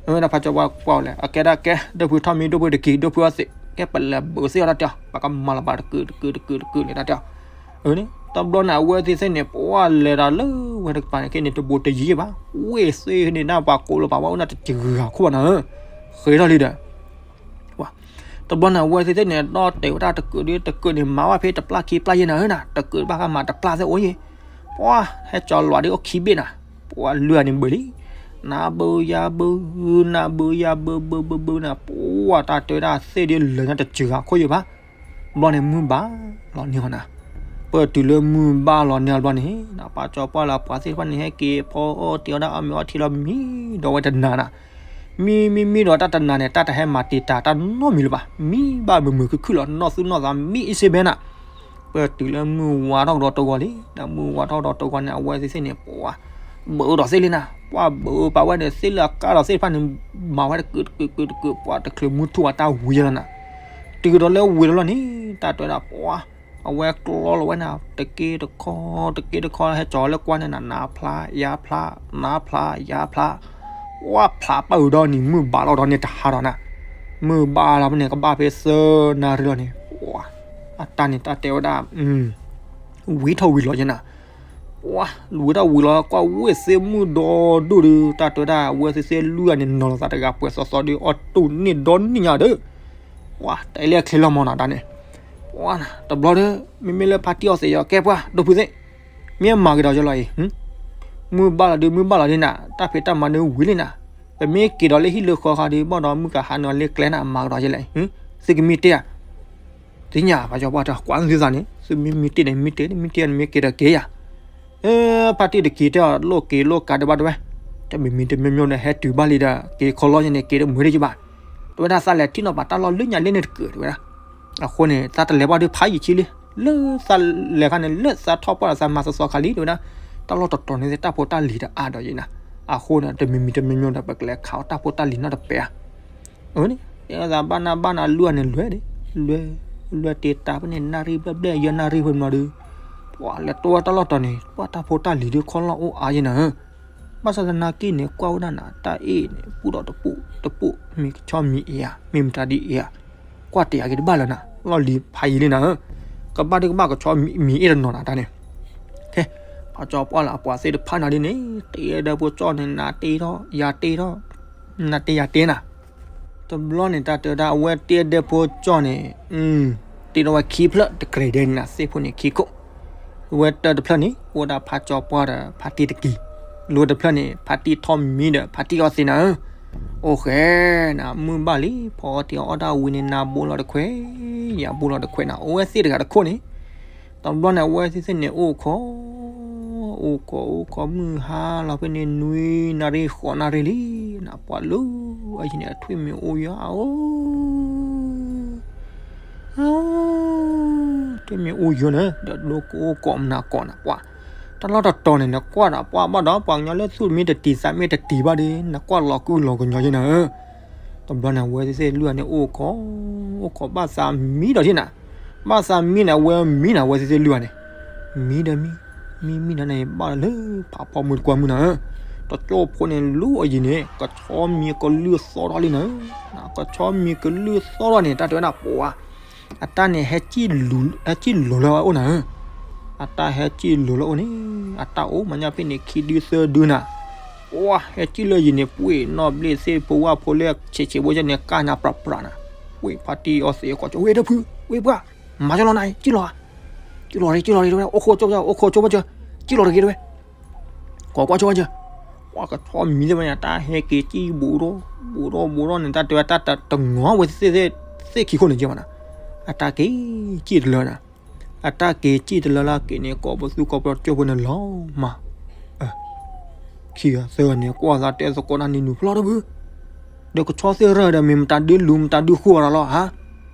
ဝဲဒၣ်ဖးကၠီပှၢ်ကွၢ်အီၤလဲၣ် အကဲဒၣ်ကဲ ဒိၣ်ဖုထီၣ်မံ ဒိၣ်ဖုတကံၤ ဒိၣ်ဖုအီၣ်သ့ၣ် ကဲပလဲၤဘၣ်သ့ၣ်အီၤတၢ်တဲအီၤ ပကမၤလီၤဘၣ်တကုာ်တကုာ်တကုာ်တကုာ်န့ၣ်တၢ်တဲအီၤ. တဘျီန့ၣ် အဝဲသ့ၣ်သ့ၣ်န့ၣ် ပှၤလဲၤတၢ်လၢဝဲတကပၤန့ၣ် ခဲန့ၣ် တဘိးတယံၤဘၣ် ဝ့ၢ်သ့ၣ်န့ၣ် နၢ်ပှၤကိးလၢပှၤဝဲအိၣ်နၢ်တစှၤခိၣ်ဘၣ်နၤဧၢ, ဃဲၤထီၣ်လံဒီး တဘျီန့ၣ် အဝဲသ့ၣ်သ့ၣ်န့ၣ် ဒီၣ်တဲာ်ဝဲဒၣ်တကုာ်ဒုတကုာ်န့ၣ် မၤဝဲဖဲတပျၢ်ခံပျၢ်ယဲနၤဧၢနၤ, တကုာ်တဘၣ်ဃးမၤတပျၢ်သ့ၣ်အိၣ်ယဲ, ပှၤ ဟဲကၠီလွးဒုအိၣ်ခံဘ့ၣ်နၤ, ပှၤလွံၢ်ဂၤန့ၣ်ဘၢလံ, နၢ်ဘၢယၤဘၢ, နၢ်ဘၢယၤဘၢဘၢဘၢဘၢနၤ, ပှၤတၢ်တဲဝဲဒၣ်သ့ၣ်ဒုလၢညါတစှၤခိၣ်ယဲဘၣ်. ဘျီန့ၣ်မုၢ်ဘၣ်လီၤန့ၢ်အီၤနၤ, ပတုၤလၢမုၢ်ဘၣ်လီၤန့ၢ်အီၤဘျီန့ၣ် နၢ်ပှၤကၠီပှၢ်လၢပှၤသ့ၣ်တဖၣ်န့ၣ် ဟဲက့ၤဖီအီၣ်တ့ၤအီၣ်ဒၣ်အီၣ်မ့ၤအီထံလီၤ မံဒီးဝဲတနၤနၤ မံမံမံဒီးတၢ်တနၤန့ၣ် တၢ်တဟဲမၤတံာ်တာ်တၢ်နီတမံၤလၢၤဘၣ်, မံဘၣ်မုာ်မုာ်ခုၣ်ခုၣ်လီၤ နီၢ်သူၣ်နီၢ်သးမံအံၤစ့ၢ်ဘဲနၤ, ပတုၤလၢမုၢ်ဝါထီၣ်ကဒီးတဂီၤလံ, ဒီးမုၢ်ဝါထီၣ်ကဒီးတဂီၤန့ၣ် အဝဲသ့ၣ်သ့ၣ်န့ၣ် ပှၤ ဘၢဒီးသ့ၣ်လံနၤ, ပှၤဘၢပာ်ဝဲန့ၣ် သ့ၣ်လၢအကါဒီးသ့ၣ်တဖၣ်န့ၣ် မၤဝဲတကုာ်တကုာ်တကုာ်တကုာ် ပှၤတချုးမုၢ်ထူၣ်အတၢ်ဝံၤလီၤနၤ, တုၤဒီးလၢဝံၤလီၤလီၤန့ၣ် တၢ်တဲဝဲဒၣ်ပှၤ အဝဲကျီလီၤဝဲနၤ တက့တခီ တက့တခီ ဟဲကၠီလၢကွၢ်န့ၣ်နၤ နါဖျါ ယါဖျါ နါဖျါ ယါဖျါ, ပှၤဖျါပၢ်အုးဒီးန့ၣ် မုၢ်ဘၣ်လီၤဒီးန့ၣ်တဟးဒီးနၤ, မုၢ်ဘၣ်လီၤဖဲန့ၣ် ကဘၣ်ဖဲသၢနၣ်ရံၣ်လီၤန့ၣ် ပှၤ အတၢ်န့ၣ်တၢ်တဲဝဲဒၣ် ဝံထီၣ်ဝံၤလီၤယဲနၤ, ပှၤ ဝံထီၣ်ဝံၤလီၤ ကွၢ်ဝ့ၢ်သ့ၣ်မုၢ်ဒီဒိၣ်ဒုး တၢ်တဲဝဲဒၣ် အဝဲသ့ၣ်သ့ၣ်လွံၢ်ဂၤန့ၣ် နီၤလီၤသးတဂၤပှဲၤသီသီဒုး အီၣ်တူၢ်န့ၢ်ဒီနံၣ်ညါဒီး ပှၤ တၢ်အဲၣ်လၢအချ့လီၤမးနၤတၢ်န့ၣ်, ပှၤ တဘျီဒီး မ့မ့ၢ်လၢဖါတံၢ်အီၣ်သ့ၣ်ယီၤ ကဲပှၤ ဒိၣ်ဖုသ့ၣ် မ့ၢ်အမၤက့ၤဒီးယလီၤအံၤ, မုၢ်ဘၣ်လီၤဒုး မုၢ်ဘၣ်လီၤဒုးနၤ တၢ်ဖံးတၢ်မၤဒုးဝံၤလံနၤ, ပမ့ၢ်က့ၤဒီးလၢဟံၣ်လၢဃီခါဒုး ဘၣ်ဒီးမုၢ်ကဟးနုာ်လၢကျဲနၤ မၤကဒီးယလဲၣ်, သုကမံတ့ၢ်ဧါ သ့ၣ်ညါ ပှၤကၠီပှၢ်တၢ် ကွၢ်သုသးန့ၣ် သုမ့ၢ်မံတ့ၢ်န့ၣ် မံတ့ၢ် မံတ့ၢ်န့ၣ် မ့ၢ်က့ၤဒီးက့ၤယၤ, ဖါတံၢ်တက့ၤတဲအီၤ လိၣ်က့ၤလိၣ်ကးဒံးဘၣ်တဲဝဲ, တမံၤမံၤတမံၤမံၤဒီး ဟဲတုၤဘၣ်လံဒီး က့ၤခီလီၤယဲန့ၣ် က့ၤတမုာ်ဒံးယဘၣ်, တဲဝဲဒၣ် သးလဲၤထံၣ်နီၤပာ်တၢ်လီၢ်လၢညါလၢန့ၣ်တကုာ်တဲဝဲဒၣ်, အဃိန့ၣ် သးတလဲၤဘၣ်ဒုးဖးယံာ်ဆံလံ, လၢသးလဲၤခါန့ၣ် လၢသးထီၣ်ပှၢ်ဒီးသးမၤသီသီခါလံတဲဝဲဒၣ်, တၢ်လီၢ်တတီၤန့ၣ် တၢ်ဖိတၢ်လံၤတအါဒီးယဲနၤ, အဃိန့ၣ် တမံၤမံၤတမံၤမံၤဒီး ပကလဲၤခးအီၣ်တၢ်ဖိတၢ်လံၤနီတပဲဧါ အၢန့ၣ် တဲသးဘၣ်နၤဘၣ်နၤလွံၢ်ဂၤန့ၣ်လွဲၢ်ဒံး, လွဲၢ်, လွဲၢ်တ့တၢ်ဖဲန့ၣ် နၣ်ရံၣ်ဘျဲၣ်ဘျဲၣ် ယဲၢ်နၣ်ရံၣ်ဖဲမနီၤဒုး, ပှၤလဲၤတိဝဲတၢ်လီၢ်တီၤန့ၣ် ပှၤတၢ်ဖိတၢ်လံၤဒုးခီလီၢ်အိၣ်အါယဲနၤဧၢ, ဘၣ်ဆၣ်သနာ်က့န့ၣ် ကွၢ်ဝဲဒၣ်နၤ တၢ်အ့ၣ်န့ၣ် ပူၣ်ဒီးတပူၣ်တပူၣ် မ့ၢ်ကဆီမံၤအ့ၣ်ဧါ မ့ၢ်မတၤဒ်အ့ၣ်ဧါ, ကွၢ်တ့ၢ်အက့ၤတဘၣ်လၢၤနၤ, လီၢ်လံၤဖးယံာ်လံနၤဧၢ, ကဘၣ်ဒုးကဘၣ်ကဆီမံၤအ့ၣ်တနီၤနၤတၢ်န့ၣ် ခဲ, ပှၤကၠီပှၢ်လၢအပှၤသ့ၣ်တဖၣ်နၤဒ်န့ၣ် တ့ဒဲဖိကၠီၣ်န့ၣ် နၤတ့ထီၣ် ယၤတ့ထီၣ်, နၤတ့ယၤတ့နၤ, တဘျီန့ၣ် တၢ်တဲဝဲဒၣ် အဝဲတ့ဒဲဖိကၠီၣ်န့ၣ် တ့ထီၣ်ဝဲခံဖျၢၣ်တကြၢးဒဲးန့ၣ်နၤ သ့ၣ်ဖိန့ၣ်ခံခိၣ်, ဝဲတၢၢ်တဖျၢၣ်န့ၣ် အိၣ်ဝဲဒၣ်ဖးကၠီပှၢ်ဒီးဖါတံၢ်တကံၤ, လၢတဖျၢၣ်န့ၣ် ဖါတံၢ်ထီၣ်မံၤဒီးဖါတံၢ်အီၣ်သ့နၤဧၢ, အိၣ်ဃဲ နၤ မုၢ်ဘၣ်လံ ဖီအီၣ်တ့ၢ်အီၣ်ဒၣ်ဝံၤန့ၣ် နၤဘိလီၤတခွဲး, ယၤဘိလီၤတခွဲးနၤ အိၣ်ဝဲသ့ၣ်တဂၤတခိၣ်န့ၣ်, တဘျီန့ၣ် အဝဲသ့ၣ်သ့ၣ်န့ၣ် အိၣ်ခိး, အိၣ်ခိး အိၣ်ခိး မုၢ်ဟါလီၤဖဲန့ၣ် နွံနၣ်ရံၣ်ဃိးနၣ်ရံၣ်လံ, နၤ ပှၤလၢအယံၤန့ၣ် အထွံၣ်မံၤအိၣ်ယၤဧၢ, အၢ တမ့ၢ်အိၣ်ယိာ်န့ၣ် ဒီးဒိကအိၣ်ကိးမနၤကိးနၤ ပှၤ တၢ်လီၢ်တတီၤန့ၣ် နကွၢ်ဒီးပှၤဘၣ်ဒီး ပှၤကညီလၢသူၣ်တမ့ၢ်တတံၤသးမ့ၢ်တတံၤဘၣ်ဒီး နကွၢ်လီၤကုၢ်လီၤကညီယဲနၤဧၢ. တဘျီန့ၣ် အဝဲသ့ၣ်သ့ၣ်လွံၢ်ဂၤန့ၣ် အိၣ်ခိး အိၣ်ခိးဘၣ်သးမံဒီးထံၣ်နၤ, ဘၣ်သးမံန့ၣ် အဝဲမံနၤ အဝဲသ့ၣ်သ့ၣ်လွံၢ်ဂၤန့ၣ် မံဒီးမံ မံမံဒီးန့ၣ် ဘၣ်လၢဖးဖီမုၢ်တကွၢ်မုၢ်နၤဧၢ. တကၠိဖိန့ၣ် လူအယံၤန့ၣ် ကဆီမံကလုၢ်သီထီၣ်လံနၤဧၢ. ကဆီမံကလုၢ်သီထီၣ်န့ၣ် တၢ်တဲဝဲဒၣ်ပှၤ အတၢ်န့ၣ် ဟဲစံၣ်လိၤလၢအအိၣ်နၤဧၢ. အတၢ်ဟဲစံၣ်လိၤလၢအအိၣ်န့ၣ် အတၢ်အိၣ်မၤညၣ်ဖဲန့ၣ် ခံဒုသၢဒုနၤ. ပှၤဟဲစံၣ်လၢယံၤန့ၣ် ပှ့ၤနီၣ်ဘျ့ၣ်သ့ၣ်ဖိဝၣ်ဖိလၢဆံးဆံးဖိကန့ၣ် ကၢ်ညါပြးပြးနၤ. ဝ့ၢ်ဖါတံၢ်အီသံးကီးကၠီ ဝ့ၢ်ဒီဖု ဝ့ၢ်ပှၢ် မၤကၠီလီၤနၤ စံၣ်လီၤဧါ. စံၣ်လီၤ စံၣ်လီၤ အိၣ်ခိးကၠီ အိၣ်ခိးကၠီဘၣ်ကၠီ စံၣ်လီၤတဂ့ၤတဝဲ ကိးကွၢ်ဆိဝဲကၠၢ်, ပှၤကဆီမံသ့ၣ်မးန့ၣ် အတၢ်ဟဲက့ၤစံၣ်ဘူးဒီး ဘူးဒီးဘူးဒီးန့ၣ် တၢ်တဲဝဲတၢ်တငီၤဝဲသ့ၣ်သ့ၣ်ခံခိၣ်န့ၣ်ကၠၢ်ဘၣ်နၤ, အတၢ်က့ၤစံၣ်တလၢနၤ, အတၢ်က့ၤစံၣ်တလၢလၢက့ၤန့ၣ် ကိးပသူကိးပျီတကၠိဖိန့ၣ်လီၤမး, ခံဂၤသၢဂၤန့ၣ် ကွၢ်သးတဲသကိးတၢ်နံၤနူၤဖျီတဘု, ဒီးကဆီသ့ၣ်ရၢၢ်ဒီး မ့ၢ်မတၤဒုလူၤ မတၤဒုဃိၣ်အီၤလီၤဧါ,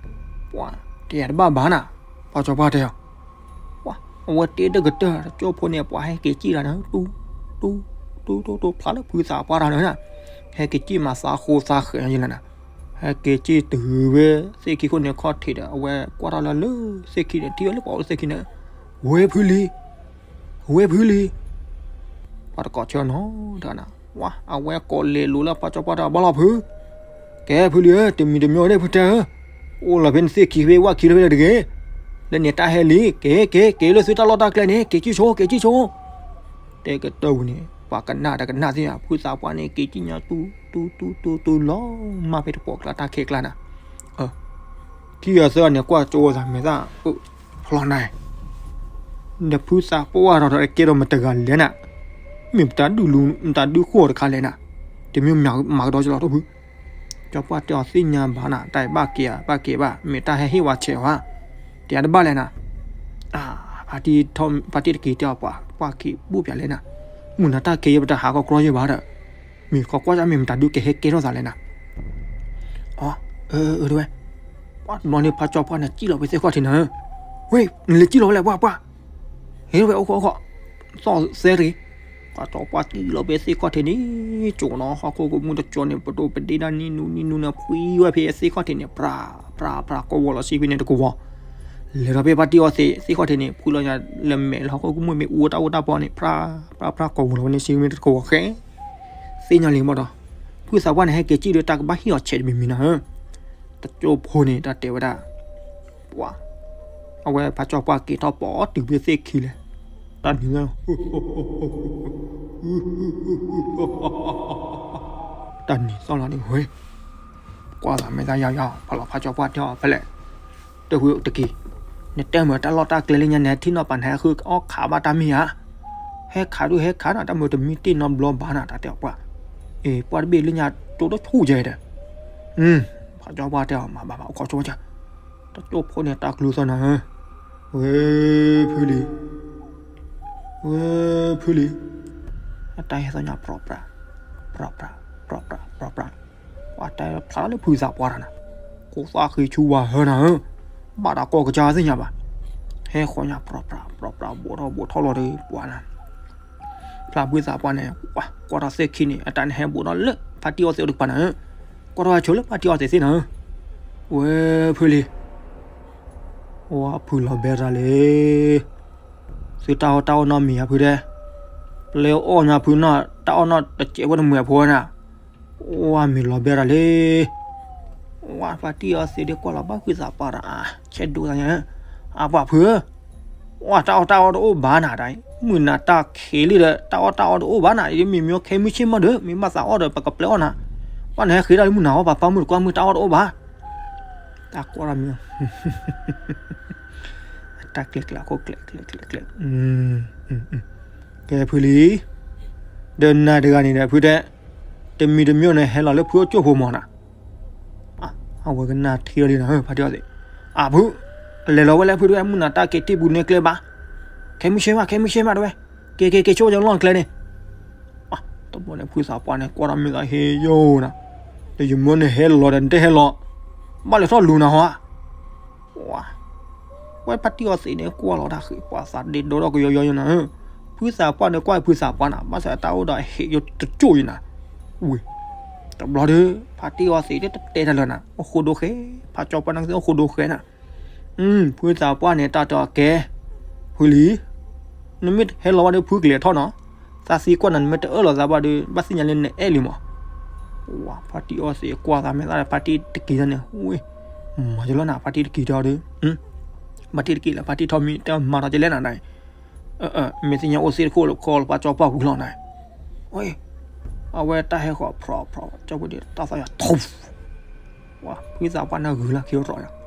ပှၤတဲယၤတဘၣ်ဘၣ်နၤ, ပှၤကၠီပှၢ်တဲအီၤ ပှၤ အဝဲတ့တကတၢၢ် တကၠိဖိန့ၣ် ပှၤဟဲက့ၤစံၣ်လီၤနၤ, တူ တူ တူ တူ တူ ဖျါလၢဖုသးပှၢ်တၢ်န့ၣ်နၤ, ဟဲက့ၤစံၣ်မၤသးဃိသးဃဲၤယလၢနၤ, ဟဲက့ၤစံၣ်တုၤဝဲသ့ၣ်ခံခိၣ်န့ၣ်ခီၣ်ထံးဒီး အဝဲကွၢ်ထီၣ်လၢလၢသ့ၣ်ခံန့ၣ် ထံၣ်ဝဲလၢပှၤအိၣ်လၢသ့ၣ်ခံန့ၣ်, ဝဲဖုလံ ဝဲဖုလံ, ပှၤတကိးဆၢနီတဂၤနၤ, ဝဲ အဝဲကိးလဲၤလိၤလၢပှၤကၠီပှၢ်တၢ်ဘၣ်လီၤဖု, ကဲဖုလံဧၢ တမံၤတမံၤန့ၣ်ဖုတဲဧၢ, အိၣ်လီၤဖဲန့ၣ်သ့ၣ်ခံဖဲဝၣ်ခံလၢဖဲန့ၣ်တဂ့ၤ, လၢန့ၣ်တၢ်ဟဲလံ က့ၤ က့ၤ က့ၤလၢသုတၢ်လီၢ်တၢ်ကျဲန့ၣ် က့ၤစံၣ်ဆိ က့ၤစံၣ်ဆိ တဲကတၢၢ်ဝံၤန့ၣ် ပှၤကနၣ်တကနၣ်သ့ၣ်ညါ ဖုသးပှၢ်န့ၣ် က့ၤစံၣ်ညါတူ တူ တူ တူ တူ လီၤမၢ်ဖဲတပိာ်ကျါတၢ်ခဲကျါနၤ, ခံဂၤသၢဂၤန့ၣ် ကွၢ်ကၠိဝဲသးမဲာ်သၣ် ဖျီနၤ, ဒီးဖုသးပှၢ်ဒီးကဲထီၣ်မတၤတဂၤလဲၣ်နၤ, မ့ၢ်မတၤဒုလူၤ မတၤဒုဃိၣ်တခါလဲၣ်နၤ, တမ့ၢ်မၤကဒီးကလီၤထီၣ်ဖု ကၠီပှၢ်တဲအီၤသ့ၣ်ညါဘၣ်နၤ တၢ်အံၤဘၣ်က့ၤဧါ ဘၣ်က့ၤဘၣ် မ့ၢ်တၢ်ဟဲဟ့ၣ်ဝဲဆဲးဝဲ, တဲတဘၣ်လဲၣ်နၤ, ဖါတံၢ်တက့ၤတဲအီၤပှၤ ပှၢ်က့ၤဘူၣ်ပၠးလဲၣ်နၤ, မုၢ်နၤတၢ်က့ၤယဲ ပတဟးကီကျီယဲဘၣ်ဒီး, မ့ၢ်ကီးကွၢ်ယါမ့ၢ်မတၤဒုကဟဲကဲထီၣ်သးလဲၣ်နၤ, အၢ အၢ တဝဲ, ပှၤတဘျီန့ၣ်ဖါကၠီပှၢ်န့ၣ် စံၣ်လီၤဖဲသ့ၣ်ခီၣ်ထံးနၤဧၢ, ဝ့ၢ် နလဲၤစံၣ်လီၤဝဲလဲၣ်ပှၢ်ပှၢ် ဟ့ၣ်ဝဲအိၣ်ခိးအိၣ်ခိး, သီၣ်သဲတဂ့ၤ, ပှၤကၠီပှၢ်စံၣ်လီၤဖဲသ့ၣ်ခီၣ်ထံးန့ၣ်, ကၠိနီၤ ဟီၣ်ခိၣ်ကမူၣ်တကၠီန့ၣ် ပဒိၣ်ပဒ့တၢ်နံၣ်နူနံၣ်နူန့ၣ် ဖှံဝဲဖဲသ့ၣ်ခီၣ်ထံးန့ၣ် ဖြး ဖြး ဖြး ကိးဝီၤလီၤဆံဖဲန့ၣ်တကဝီၤ, လဲၤဒီးဖဲဖါတံၢ်အီသံးသ့ၣ်ခီၣ်ထံးန့ၣ် ဖှံလီၤညါလၢမဲာ်လၢဟီၣ်ခိၣ်ကမူၣ်မ့ၢ်အူတၢ်အိၣ်တၢ်ပီန့ၣ် ဖြး ဖြး ဖြး ကိးဝီၤလီၤဝဲန့ၣ်ဆံဖဲန့ၣ်တကဝီၤဃဲ သ့ၣ်ညါလံမးဒီး, ဖုသးပှၢ်န့ၣ် ဟဲက့ၤစံၣ်ဒီးတၢ်ကဘၣ်ဟ့ၣ်အီၤဆဲးတမံၤမံၤနၤဧၢ, တကၠိဖိန့ၣ် တၢ်တဲဝဲဒၣ်, ပှၤ, အဝဲဖါကၠီပှၢ်က့ၤထီၣ်ပိာ်တုၤဖဲသ့ၣ်ခံလဲၣ်, တၢ်နံၤ တၢ်နံၤသီၣ်လီၤန့ၣ်ဝဲ, ကွၢ်သးမဲာ်သၣ်ယါယါ ဖးလီၤဖါကၠီပှၢ်တဲအီၤဖဲလဲၣ်, တဖုတက့ၤ, နတဲမ့ၢ်တၢ်လီၢ်တၢ်ကျဲလၢညါန့ၣ် ထံၣ်နီၢ်ပာ်နဟဲဃုအီၣ်ခးဘၣ်တၢ်မ့ၢ်ဧါ, ဟဲခးဒုးဟဲခးနၤ တၢ်မ့ၢ်တမံတ့ၢ်နီတဘျီဘၣ်နၤ တၢ်တဲအီၤပှၢ်, အ့ ပှၢ်တဘ့ၣ်လၢညါကၠိတဆူၣ်ယဲဒီး, ဖါကၠီပှၢ်တဲအီၤ မၤဘၣ်ဘၣ် အိၣ်ခိးဆိဝဲကၠၢ်, တကၠိဖိန့ၣ်တၢ်ကျိသီၣ်နၤဧၢ, ဝဲဖုလံ ဝဲဖုလံ, အတၢ်ဟဲသီၣ်ညါ ပြးပြး ပြးပြး ပြးပြး ပြးပြး, ပှၤတၢ်ဖျါလၢဖုသးပှၢ်တၢ်နၤ, ကိးသၣ်ဃ့ဆူဝၤဟၢနၤဧၢ, ဘၣ်တၢ်ကီၢ်ကစၢ်သ့ၣ်ညါဘၣ်, ဟဲဃီၤညါ ပြးပြး ပြးပြး ဘူးထီၣ်ဘူးထီၣ်လီၤဒီးပှၤနၤ ဖျါဖုသးပှၢ်န့ၣ် ကွၢ်ကွၢ်ထီၣ်သ့ၣ်ခံန့ၣ် အတၢ်န့ၣ်ဟဲဘူးထီၣ်လၢဖါတံၢ်အီသံးတကပၤနၤဧၢ, ကွၢ်ထီၣ်ဝဲဆိလၢဖါတံၢ်အီသံးသ့ၣ်နၤဧၢ, ဝဲဖုလံ ဝဲဖုလီၤဘဲတၢ်လံ, သုတၢ်အီၣ်တၢ်အီၣ်နီတမံၤဧါဖုတဲ, ပျဲအီၣ်ညါဖုနီၢ် တၢ်အီၣ်နီၢ်တစဲးဖိတမုာ်အဖိနၤ, ဝဲမ့ၢ်လီၤဘဲတၢ်လံ, ဝဲဖါတံၢ်အီသံးဒီးကွၢ်လီၤဘၣ်ဖုသးပှၢ်တၢ်အါ, ဆဲးဒိးသးညါ, အပှၤဖုဧၢ, ဝဲတၢ်အီၣ်တၢ်အီတအိၣ်ဘၣ်နၤတၢ်, မုၢ်နၤတၢ်ခံးလံဒီး တၢ်အီၣ်တၢ်အီတအိၣ်ဘၣ်နၤ, မ့မ့ၢ်ခဲမုၢ်ဆ့ၣ်မးဒီး မ့ၢ်ဘၣ်သးအီၣ်ဒီး ပကပျဲအီၣ်နၤ, ဘၣ်နဟဲဃ့တၢ်လၢမုၢ်နၤအီၣ် ပှၤပၢ်မုၢ်တကွၢ်မုၢ်တၢ်အီၣ်တအိၣ်ဘၣ်, တၢ်ကွၢ်တၢ်မံၤ တၢ်ကျဲကျဲ အခိၣ်ကျဲကျဲကျဲကျဲ, ကဲဖုလံ, ဒီးနၤတဂၤန့ၣ်ဒီးဖုတဲ, တမံၤတမံၤန့ၣ် ဟဲလီၤလၢဖုအိၣ်ကၠိၢ်ဖိမၢ်နၤ, အဝဲကနၣ်ထံလီၤလံနၤ ဖါတံၢ်အီသံး, အဖု, လဲၤလီၤဝဲလၢဖုတဝဲ မုၢ်နၤတၢ်က့ၤတ့ၢ်ပူၤန့ၢ်ကျဲဘၣ်, ခဲမုၢ်ဆ့ၣ်မး ခဲမုၢ်ဆ့ၣ်မးတဝဲ, က့ၤက့ၤက့ၤဆိကလီၢ်ကျဲန့ၣ် တဘျီန့ၣ် ဖုသးပှၢ်န့ၣ် ကွၢ်ထီၣ်မ့ၢ်သးဟ့ယိနၤ, ဒီးယမိၢ်န့ၣ်ဟဲလီၤဒီးနတဟဲလီၤ, ဘၣ်လဲၤထီၣ်လူၤနၤဟီဧါ, ဝါ, ဝဲဖါတံၢ်အီသံးန့ၣ် ကွၢ်လီၤတၢ်ဃ့ၢ်ပှၤသးဒ့ဒိထီၣ်ကယီယီယိနၤ, ဖုသးပှၢ်န့ၣ် ကွၢ်ဖုသးပှၢ်နၤ ဘၣ်ဆၣ်တၢ်အိၣ်ဒီးဟ့ၣ်ယိတကၠိၣ်ယိနၤ, ဝ့ၢ်, တဘျီဒီး ဖါတံၢ်အီသံးတတဲတၢ်လၢနၤ အိၣ်ဃိဒိဃဲ, ဖါကၠီပှၢ်န့ၣ်ကသ့ၣ်အိၣ်ဃိဒိဃဲနၤ, ဖုသးပှၢ်န့ၣ် တၢ်တဲအီၤကဲ, ဖုလံၤ, နမ့ၢ်ဟဲလီၤဝဲဒီးဖုကလဲၤထီၣ်နီၤ, သးသံကွၢ်နၤ နမ့ၢ်တအၢၣ်လီၤသးဘၣ်ဒီး ဘၣ်သ့ၣ်ညါလၢနအဲၣ်လံမး, ဝဲဖါတံၢ်အီသံးကွၢ်သးမဲာ်သၣ်ဒီး ဖါတံၢ်တက့ၤတၢ်န့ၣ်, ဝ့ၢ်, မၤယလီၤနၤ ဖါတံၢ်တက့ၤတၢ်ဒီး ဘၣ်တံၢ်တက့ၤလၢ ဖါတံၢ်ထီၣ်မံ တမၤထီၣ်ကလဲၣ်နၤဒၣ်, မ့ၢ်သ့ၣ်ညါအိၣ်သ့ၣ်တခိၣ်လၢခီလၢဖါကၠီပှၢ်ဝံၤလီၤနၤ, ဝ့ၢ်, အဝဲတၢ်ဟဲဃီၤဖြီဖြီ ကၠီပှၢ်ဒ်တၢ်သီၣ်ယၤထီၣ်, ဝဲဖုသးပှၢ်နၢ်ဂုၤလၢခံရီၤယၤ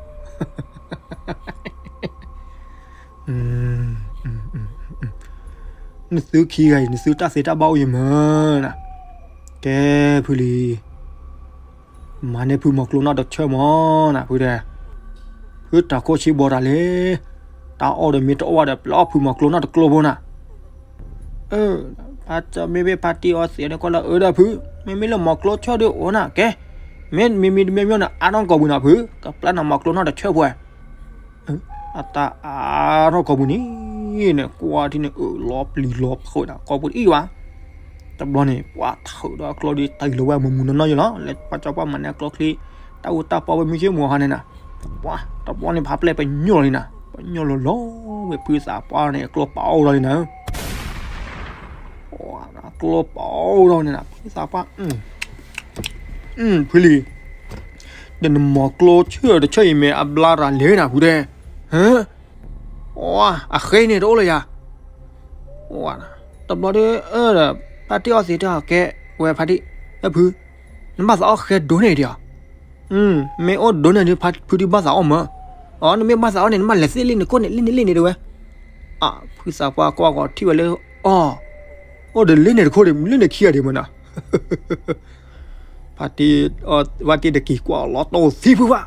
နသုခံဂၤအံၤ နသုတၢ်သ့တၢ်ဘၣ်အိၣ်ယံၤမၢ်နၤ, ကဲဖုလံၤ, မၤန့ၢ်ဖုမီၤကျိနီၢ်တဆၢၣ်မၢ်နၤ ဖုတဲ, ဖုတၢ်ခိၣ်ဆံဘီတၢ်လဲၣ်, တၢ်အီၣ်ဒီးမ့ၢ်တအိၣ်ဘၣ်ဒီး ပျဲအီၣ်ဖုမီၤကျိနီၢ်တကျိဖိနၤ မ့မ့ၢ်ဖါတံၢ်အီသံးန့ၣ် ကွၢ်လၢအၢဒၣ်ဖု, မ့မ့ၢ်လၢမီၤကျိဆၢၣ်ဒုးအိၣ်နၤ ကဲ, မ့မ့ၢ်တမံၤမံၤန့ၣ် အါထီၣ်ကိာ်ပူၤနၤဖု, ကပျဲနၤမီၤကျိနီၢ်တဆၢၣ်ဖိ, အတၢ်အါထီၣ်ကိာ်ပူၤန့ၣ်, န့ၣ်ကွၢ်ထံၣ်န့ၣ် အၢၣ်လီၤပျံၤလီၤဖုးနၤ ကိာ်ပူၤတအံၣ်ဘၣ် တဘျီန့ၣ် ပှၤထုးဒီးအကျိဒ်တၢ်အံၤလၢၤဝဲမုၢ်မုၢ်နီၢ်နီၢ်ယိလီၤ, လၢဖါကၠီပှၢ်မၤန့ၢ်အကျိချံ, တၢ်အူတၢ်ပီဝဲမုၢ်ဆ့ၣ်မုၢ်ဟါန့ၣ်နၤ, ပှၤတဘျီန့ၣ် ဖးပျဲၢ်ပညိၣ်လီၤလံနၤ, ပညိၣ်လီၤလီၤဝဲဖုသးပှၢ်န့ၣ် အကျိပအိၣ်လီၤလံနၤ, ပှၤအကျိပအိၣ်လီၤန့ၣ်နၤ ဖုသးပှၢ်, ဖုလံၤ, ဒီးနမီၤကျိဆၢၣ်တဆၢၣ်အံၤမ့ၢ်အဘျါတၢ်လဲၣ်နၤဖုတဲ, အဃ့န့ၣ်တအိၣ်လၢၤယၤ, တဘျီဒီး ဖါတံၢ်အီသံးတဲအီၤ ကဲ, ဝဲဖါတံၢ်, ဖု, နဘၣ်သးအီၣ်ဃဲဒိၣ်န့ၢ်ဒံးဧါ, မ့ၢ်အိၣ်ဒိၣ်န့ၢ်ဒံး ဖုဒံးဘၣ်သးအီၣ်မၢ်, အီ နမ့ၢ်ဘၣ်သးအီၣ်န့ၣ် နဘၣ်လဲၤသ့ၣ်လ့ၣ်န့ၣ်ခိၣ်န့ၣ် လ့ၣ်န့ၣ်လ့ၣ်န့ၣ်တဲဝဲ, ဖုသးပှၢ်ကွၢ်ဂီၤထံၣ်ဝဲလၢ အီ အိၣ်ဒီးလ့ၣ်န့ၣ်တခိၣ်ဒီး လ့ၣ်န့ၣ်ခံဂၤဒံးမၢ်နၤ ဖါတံၢ်တက့ၤကွၢ်လီၤတိၢ်သံဖုဘၣ်,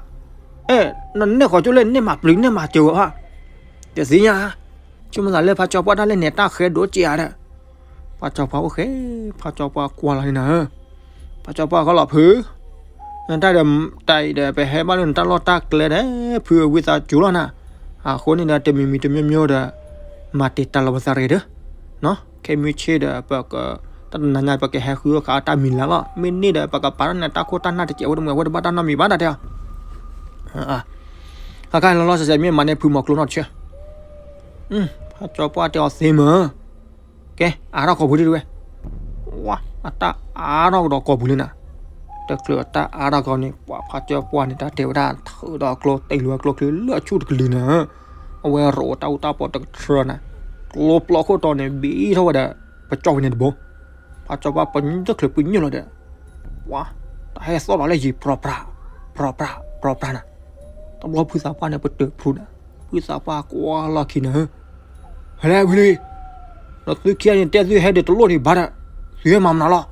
အဲ နနဲၣ်ဃီၤကၠိလၢန့ၣ်မၤပျုၤန့ၣ်မၤစၢၤဝဲဘၣ်, တသ့ၣ်ညါ, ဆိကမိၣ်သးလၢဖါကၠီပှၢ်တၢ်လဲၣ်န့ၣ် တၢ်ဃဲဒိၣ်ကဲဧါဒီး, ဖါကၠီပှၢ်အိၣ်ဃဲ, ဖါကၠီပှၢ်ကွၢ်လီၤန့ၣ်နၤ, ဖါကၠီပှၢ်ဃီလီၤဖု နတၢ်ဒီး တၢ်အံၤဒီး ပဟဲဘၣ်လၢနတၢ်လီၢ်တၢ်ကျဲဒီး ဖုဝံသးစူၤလီၤနၤ, အဃိန့ၣ်ဒီး တမံၤမံၤတမံၤမံၤဒီး မၤတံာ်တာ်လီၤပသးတဂ့ၤဒီး, ခဲမုၢ်ဆ့ၣ်ဒီး ပက တၢ်တနၤညါ ပကဟဲဃုအီၣ်ဃာ်အတၢ်မံၤလၢ်လီၤ, မ့ၢ်န့ၢ်ဒီး ပကပာ်ထီၣ်န့ၢ်တၢ်ခိၣ်တၢ်နၢ်တစဲးဝဲတမုာ် အဝဲတဘၣ်တၢ်နီတမံၤဘၣ်တၢ်တဲအီၤ, အခါလီၤလီၤဆဲးဆဲး မ့ၢ်မၤန့ၢ်ဖုမီၤကျိနီၢ်တဆၢၣ်, ဖါကၠီပှၢ်တဲအီၤသ့မၢ် ကဲ အါထီၣ်ကိာ်ပူၤဒ်ဝဲ, ဝါ အတၢ်အါထီၣ်ကဒီးကိာ်ပူၤလံနၤ, တချုးအတၢ်အါထီၣ်ကဒီးန့ၣ် ပှၤဖါကၠီပှၢ်န့ၣ် တၢ်တဲဝဲဒၣ် ထုးဒီးအကျိ တ့ၢ်လီၤဝဲကျိချံလၢအဆူၣ်တကလုာ်န့ၣ်, အဝဲရိးတၢ်အူတၢ်ပီတကထြၢနၤ, ကျိပျီခိၣ်တီန့ၣ် ဘံထီၣ်ဝဲဒီး ပကၠီၣ်ဝဲန့ၣ်တဘိ, ဖါကၠီပှၢ်ပညိၣ်ချၢပညိၣ်လီၤဒီး, ဝါ တၢ်ဟဲသီၣ်လီၤလၢယံၤ ပြီပြး ပြီပြး ပြီပြးနၤ, တဘျီဖုသးပှၢ်န့ၣ် ပတုာ်ဖျိနၤ, ဖုသးပှၢ်ကွၢ်လီၢ်ခံန့ၣ် ဟဲလၢဖုလံ, ဒီးသုခံဂၤန့ၣ် တဲသုဟဲဒံးတလိၣ်ဒံးဘၣ်ဒီး, သုဟဲမၤမနုၤလီၤ.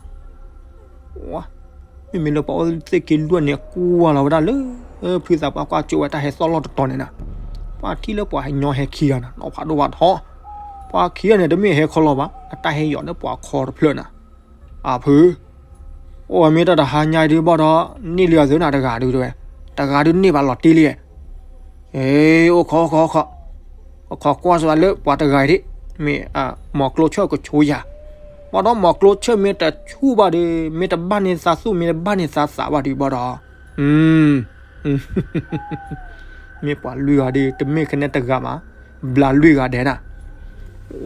ဝါ, မ့မ့ၢ်လၢပှၤအိၣ်သ့ၣ်က့လွံၢ်န့ၣ် ကွၢ်လီၤဝဲဒၣ်လၢ ဖုသးပှၢ်ကွၢ်ကၠိဝဲတၢ်ဟဲသီၣ်လီၢ်တတီၤန့ၣ်နၤ, ပှၤထံၣ်လၢပှၤဟဲညီဟဲခံဂၤနၤ နီၢ်ဖးဒိၣ်ဝဲထီၣ်, ပှၤခံဂၤန့ၣ် တမ့ၢ်ဟဲခီလီၤဘၣ် အတၢ်ဟဲယီၤလၢပှၤခီတဖျၢၣ်နၤ, အဖု အိၣ်ဝဲမ့ၢ်တၢ်တဟါညါဒုးဘၣ်ဒီး န့ၢ်လံအီၤသုနၤတဂၤဒုးတဲဝဲ, တဂၤဒုးန့ၢ်ဘၣ်လီၤတံၢ်လံ, အိၣ်ခိး အိၣ်ခိး အိၣ်ခိး အိၣ်ခိးကွၢ်စၢၤလၢပှၤတဂၤအံၤဒံး, မ့ၢ် မီၤကျိဆၢၣ်ကဆိယၤ, ဘၣ်ဒီးမီၤကျိဆၢၣ်မ့ၢ်တဆူၣ်ဘၣ်ဒီး မ့ၢ်တဘၣ်န့ၢ်သးသူၣ် မ့ၢ်တဘၣ်န့ၢ်သးသးဘၣ်ဒုးဘၣ်ဒီး မ့ၢ်ပှၤလွံၢ်ဂၤဒုး တမ့ၢ်ကနဲတဂၤဘၣ်, ဘျးလွံၢ်ဂၤဒဲးနၤ,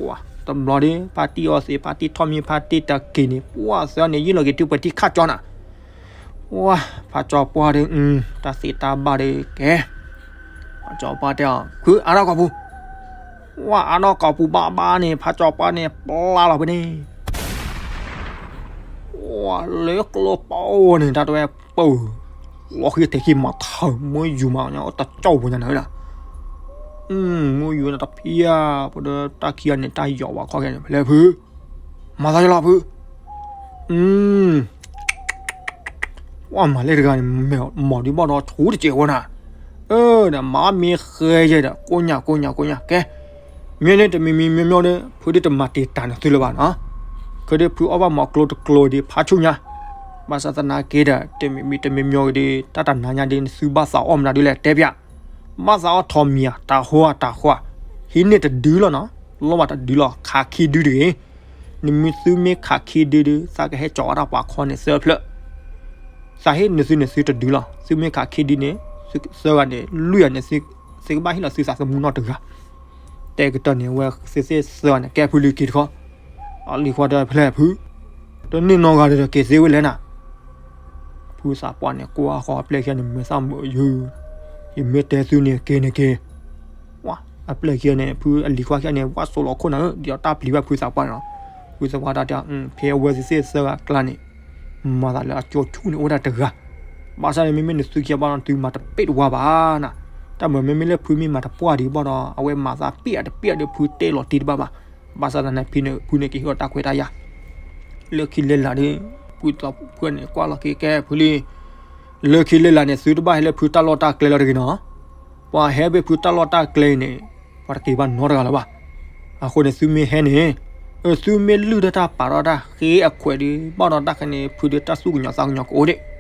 ဝါ တဘျီဒီး ဖါတံၢ်အီသံး ဖါတံၢ်ထီၣ်မံ ဖါတံၢ်တက့ၤန့ၣ် ပှၤသၢန့ၣ် ယံာ်လီၤက့ၤတုၤပှဲၤထံခါကၠီနၤ, ဝါ ဖါကၠီပှၢ်ဒီး တၢ်သ့တၢ်ဘၣ်ဒီးကဲ, ဖါကၠီပှၢ်တဲအီၤ ဖုအါထီၣ်ကိာ်ပူၤ, ဝါ အါထီၣ်ကိာ်ပူၤဘၣ်ဘၣ်န့ၣ် ဖါကၠီပှၢ်န့ၣ် ပျါလီၤဖဲန့ၣ် ဝါ လၢကျိပအိၣ်န့ၣ် တၢ်တဝဲပၢၢ်, လီၤဃံထဲခံမၤထၢၣ် မ့ၢ်ယူၤမး တကၠီၣ်ပူၤညါနၤ, မ့ၢ်ယူၤနၤတဖံးဧါ, ပဒီးတၢ်ခံဂၤန့ၣ် တၢ်ယီၤဝဲခီခဲန့ၣ် ဖဲလဲၣ်ဖု, မၤသးယလီၤဖု, ဝါ မၤလဲၣ်တဂၤန့ၣ် မၤဒုးဘၣ်ဒီးဆူတစဲးဝဲနၤ, ဒီးမၤမ့ၢ်ဃဲယဲဒီး ကိးညါ ကိးညါ ကိးညါ ကဲ မ့ၢ်န့ၣ်တမံၤမံၤမ့ၢ်မ့ၢ်ဒီး ဖုဒုးတမၤတံာ်တာ်န့ၢ်သုလၢၤဘၣ်နီၤ, ခဲဒုးဖုအီၣ်ဘၣ်မီၤကျိတကျိဒုးဖးဆူညါ, ဘၣ်ဆၣ်သနာ်က့ဒီး တမံၤမံၤတမ့ၢ်မ့ၢ်ဒီး တၢ်တနၤညါဒုး နသုဘၣ်သးအီၣ်မနုၤဒုးလဲၣ် တဲပျး, ဘၣ်သးအီၣ်ထီးမံၤဧါ, တၢ်ဟိဧါ, တၢ်ဟိဧါ, ဟံးန့ၢ်တဒုလီၤနီၤ, လီၤဘၣ်တဒုလီၤ, ခးခံဒုတဂ့ၤ. နမ့ၢ်သုမ့ၢ်ခးခံဒုဒုး သးကဟဲကၠီၤအီၣ်တၢ်ပှၤခီန့ၣ်သၢဖျၢၣ်. သးဟ့ၣ်နသုန့ၣ်သုတဒုလီၤ, သုမ့ၢ်ခးခံဒုန့ၣ် သၢဂၤန့ၣ် လွံၢ်ဂၤန့ၣ် သုကဘၣ်ဟ့ၣ်လီၤသုသးသမူနီတဂၤ. တဲကတၢၢ်န့ၣ် အဝဲသ့ၣ်သ့ၣ်သၢဂၤန့ၣ် ကဲဖုလံၤက့ၤတခီ, အလံၤခွါတဲဖဲလဲၣ်ဖု, တန့ၢ်နီတဂၤဒီးက့ၤသ့ဝဲလဲၣ်နၤ. ဖုသးပှၢ်န့ၣ် ကွၢ်ဃီၤအပျဲၢ်ခံဂၤန့ၣ် မဲာ်သၣ်မုာ်ယုၢ်, ယမ့ၢ်တဲသုန့ၣ်က့ၤန့ၣ်က့ၤ. အပျဲၢ်ခံဂၤန့ၣ် ဖုအလံၤခွါခံဂၤန့ၣ် ဝၣ်စိလီၤခိၣ်နၤဧၢ, ဒ်သိးတၢ်ပျံၤဘၣ်ဖုသးပှၢ်န့ၣ်လီၤ. ဖုသးပှၢ်တၢ်တဲ, ဖဲအဝဲသ့ၣ်သ့ၣ်သၢဂၤအကျါန့ၣ် မၤသးလၢအကၠိဆူၣ်န့ၣ်အိၣ်ဝဲဒၣ်တဂၤ. ဘၣ်ဆၣ်န့ၣ် မ့မ့ၢ်နသုခံဂၤဘၣ်ဒီး သုမၤတပ့ၢ်တဝါဘၣ်နၤ. တၢ်မၤမ့မ့ၢ်လၢဖုမ့ၢ်မၤတပှၢ်ဒံးဘၣ်ဒီး အဝဲမၤသးပ့ၢ်အတပ့ၢ်ဒီး ဖုတဲလီၤတံၢ်တဘၣ်ဘၣ်. ဘၣ်ဆၣ်သနာ်က့ ဖုန့ၣ်က့ၤဟ့ၣ်လီၤတၢ်ခွဲးတၢ်ယာ် လၢခံလဲၤလးဒီး ဖုသးပှၢ်န့ၣ် ကွၢ်လီၤက့ၤကဲဖုလံၤ, လၢခံလဲၤလးန့ၣ် သုတဘၣ်ဟဲလၢဖုတၢ်လီၢ်တၢ်ကျဲလီၤတဂ့ၤနီၤ. ပှၤဟဲဘၣ်ဖုတၢ်လီၢ်တၢ်ကျဲအံၤန့ၣ် ပှၤတက့ၤဘၣ်နီတဂၤလၢၤဘၣ်. အဃိန့ၣ် သုမ့ၢ်ဟဲန့ၣ်, သုမ့ၢ်လုၢ်ထီၣ်တၢ်ပာ်ထီၣ်တၢ်ဃ့အခွဲးဒီး ဘၣ်ဒီးတၢ်ခဲန့ၣ် ဖုဒီးတၢ်သူၣ်ကညီၤသးကညီၤကအိၣ်ဒံး.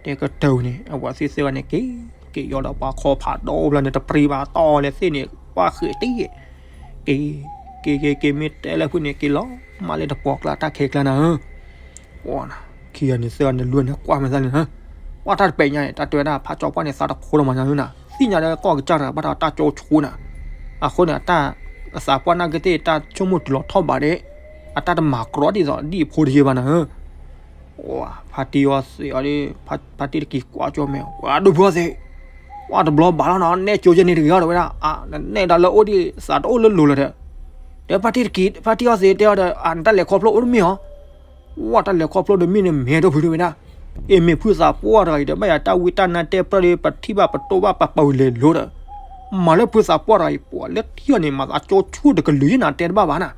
တဲကတၢၢ်န့ၣ် အဝဲသ့ၣ်သ့ၣ်ဂၤန့ၣ် က့ၤက့ၤယီၤဒီးပှၤခီဖးဒီဖျၢၣ်န့ၣ် တပျံၤဘၣ်တီၢ်လဲၣ်သ့ၣ်န့ၣ် ပှၤဃ့ၢ်တံၢ် က့ၤ က့ၤက့ၤက့ၤ မ့ၢ်တဲလၢဖုန့ၣ် က့ၤလီၤမၢ်လၢတပှီၢ်ကျါတၢ်ခဲကျါနၤဧၢ. ပှၤနၤ, ခံဂၤန့ၣ်သၢဂၤန့ၣ် လွံၢ်ဂၤန့ၣ် ကွၢ်မဲာ်သၣ်န့ၣ်, ကွၢ်တၢ်တပဲာ်ညါန့ၣ် တၢ်တဲဝဲဒၣ် ဖးကၠီပှၢ်န့ၣ် သးတဖိဒီးမၤညါနၤ, သ့ၣ်ညါလၢကီၢ်ကစၢ်တဂၤဘၣ်ဒီးတၢ်ကၠိဆူၣ်နၤ, အဃိန့ၣ် အတၢ် အသးပှၢ်နာ်က့သ့ၣ် တၢ်ဆိကမိၣ်တုၤလီၤထီၣ်ဘးဒၣ်, အတၢ်တမၤကြီဒ်သိးဒ်အဖိတယဲၢ်ဘၣ်နၤဧၢ. ဖါတံၢ်အီသံးအီၤဒီး ဖါတံၢ်တကံၤကွၢ်ကၠီမဲာ်, ဝဲဒိၣ်ဖုအီသံး, ဝဲတဘျီဘၣ်လီၤနီၤ, နဲၣ်ကၠိယဲၢ်န့ၣ်တဂ့ၤအီၤဒီးဝဲဒၣ်, နနဲၣ်တၢ်လၢအိၣ်ဒံး သးတအိၣ်လၢလိၤလၢၤဒီး, ဒီးဖါတံၢ်တကံၤ ဖါတံၢ်အီသံးတဲအီၤဒီး နတၢ်လဲၤခီဖျိအိၣ်တမ့ၢ်အီၤ, ဝဲတၢ်လဲၤခီဖျိဒီးမ့ၢ်န့ၣ် မဲာ်ဒိၣ်ဖုဒိၣ်ဝဲဒၣ်, အ့ၣ်မ့ၢ်ဖုသးပှၢ်တဂၤအံၤဒီး ဘၣ်ယၤတၢ်ဝံတၢ်နါတဲပၢၢ်ဒီး ပထံၣ်ဘၣ်ပတိၢ်ဘၣ်ပပာ်ဝံၤလဲၤလိၤဒီး, မၤလၢဖုသးပှၢ်တဂၤအံၤ ပှၤလၢထံအီၤန့ၣ် မၤသးကၠိဆူၣ်တကလုာ်ယဲၢ်နၤတဲတဘၣ်ဘၣ်နၤ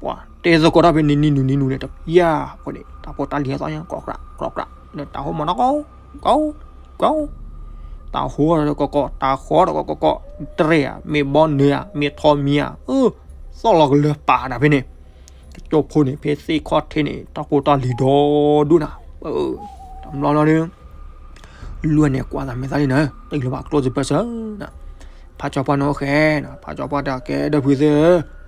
ပှၤတဲသကိးတၢ်ဖဲန့ၣ် နံၤနုၤနံၤနုၤန့ၣ် တပျၢ်ဖိန့ၣ် တၢ်ဖိတၢ်လံၤဟဲသီၣ်ညါ ကီၢ်ကြး ကီၢ်ကြး လၢတၢ်ဟိမၤနီၢ်ကီၢ် ကီၢ် ကီၢ် တၢ်ဟိဒီးကီၢ်ကီၢ် တၢ်ဃီဒီးကီၢ်ကီၢ် တရဲၣ်ဧါ မ့ၢ်ဘီနၢၤဧါ မ့ၢ်ထီမံၤဧါ အၢ သီၣ်လီၤကလၢပာ်နၤဖဲန့ၣ် ကၠိဖိန့ၣ် ဖဲသ့ၣ်ခီၣ်ထံးန့ၣ် တၢ်ဖိတၢ်လံၤဒီဒူၣ်နၤ တဘျီလီၤဒီး လွံၢ်ဂၤန့ၣ် ကွၢ်သးမဲာ်သၣ်လံနၤ တဂ့ၤလၢၤဘၣ်ကျိၣ်စပၢၢ်စၢၤနၤ ဖးကၠီပှၢ်န့ၣ်အိၣ်ဃဲနၤ ဖးကၠီပှၢ်တဲကဲဒီးဖုသ့ၣ်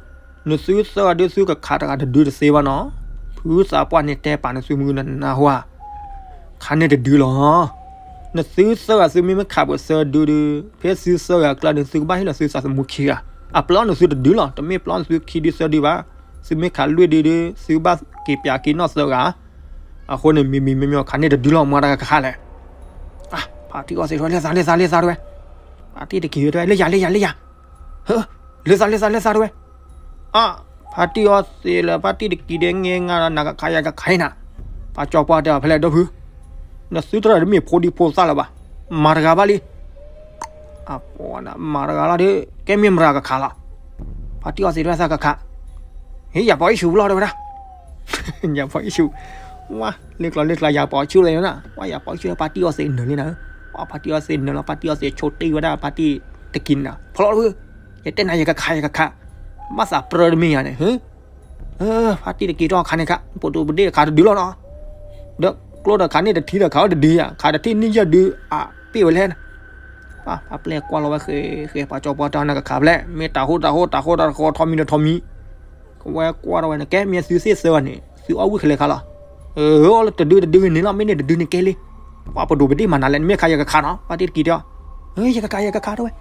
ဧၢ နသုသၢဂၤဒုးသုကခးတဂၤတဒုတသ့ဘၣ်နီၤ ဖုသးပှၢ်န့ၣ်တဲပာ်နသုမုၢ်နၤ နၢ်ဟူဧါ ခးန့ၢ်တဒုလီၤ နသုသၢဂၤသုမ့ၢ်မ့ၢ်ခးပသၢဒုဒုး ဖဲသုသၢဂၤအကျါဒီး သုကဘၣ်ဟ့ၣ်လီၤသုသးသမူခံဂၤ အပျီနသုတဒုလီၤ တမ့ၢ်ပျီနသုခံဒုသၢဒုဘၣ် သုမ့ၢ်ခးလွံၢ်ဒုဒုး သုကဘၣ်က့ၤပၠးက့ၤနီၢ်သၢဂၤ အဃိန့ၣ် မံၤမံၤမံၤမံၤ ခးန့ၢ်တဒုလီၤ မၤတၢ်ကခးလဲၣ် ဖါတံၢ်အီသံး လဲၤသး လဲၤသး လဲၤသးတဝဲ ဖါတံၢ်တကံၤတဝဲ လၢယၤ လၢယၤ လၢယၤ ဟၢ လဲၤသး လဲၤသး လဲၤသးတဝဲ အါ ဖါတံၢ်အီသံးလၢ ဖါတံၢ်တကံၤဒဲး ငဲငါဒီး နၤကခး ယၤကခးနၤ ဖါကၠီပှၢ်တဲအီၤ ဖဲလဲၣ် ဒီဖု နသုတရၢၢ်တမ့ၢ်ဖိဒံဖိသၣ်လၢၤဘၣ် မၤတဂၤဘၣ်လံ အပှၤမၤတဂၤလီၤဒီး ကဲမ့ၢ်မတၤကခးလီၤ ဖါတံၢ်အီသံးတဝဲ သးကခး ဟ့ၣ် ယၤပီအံၣ်ဆူၣ်လီၤတဝဲဒၣ် ယၤပီအံၣ်ဆူၣ် ဝါ လၢကျီလၢကျီ ယၤပီအံၣ်ဆူၣ်လီၤနၤ ဝါ ယၤပီအံၣ်ဆူၣ် ဖါတံၢ်အီသံးနၢၤလံနၤ ဝါ ဖါတံၢ်အီသံးနၢၤလီၤ ဖါတံၢ်အီသံးဆိတ့ၢ်ဝဲဒၣ် ဖါတံၢ်တကံၤန့ၣ် ဖျီတဝဲ ယတဲနၤ ယကခး ယကခး ဘၣ်သးပြၢတမ့ၢ်ယၤန့ၣ် ဟၢ ဖါတံၢ်တကံၤထီၣ်ခးန့ၣ်ခး ပဒိၣ်ပဒ့ၣ်ခးတဒုလီၤနီၤ ဒီးကျိဒီးခးန့ၢ်တထံၣ်ဒီးခးဝဲတဒုယၤ ခးတထံၣ်န့ၢ်ယဲၢ်ဒု အပ့ၢ်ဝဲလဲၣ် ပှၤပျဲၢ်ကွၢ်လီၤဝဲဃဲ ဃဲ ပှၤကၠီပှၢ်တဲနၤကခးဖဲလဲၣ် မ့ၢ်တၢ်ဟိတၢ်ဟိတၢ်ဟိတၢ်ဃီထီမံၤဒီးထီမံၤ ကဝဲကွၢ်ထီၣ်ဝဲန့ၣ် ကဲမ့ၢ်သုသ့ၣ်သၢဂၤန့ၣ် သုအီၣ်ဝံၣ်ခဲလၢာ်ခါလီၤ အၢ အီၣ်လၢတဒုတဒုန့ၣ်လီၤ မ့ၢ်န့ၢ်တဒုန့ၣ်ကဲလံ ပှၤပဒိၣ်ပဒ့ၣ်မၤနၤလဲၣ် နမ့ၢ်ခးယကခးနီၤ ဖါတံၢ်တကံၤတဲအီၤ ယကခးယကခးတဲဝဲ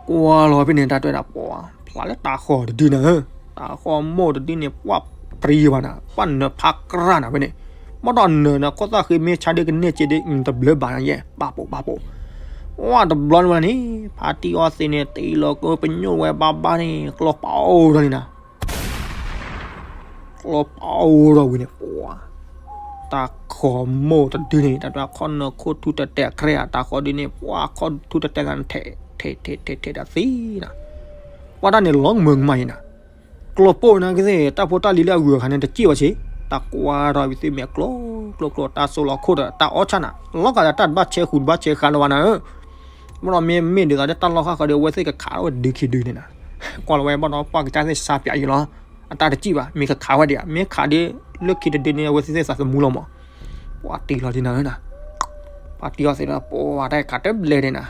ကွၢ်လီၤဖဲန့ၣ် တၢ်တဲဒၣ်ပှၤ ဖျါလၢတၢ်ဃီတဒုန့ၣ် တၢ်ဃီမိၢ်တဒုန့ၣ် ပှၤပြံဘၣ်နၤ ပှၤနၢၤဖးကြၢ်နၤဖဲန့ၣ် ဘၣ်ဒီးနၢၤနၤ ခိၣ်သၣ်ဃ့မ့ၢ်ဆါဒ်ကန့ၢ်စ့ဒ် တဘျၢဘၣ်ယဲၢ် ပာ်ပိာ်ပာ်ပိာ် ဝါတဘျီန့ၣ်ဝဲန့ၣ် ဖါတံၢ်အီသံးန့ၣ် တ့လီၤကပညိၣ်ဝဲဘၣ်ဘၣ်န့ၣ် ကျီပာ်အိၣ်ထီၣ်န့ၣ်နၤ ကျီပာ်အိၣ်ထီၣ်ဝံၤန့ၣ် ပှၤ တၢ်ဃီမိၢ်တဒုန့ၣ် တၢ်တခီနၢၤခိၣ်ထူတတဲာ်ခရဲအတၢ်ဃီဒုန့ၣ် ပှၤခီထူတတဲာ်နၤ ထဲးထဲးထဲးထဲးထဲးဒီးသံနၤ ပှၤတၢ်န့ၣ်လီၤမုၢ်ကမၣ်အံၤနၤ ကျီပိၢ်နၤကသ့ၣ် တၢ်ဖိတၢ်လံၤလၢအဂုၤအဂၤန့ၣ် တစံၣ်ဝဲဆ့ တၢ်ကွၢ်ထီၣ်ဝံၤသ့ၣ်မဲာ်ကျိကျိကျိ တၢ်စိလီၤခိၣ်ဒီး တၢ်အီၣ်ဆၣ်နၤ လီၤဂာ်ဒီးတၢ်တဘၣ်ဆဲးဃုာ်တဘၣ်ဆဲးဃါလၢၤဘၣ်နၤဧၢ မ့ၢ်ဒီးမ့ၢ်မ့ၢ်ဒ်သိးလၢတၢ်လီၢ်ဃၣ်ဃၢၤဒီး အဝဲသ့ၣ်ကခးထီၣ်ဝဲတဒုခံဒုန့ၣ်နၤ ကွၢ်လီၤဝဲဘၣ်ဒီးပှၢ်ကစၢ်သ့ၣ်စါပၠးယံၤလီၤ အတၢ်တစံၣ်ဘၣ် မ့ၢ်ကခးဝဲဒံးဧါ မ့ၢ်ခးဒ်လၢခံတဒုန့ၣ် အဝဲသ့ၣ်သ့ၣ်သးသမူလီၤမး ပှၤတ့လီၤဒ်နၤဧၢနၤ ဖါတံၢ်အီၣ်သ့ၣ်ဒီး ပှၤတၢ်ခးတဘျဲၣ်န့ၣ်နၤ,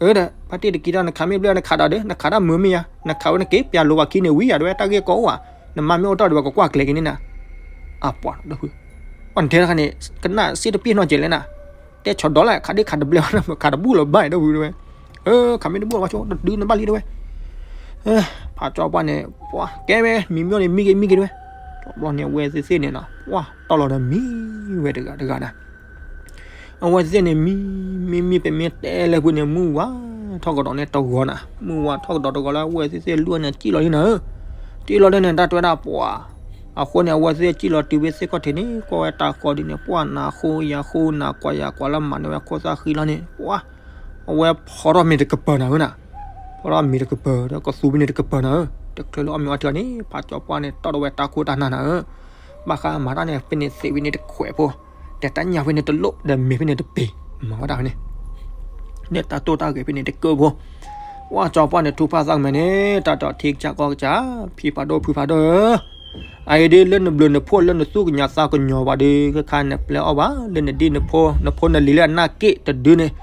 အၢဒီး ဖါတံၢ်တက့ၤထီၣ် နခးမ့ၢ်ဘျဲၣ် နခးဒီးဒီး နခးတၢ်မုာ်မ့ၢ်ယါ နခးဝဲနက့ၤ ပျၢ်လိၤဘၣ်ခံန့ၣ်ဝံၤယၤ တဝဲတၢ်ဂ့ၢ်ကီအိၣ်ဧါ, နမါမ့ၢ်အိၣ်တ့ၢ်ဒီး ပကကွၢ်ကျဲၤက့ၤန့ၣ်နၤ, အပှၤဒီး ပှၤနတဲတခါန့ၣ် ကနၣ်စ့တပ့ၢ်နီၢ်ကဲလဲၣ်နၤ, တဲဆီၣ်ဒီးလဲၣ် ခးဒ့ခးတဘျဲၣ်ဝဲ ခးတဘူၣ်လီၤဘၣ်ဒီးဝံၤတဝဲ, အၢ ခးမ့ၢ်တဘူၣ်လီၤဘၣ်ဆိ တဒုနဘၣ်လံတဝဲ, ဖါကၠီပှၢ်န့ၣ် ပှၤကဲဝဲ မံၤမ့ၢ်န့ၣ် မံဂ့ၤမံဂ့ၤတဝဲ, တဘျီန့ၣ် အဝဲသ့ၣ်သ့ၣ်န့ၣ်နီၤ ပှၤတီၢ်လီၤဒီးမံဝဲတဂၤတဂၤနၤ အဝဲသ့ၣ်န့ၣ်မံ မံမံ ပမ့ၢ်တဲလၢဖုန့ၣ် မုၢ်ဝါထီၣ်ကဒီးန့ၣ်တဂီၤနၤ, မုၢ်ဝါထီၣ်ကဒီးတဂီၤလၢအဝဲသ့ၣ်သ့ၣ်လွံၢ်န့ၣ် စံၣ်လီၤလံနၤဧၢ, စံၣ်လီၤလံန့ၣ် တၢ်တဲဝဲဒၣ်ပှၤ, အဃိန့ၣ် အဝဲသ့ၣ်စံၣ်လီၤတုၤဖဲသ့ၣ်ခီၣ်ထံးန့ၣ် ကွၢ်ဝဲတၢ်ဃီဒ်န့ၣ် ပှၤနၤဃိယၤဃိနၤကွၢ်ယၤကွၢ်လၢမၤန့ၢ်ဝဲခိၣ်သၣ်ဃံလီၤန့ၣ် ပှၤ, အဝဲဖီထီၣ်မ့ၤတကပၤနၤဧၢနၤ, ဖီထီၣ်မ့ၤတကပၤ ဒီးကသူဖဲန့ၣ်တကပၤနၤဧၢ, တချုးလၢအီၣ်မ့ၤအီထံအီၤန့ၣ် ဖါကၠီပှၢ်န့ၣ် တီၢ်ထီၣ်ဝဲတၢ်ခိၣ်တၢ်နၢ်နၤဧၢ ဘၣ်ဃးမၤတၢ်န့ၣ် ဖဲန့ၣ်သ့ၣ်ဖဲန့ၣ်တခွဲးဖိ, ဒီးတၢ်ညၣ်ဖဲန့ၣ်တလိၣ် ဒီးမ့ၤဖဲန့ၣ်တပ့ၤ, မၤဝဲဒၣ်ဖဲန့ၣ်, ဒီးတၢ်တိၢ်တၢ်ဂဲၤဖဲန့ၣ်တကၢၢ်ဖိ, ပှၤကၠီပှၢ်န့ၣ် ထူဖးသးကမဲာ်န့ၣ် တၢ်တီၢ်ထံကစၢ်ကီၢ်ကစၢ်, ဖံဖးဒိၣ်ဖုဖးဒိၣ်ဧၢ, အအံၤဒ်လၢနဘျုးနဖှိၣ်လၢနသူၣ်ကညီၤသးကညီၤဘၣ်ဒီး ခဲခါနပျဲအီၣ်ဘၣ် လၢနဒံၣ်နဖိ နဖိနလံၤလၢအနၢ်က့ၣ်တဒုန့ၣ်,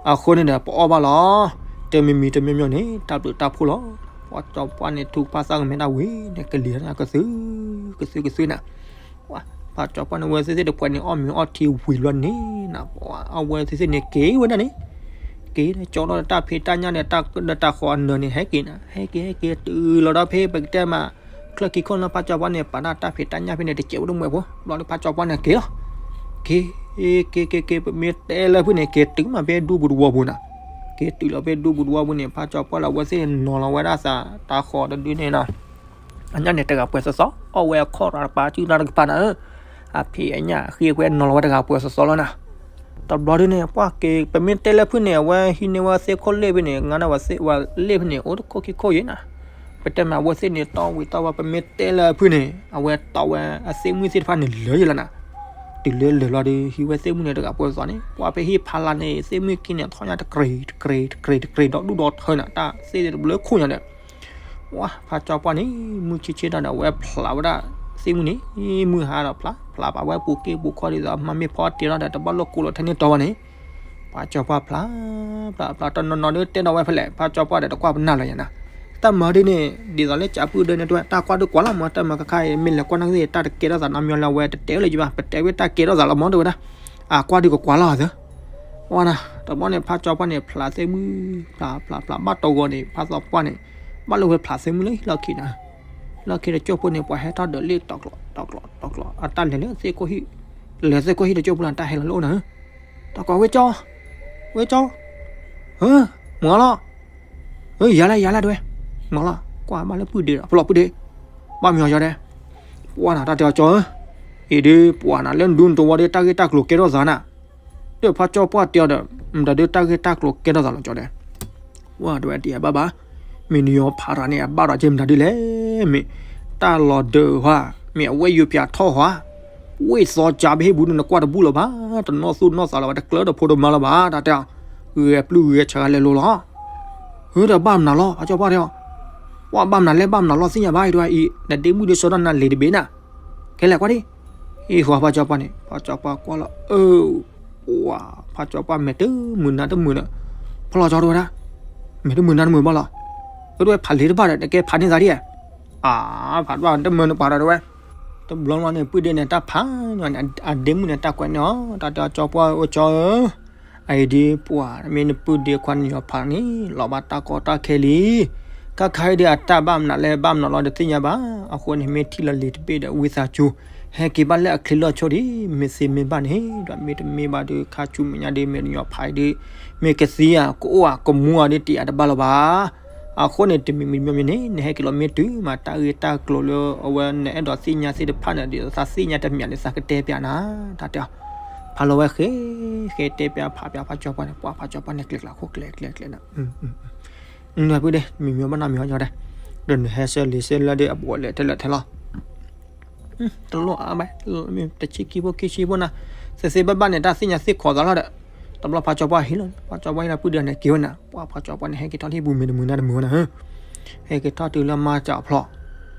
အဃိန့ၣ်ဒီး ပအီၣ်ဘၣ်လီၤ, တမံၤမံၤတမံၤမံၤန့ၣ် တၢ်ဘျုးတၢ်ဖှိၣ်လီၤ, ပှၤကၠီပှၢ်န့ၣ် ထူဖးသးကမဲာ်ဒၣ်ဝံၤန့ၣ် ကလံၤကသု ကသုကသုနၤ ပှၤကၠီပှၢ်န့ၣ် အဝဲသ့ၣ်သ့ၣ်တခွဲးန့ၣ် အီၣ်မ့ၤအီထံဝံၤလီၤန့ၣ်နၤ, အဝဲသ့ၣ်သ့ၣ်န့ၣ် က့ၤဝဲဒၣ်န့ၣ်, က့ၤဒီးကၠီဒီးတၢ်ဖံးတၢ်ညၣ်ဒီးတၢ်ဃီအနၢၤန့ၣ် ဟဲက့ၤနၤ, ဟဲက့ၤ ဟဲက့ၤ တုၤလီၤဒီးဖဲပကတဲမး ချၢၣ်ခံခိၣ်လၢဖါကၠီပှၢ်န့ၣ် ပာ်တၢ်ဖံးတၢ်ညၣ်ဖဲန့ၣ် တစဲးဖိတမှဲးဖိ, ဘျီဒီးဖါကၠီပှၢ်န့ၣ်က့ၤလီၤ, က့ၤ က့ၤ က့ၤ က့ၤ ပမ့ၢ်တဲလၢဖုန့ၣ် က့ၤတုၤမးဖဲဒူပူၤတဝီပူၤနၤ, က့ၤတုၤလီၤဖဲဒူပူၤတဝီပူၤန့ၣ် ဖါကၠီပှၢ်လၢအဝဲသ့ၣ်န့ၣ် နီၤလီၤဝဲဒၣ်သးတၢ်ဃီတဒုန့ၣ်နၤ အညၣ်န့ၣ်တဂၤပှဲၤစီစီ အီၣ်ဝဲအခီၣ်ရၣ်တပၤ စုၣ်တၢ်တကပၤနၤဧၢ, အဖံးအညၣ်ဃ့ဝဲနီၤလီၤဝဲတဂၤပှဲၤစီစီလီၤနၤ, တဘျီဒုန့ၣ် ပှၤက့ၤ ပမ့ၢ်တဲလၢဖုန့ၣ် အဝဲဟံးန့ၢ်ဝဲသ့ၣ်ခိၣ်လ့ၣ်ဖဲန့ၣ် ငါဒၣ်ဝဲသ့ၣ်ဝဲလ့ၣ်ဖဲန့ၣ် အိၣ်တခိၣ်ခံခိၣ်ယဲနၤ, ပတဲမးအဝဲသ့ၣ်န့ၣ် တီဝံၤတီဝဲ ပမ့ၢ်တဲလၢဖုန့ၣ် အဝဲတီဝဲအသ့ၣ်မုၣ်သ့ၣ်တဖၣ်န့ၣ်လၢာ်ယဲလီၤနၤ, တုၤလၢလၢာ်လီၤဒီး ဟံးဝဲသ့ၣ်မုၣ်န့ၣ်တဂၤပှဲၤစီန့ၣ် ပှၤဖဲဟံၣ်ဖးလၢ်န့ၣ် သ့ၣ်မုၣ်ခံန့ၣ် ထီၣ်ညါတကြ့းတကြ့းတကြ့း ဒီဒူၣ်ဒီထၢနၤ တၢ်သ့ၣ်တဘျၢခိၣ်ညါဒီး ဝဲဖါကၠီပှၢ်န့ၣ် မုၢ်ဆ့ဆ့တၢ်ဒီး အဝဲဖျးဝဲဒၣ်သ့ၣ်မုၣ်န့ၣ် မုၢ်ဟါဒီးဖျး ဖျးဘၣ်ဝဲပူၤက့ပူၤခီဒ်သိး မၤမ့ၢ်ဖီတ့ထီၣ်ဒီး တဘၣ်လိာ်ကိးလိာ်ထဲန့ၣ်တီဝဲန့ၣ်, ဖါကၠီပှၢ်ဖျး ဖျး ဖျး တနီၤနီၤဒီးတဲဒီးဝဲဖဲလဲၣ် ဖါကၠီပှၢ်ဒီးတကွၢ်ပနၢ်လၢၤယၤနၤ, တၢ်မၤဒ်န့ၣ် ဒ်သိးလၢကးပုၢ်ဒၢန့ၣ်တဝဲ တၢ်ကွၢ်ဒုးကွၢ်လီၤမး တၢ်မၤခါခါအံၤ မ့ၢ်လဲၤကွၢ်နာ်က့ တၢ်တကဲထီၣ်သးနီတမံၤလၢၤ အဝဲတတဲလၢၤဘၣ် ပတဲဝဲတၢ်ကဲထီၣ်သးလီၤမးတဝဲဒၣ်, အကွၢ်ဒုးကကွၢ်လီၤသၢ ဝဲနၤ တဘျီန့ၣ် ဖါကၠီပှၢ်န့ၣ် ဖျးသ့ၣ်မုၣ် ဖျး ဖျး ဖျး ဘၣ်တဂီၤန့ၣ် ဖါကၠီပှၢ်န့ၣ် ဘၣ်လၢဝဲဖျးသ့ၣ်မုၣ်လၢဟံၣ်လီၢ်ခံနၤ, လီၢ်ခံတကၠိၢ်ဖိန့ၣ် ပှၤဟဲထီၣ်ဒၢးလ့ၣ်တီၤကျီး တီၤကျီး တီၤကျီး အတၢ်လဲၤလၢသ့ၣ်ခိၣ်ဟံၣ်, လဲၤသ့ၣ်ခိၣ်ဟံၣ်တကၠိၢ်ဖိလီၤ တၢ်ဟဲလီၤလၢအိၣ်နၤဧၢ, တၢ်ကွၢ်ဝဲကၠီ, ဝဲကၠီ, မၤလီၤ, ယၤလဲၣ် ယၤလဲၣ်တဝဲ, မၤလီၤ ကွၢ်ဘၣ်လၢပုၢ်ဒ့ဒီး ဖျီပုၢ်ဒ့, ဘၣ်မံၤအီၤကၠီဒဲး, ပှၤနၤတၢ်တဲအီၤကၠီဧၢ, အံၤဒုးပှၤနၤလၢဒူနတဝီဒီး တၢ်ဂ့ၢ်တၢ်ကျိၤကဲထီၣ်သးနၤ ဒီးဖါကၠီပှၢ်တဲအီၤဒီး မတၤဒုးတၢ်ဂ့ၢ်တၢ်ကျိၤကဲထီၣ်သးလီၤကၠီဒဲး, ဝဲတဝဲတယၤဘၣ်ဘၣ်, မ့ၢ်နယီၤဖးတၢ်န့ၣ် အဘၣ်ဒီးက့မတၤဒုးလဲၣ်, မ့ၢ်တၢ်လီၤဒၢးဟါ, မ့ၢ်အဝဲယိၤပၠးထီၣ်ဟါ, ဝ့ၢ်သီကၠါပဟ့ၣ်ဘူးနကွၢ်တဘူၣ်လၢၤဘၣ်, တနီၣ်သူၣ်နီၣ်သးလၢၤဘၣ် တကျၢၤတဖိတမါလၢၤဘၣ် တၢ်တဲအီၤ, ဂဲၤပျုၢ်ဂဲၤဆှးလဲၤလိၤလီၤ ဟၢဒီးဘၣ်မနုၤလီၤ ဖါကၠီပှၢ်တဲအီၤ, ပှၤဘၣ်မနုၤလဲၣ် ဘၣ်မနုၤလီၤသ့ၣ်ညါဘၣ်အံၤတဝဲအံၤ နဒ့မုၣ်ဒ့စီဒီးနၤလံာ်တဘ့ၣ်နၤ, ခဲလဲၣ်ကွၢ်ဒံး, အံၤဃီဖါကၠီပှၢ်န့ၣ် ဖါကၠီပှၢ်ကွၢ်လီၤ အၢ, ပှၤဖါကၠီပှၢ်မဲာ်တမုာ်နါတမုာ်ဒီး, ဖီလီၤကၠီတဝဲဒၣ်, မဲာ်တမုာ်နါတမုာ်ဘၣ်လီၤ, အၢတဝဲဖးလံာ်တဘၣ်ဒီး နကဲဖးန့ၢ်သးဒ်ဧါ, အါ, ဖးတဘၣ်တမုာ်နပှၤဒီးတဝဲ, တဘျီဘျီန့ၣ် ပုၢ်ဒ့န့ၣ်တၢ်ဖး, အဒ့မုၣ်န့ၣ်တၢ်ကွဲးန့ၢ်အီၤ တၢ်တဲအီၤ ကၠီပှၢ်ဧၢ ကၠီဧၢ အအံၤဒ်ပှၤမ့ၢ်နပုၢ်ဒ့ခွါနယီၤဖးန့ၣ် လီၤဘၣ်တၢ်ကီတၢ်ခဲလံ, ခါခါအံၤဒ်အတၢ်ဘၣ်မနုၤလဲၣ်ဘၣ်မနုၤလီၤတသ့ၣ်ညါဘၣ်, အဃိန့ၣ် မ့ၢ်ထံၣ်လီၤလံာ်တဘ့ၣ်ဒီးဝံသးစူၤ, ဟဲက့ၤဘၣ်လၢအချ့လီၢ်ဆိဒံး, မ့ၢ်သ့မ့ၢ်ဘၣ်န့ၣ်, ဒီးမ့ၢ်တမ့ၢ်ဘၣ်ဒီး ခါဆူမဲာ်ညါဒ်မ့ၢ်နယီၤဖးအံၤဒ်, မ့ၢ်ကသံဧါ ကအိၣ်ဧါ ကမူဧါဒ်တယာ်တဘၣ်လၢၤဘၣ် အဃိန့ၣ် တမံၤမံၤမံၤန့ၣ် နဟဲက့ၤလီၤမ့ၢ်တုၤမး တၢ်ဂ့ၢ်တၢ်ကျိၤလၢအဝဲနအဲၣ်ဒိးသ့ၣ်ညါသ့ၣ်တဖၣ်န့ၣ် ဒ်သိးသးသ့ၣ်ညါတမံၤလၢသးကတဲပျးနၤ, တၢ်တဲအီၤ, ဖးလီၤဝဲဃဲ, ဃဲတဲပျးဖးပျးဖါကၠီပှၢ်န့ၣ် ပှၤဖါကၠီပှၢ်န့ၣ် ကျဲကျးခိၣ်ကျဲကျဲကျဲနၤ, နပုၢ်ဒ့ မံၤမံၤဘၣ်နမံၤအီၤကၠီဒဲး, ဒီးနဟဲစၢၤလံာ်စၢၤလၢဒ်အဘူးအလဲထဲလၢထဲလီၤ တလိၣ်အါဘၣ်, တဆံခံဖိခံဆံဖိနၤ, သ့သ့ဘၣ်ဘၣ်န့ၣ် တၢ်သ့ၣ်ညါသ့ၣ်ခိးသးလီၤဒီး, တဘျီဖါကၠီပှၢ်ဟံးလီၤ, ဖါကၠီပှၢ်ဟံးလီၤ ပုၢ်ဒ့န့ၣ်က့ၤဝဲနၤ, ပှၤဖါကၠီပှၢ်န့ၣ် ဟဲက့ၤထီၣ်လံ ပူၤမ့ၢ်တမုာ်နါတမုာ်ဝဲနၤ, ဟဲက့ၤထီၣ်တုၤလၢမါစၢ်အဖျီ,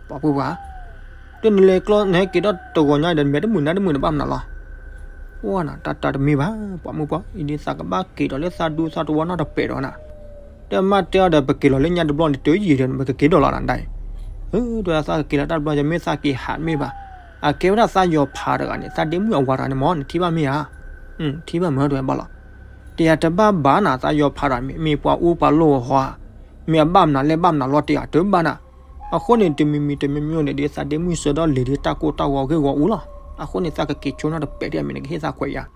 ပှၤပုၢ်ပှၢ်, တုၤနလဲၤကျီ နဟဲက့ၤထီၣ်တဂီၤညါဒီး မဲာ်တမုာ်နါတမုာ်န့ၣ်ဘၣ်မနုၤလီၤ ပှၢ်နၤ တၢ်တၢ်တမ့ၢ်ဘၣ် ပှၤမုၣ်ပှၢ် အံၤဒ်သးကဘၣ်က့ၤဒီးလၢသးဒူသးတဝီနီတပဲာ်ဒီးနၤ, တမ့ၢ်တဲအီၤဒီး ပက့ၤလီၤလၢညါတဘျီန့ၣ် တယံာ်ဒီး ပကက့ၤဒီးလီၤနၤဒၣ်အံၤ, ဒီးသးကက့ၤလီၤတၢ်တဘျီ ယမ့ၢ်သးက့ၤဟးမ့ၢ်ဘၣ်, အကဲဝဲဒၣ်သးယီၤဖးတဂၤန့ၣ် သးဒ့မုၣ်အဝၤတဂၤန့ၣ်မ့ၢ် နထံၣ်ဘၣ်မ့ၢ်ဧါ, ထံၣ်ဘၣ်မ့ၢ်တဲဝဲဘၣ်လီၤ, တယၤတဘၣ်ဘၣ်နၤ သးယီၤဖးတဂၤန့ၣ် မ့ၢ်ပှၤအူပှၤလိၣ်အဟီဧါ, မ့ၢ်အဘၣ်မနုၤလဲၣ်ဘၣ်မနုၤလီၤတယၤတဘၣ်နၤ, အဃိန့ၣ် တမံၤမံၤတမံၤမံၤန့ၣ် ဒ်သးဒ့မုၣ်စၢၤဒီးလံာ်ဒ်တၢ်ကိၢ်တၢ်ဂီၤဂ့ၢ်ဂီၤအူလီၤ, အဃိန့ၣ် သးကက့ၤဆိနီတပဲာ်ဒ်အမ့ၢ်နကဟ့ၣ်သးခွဲးယာ်,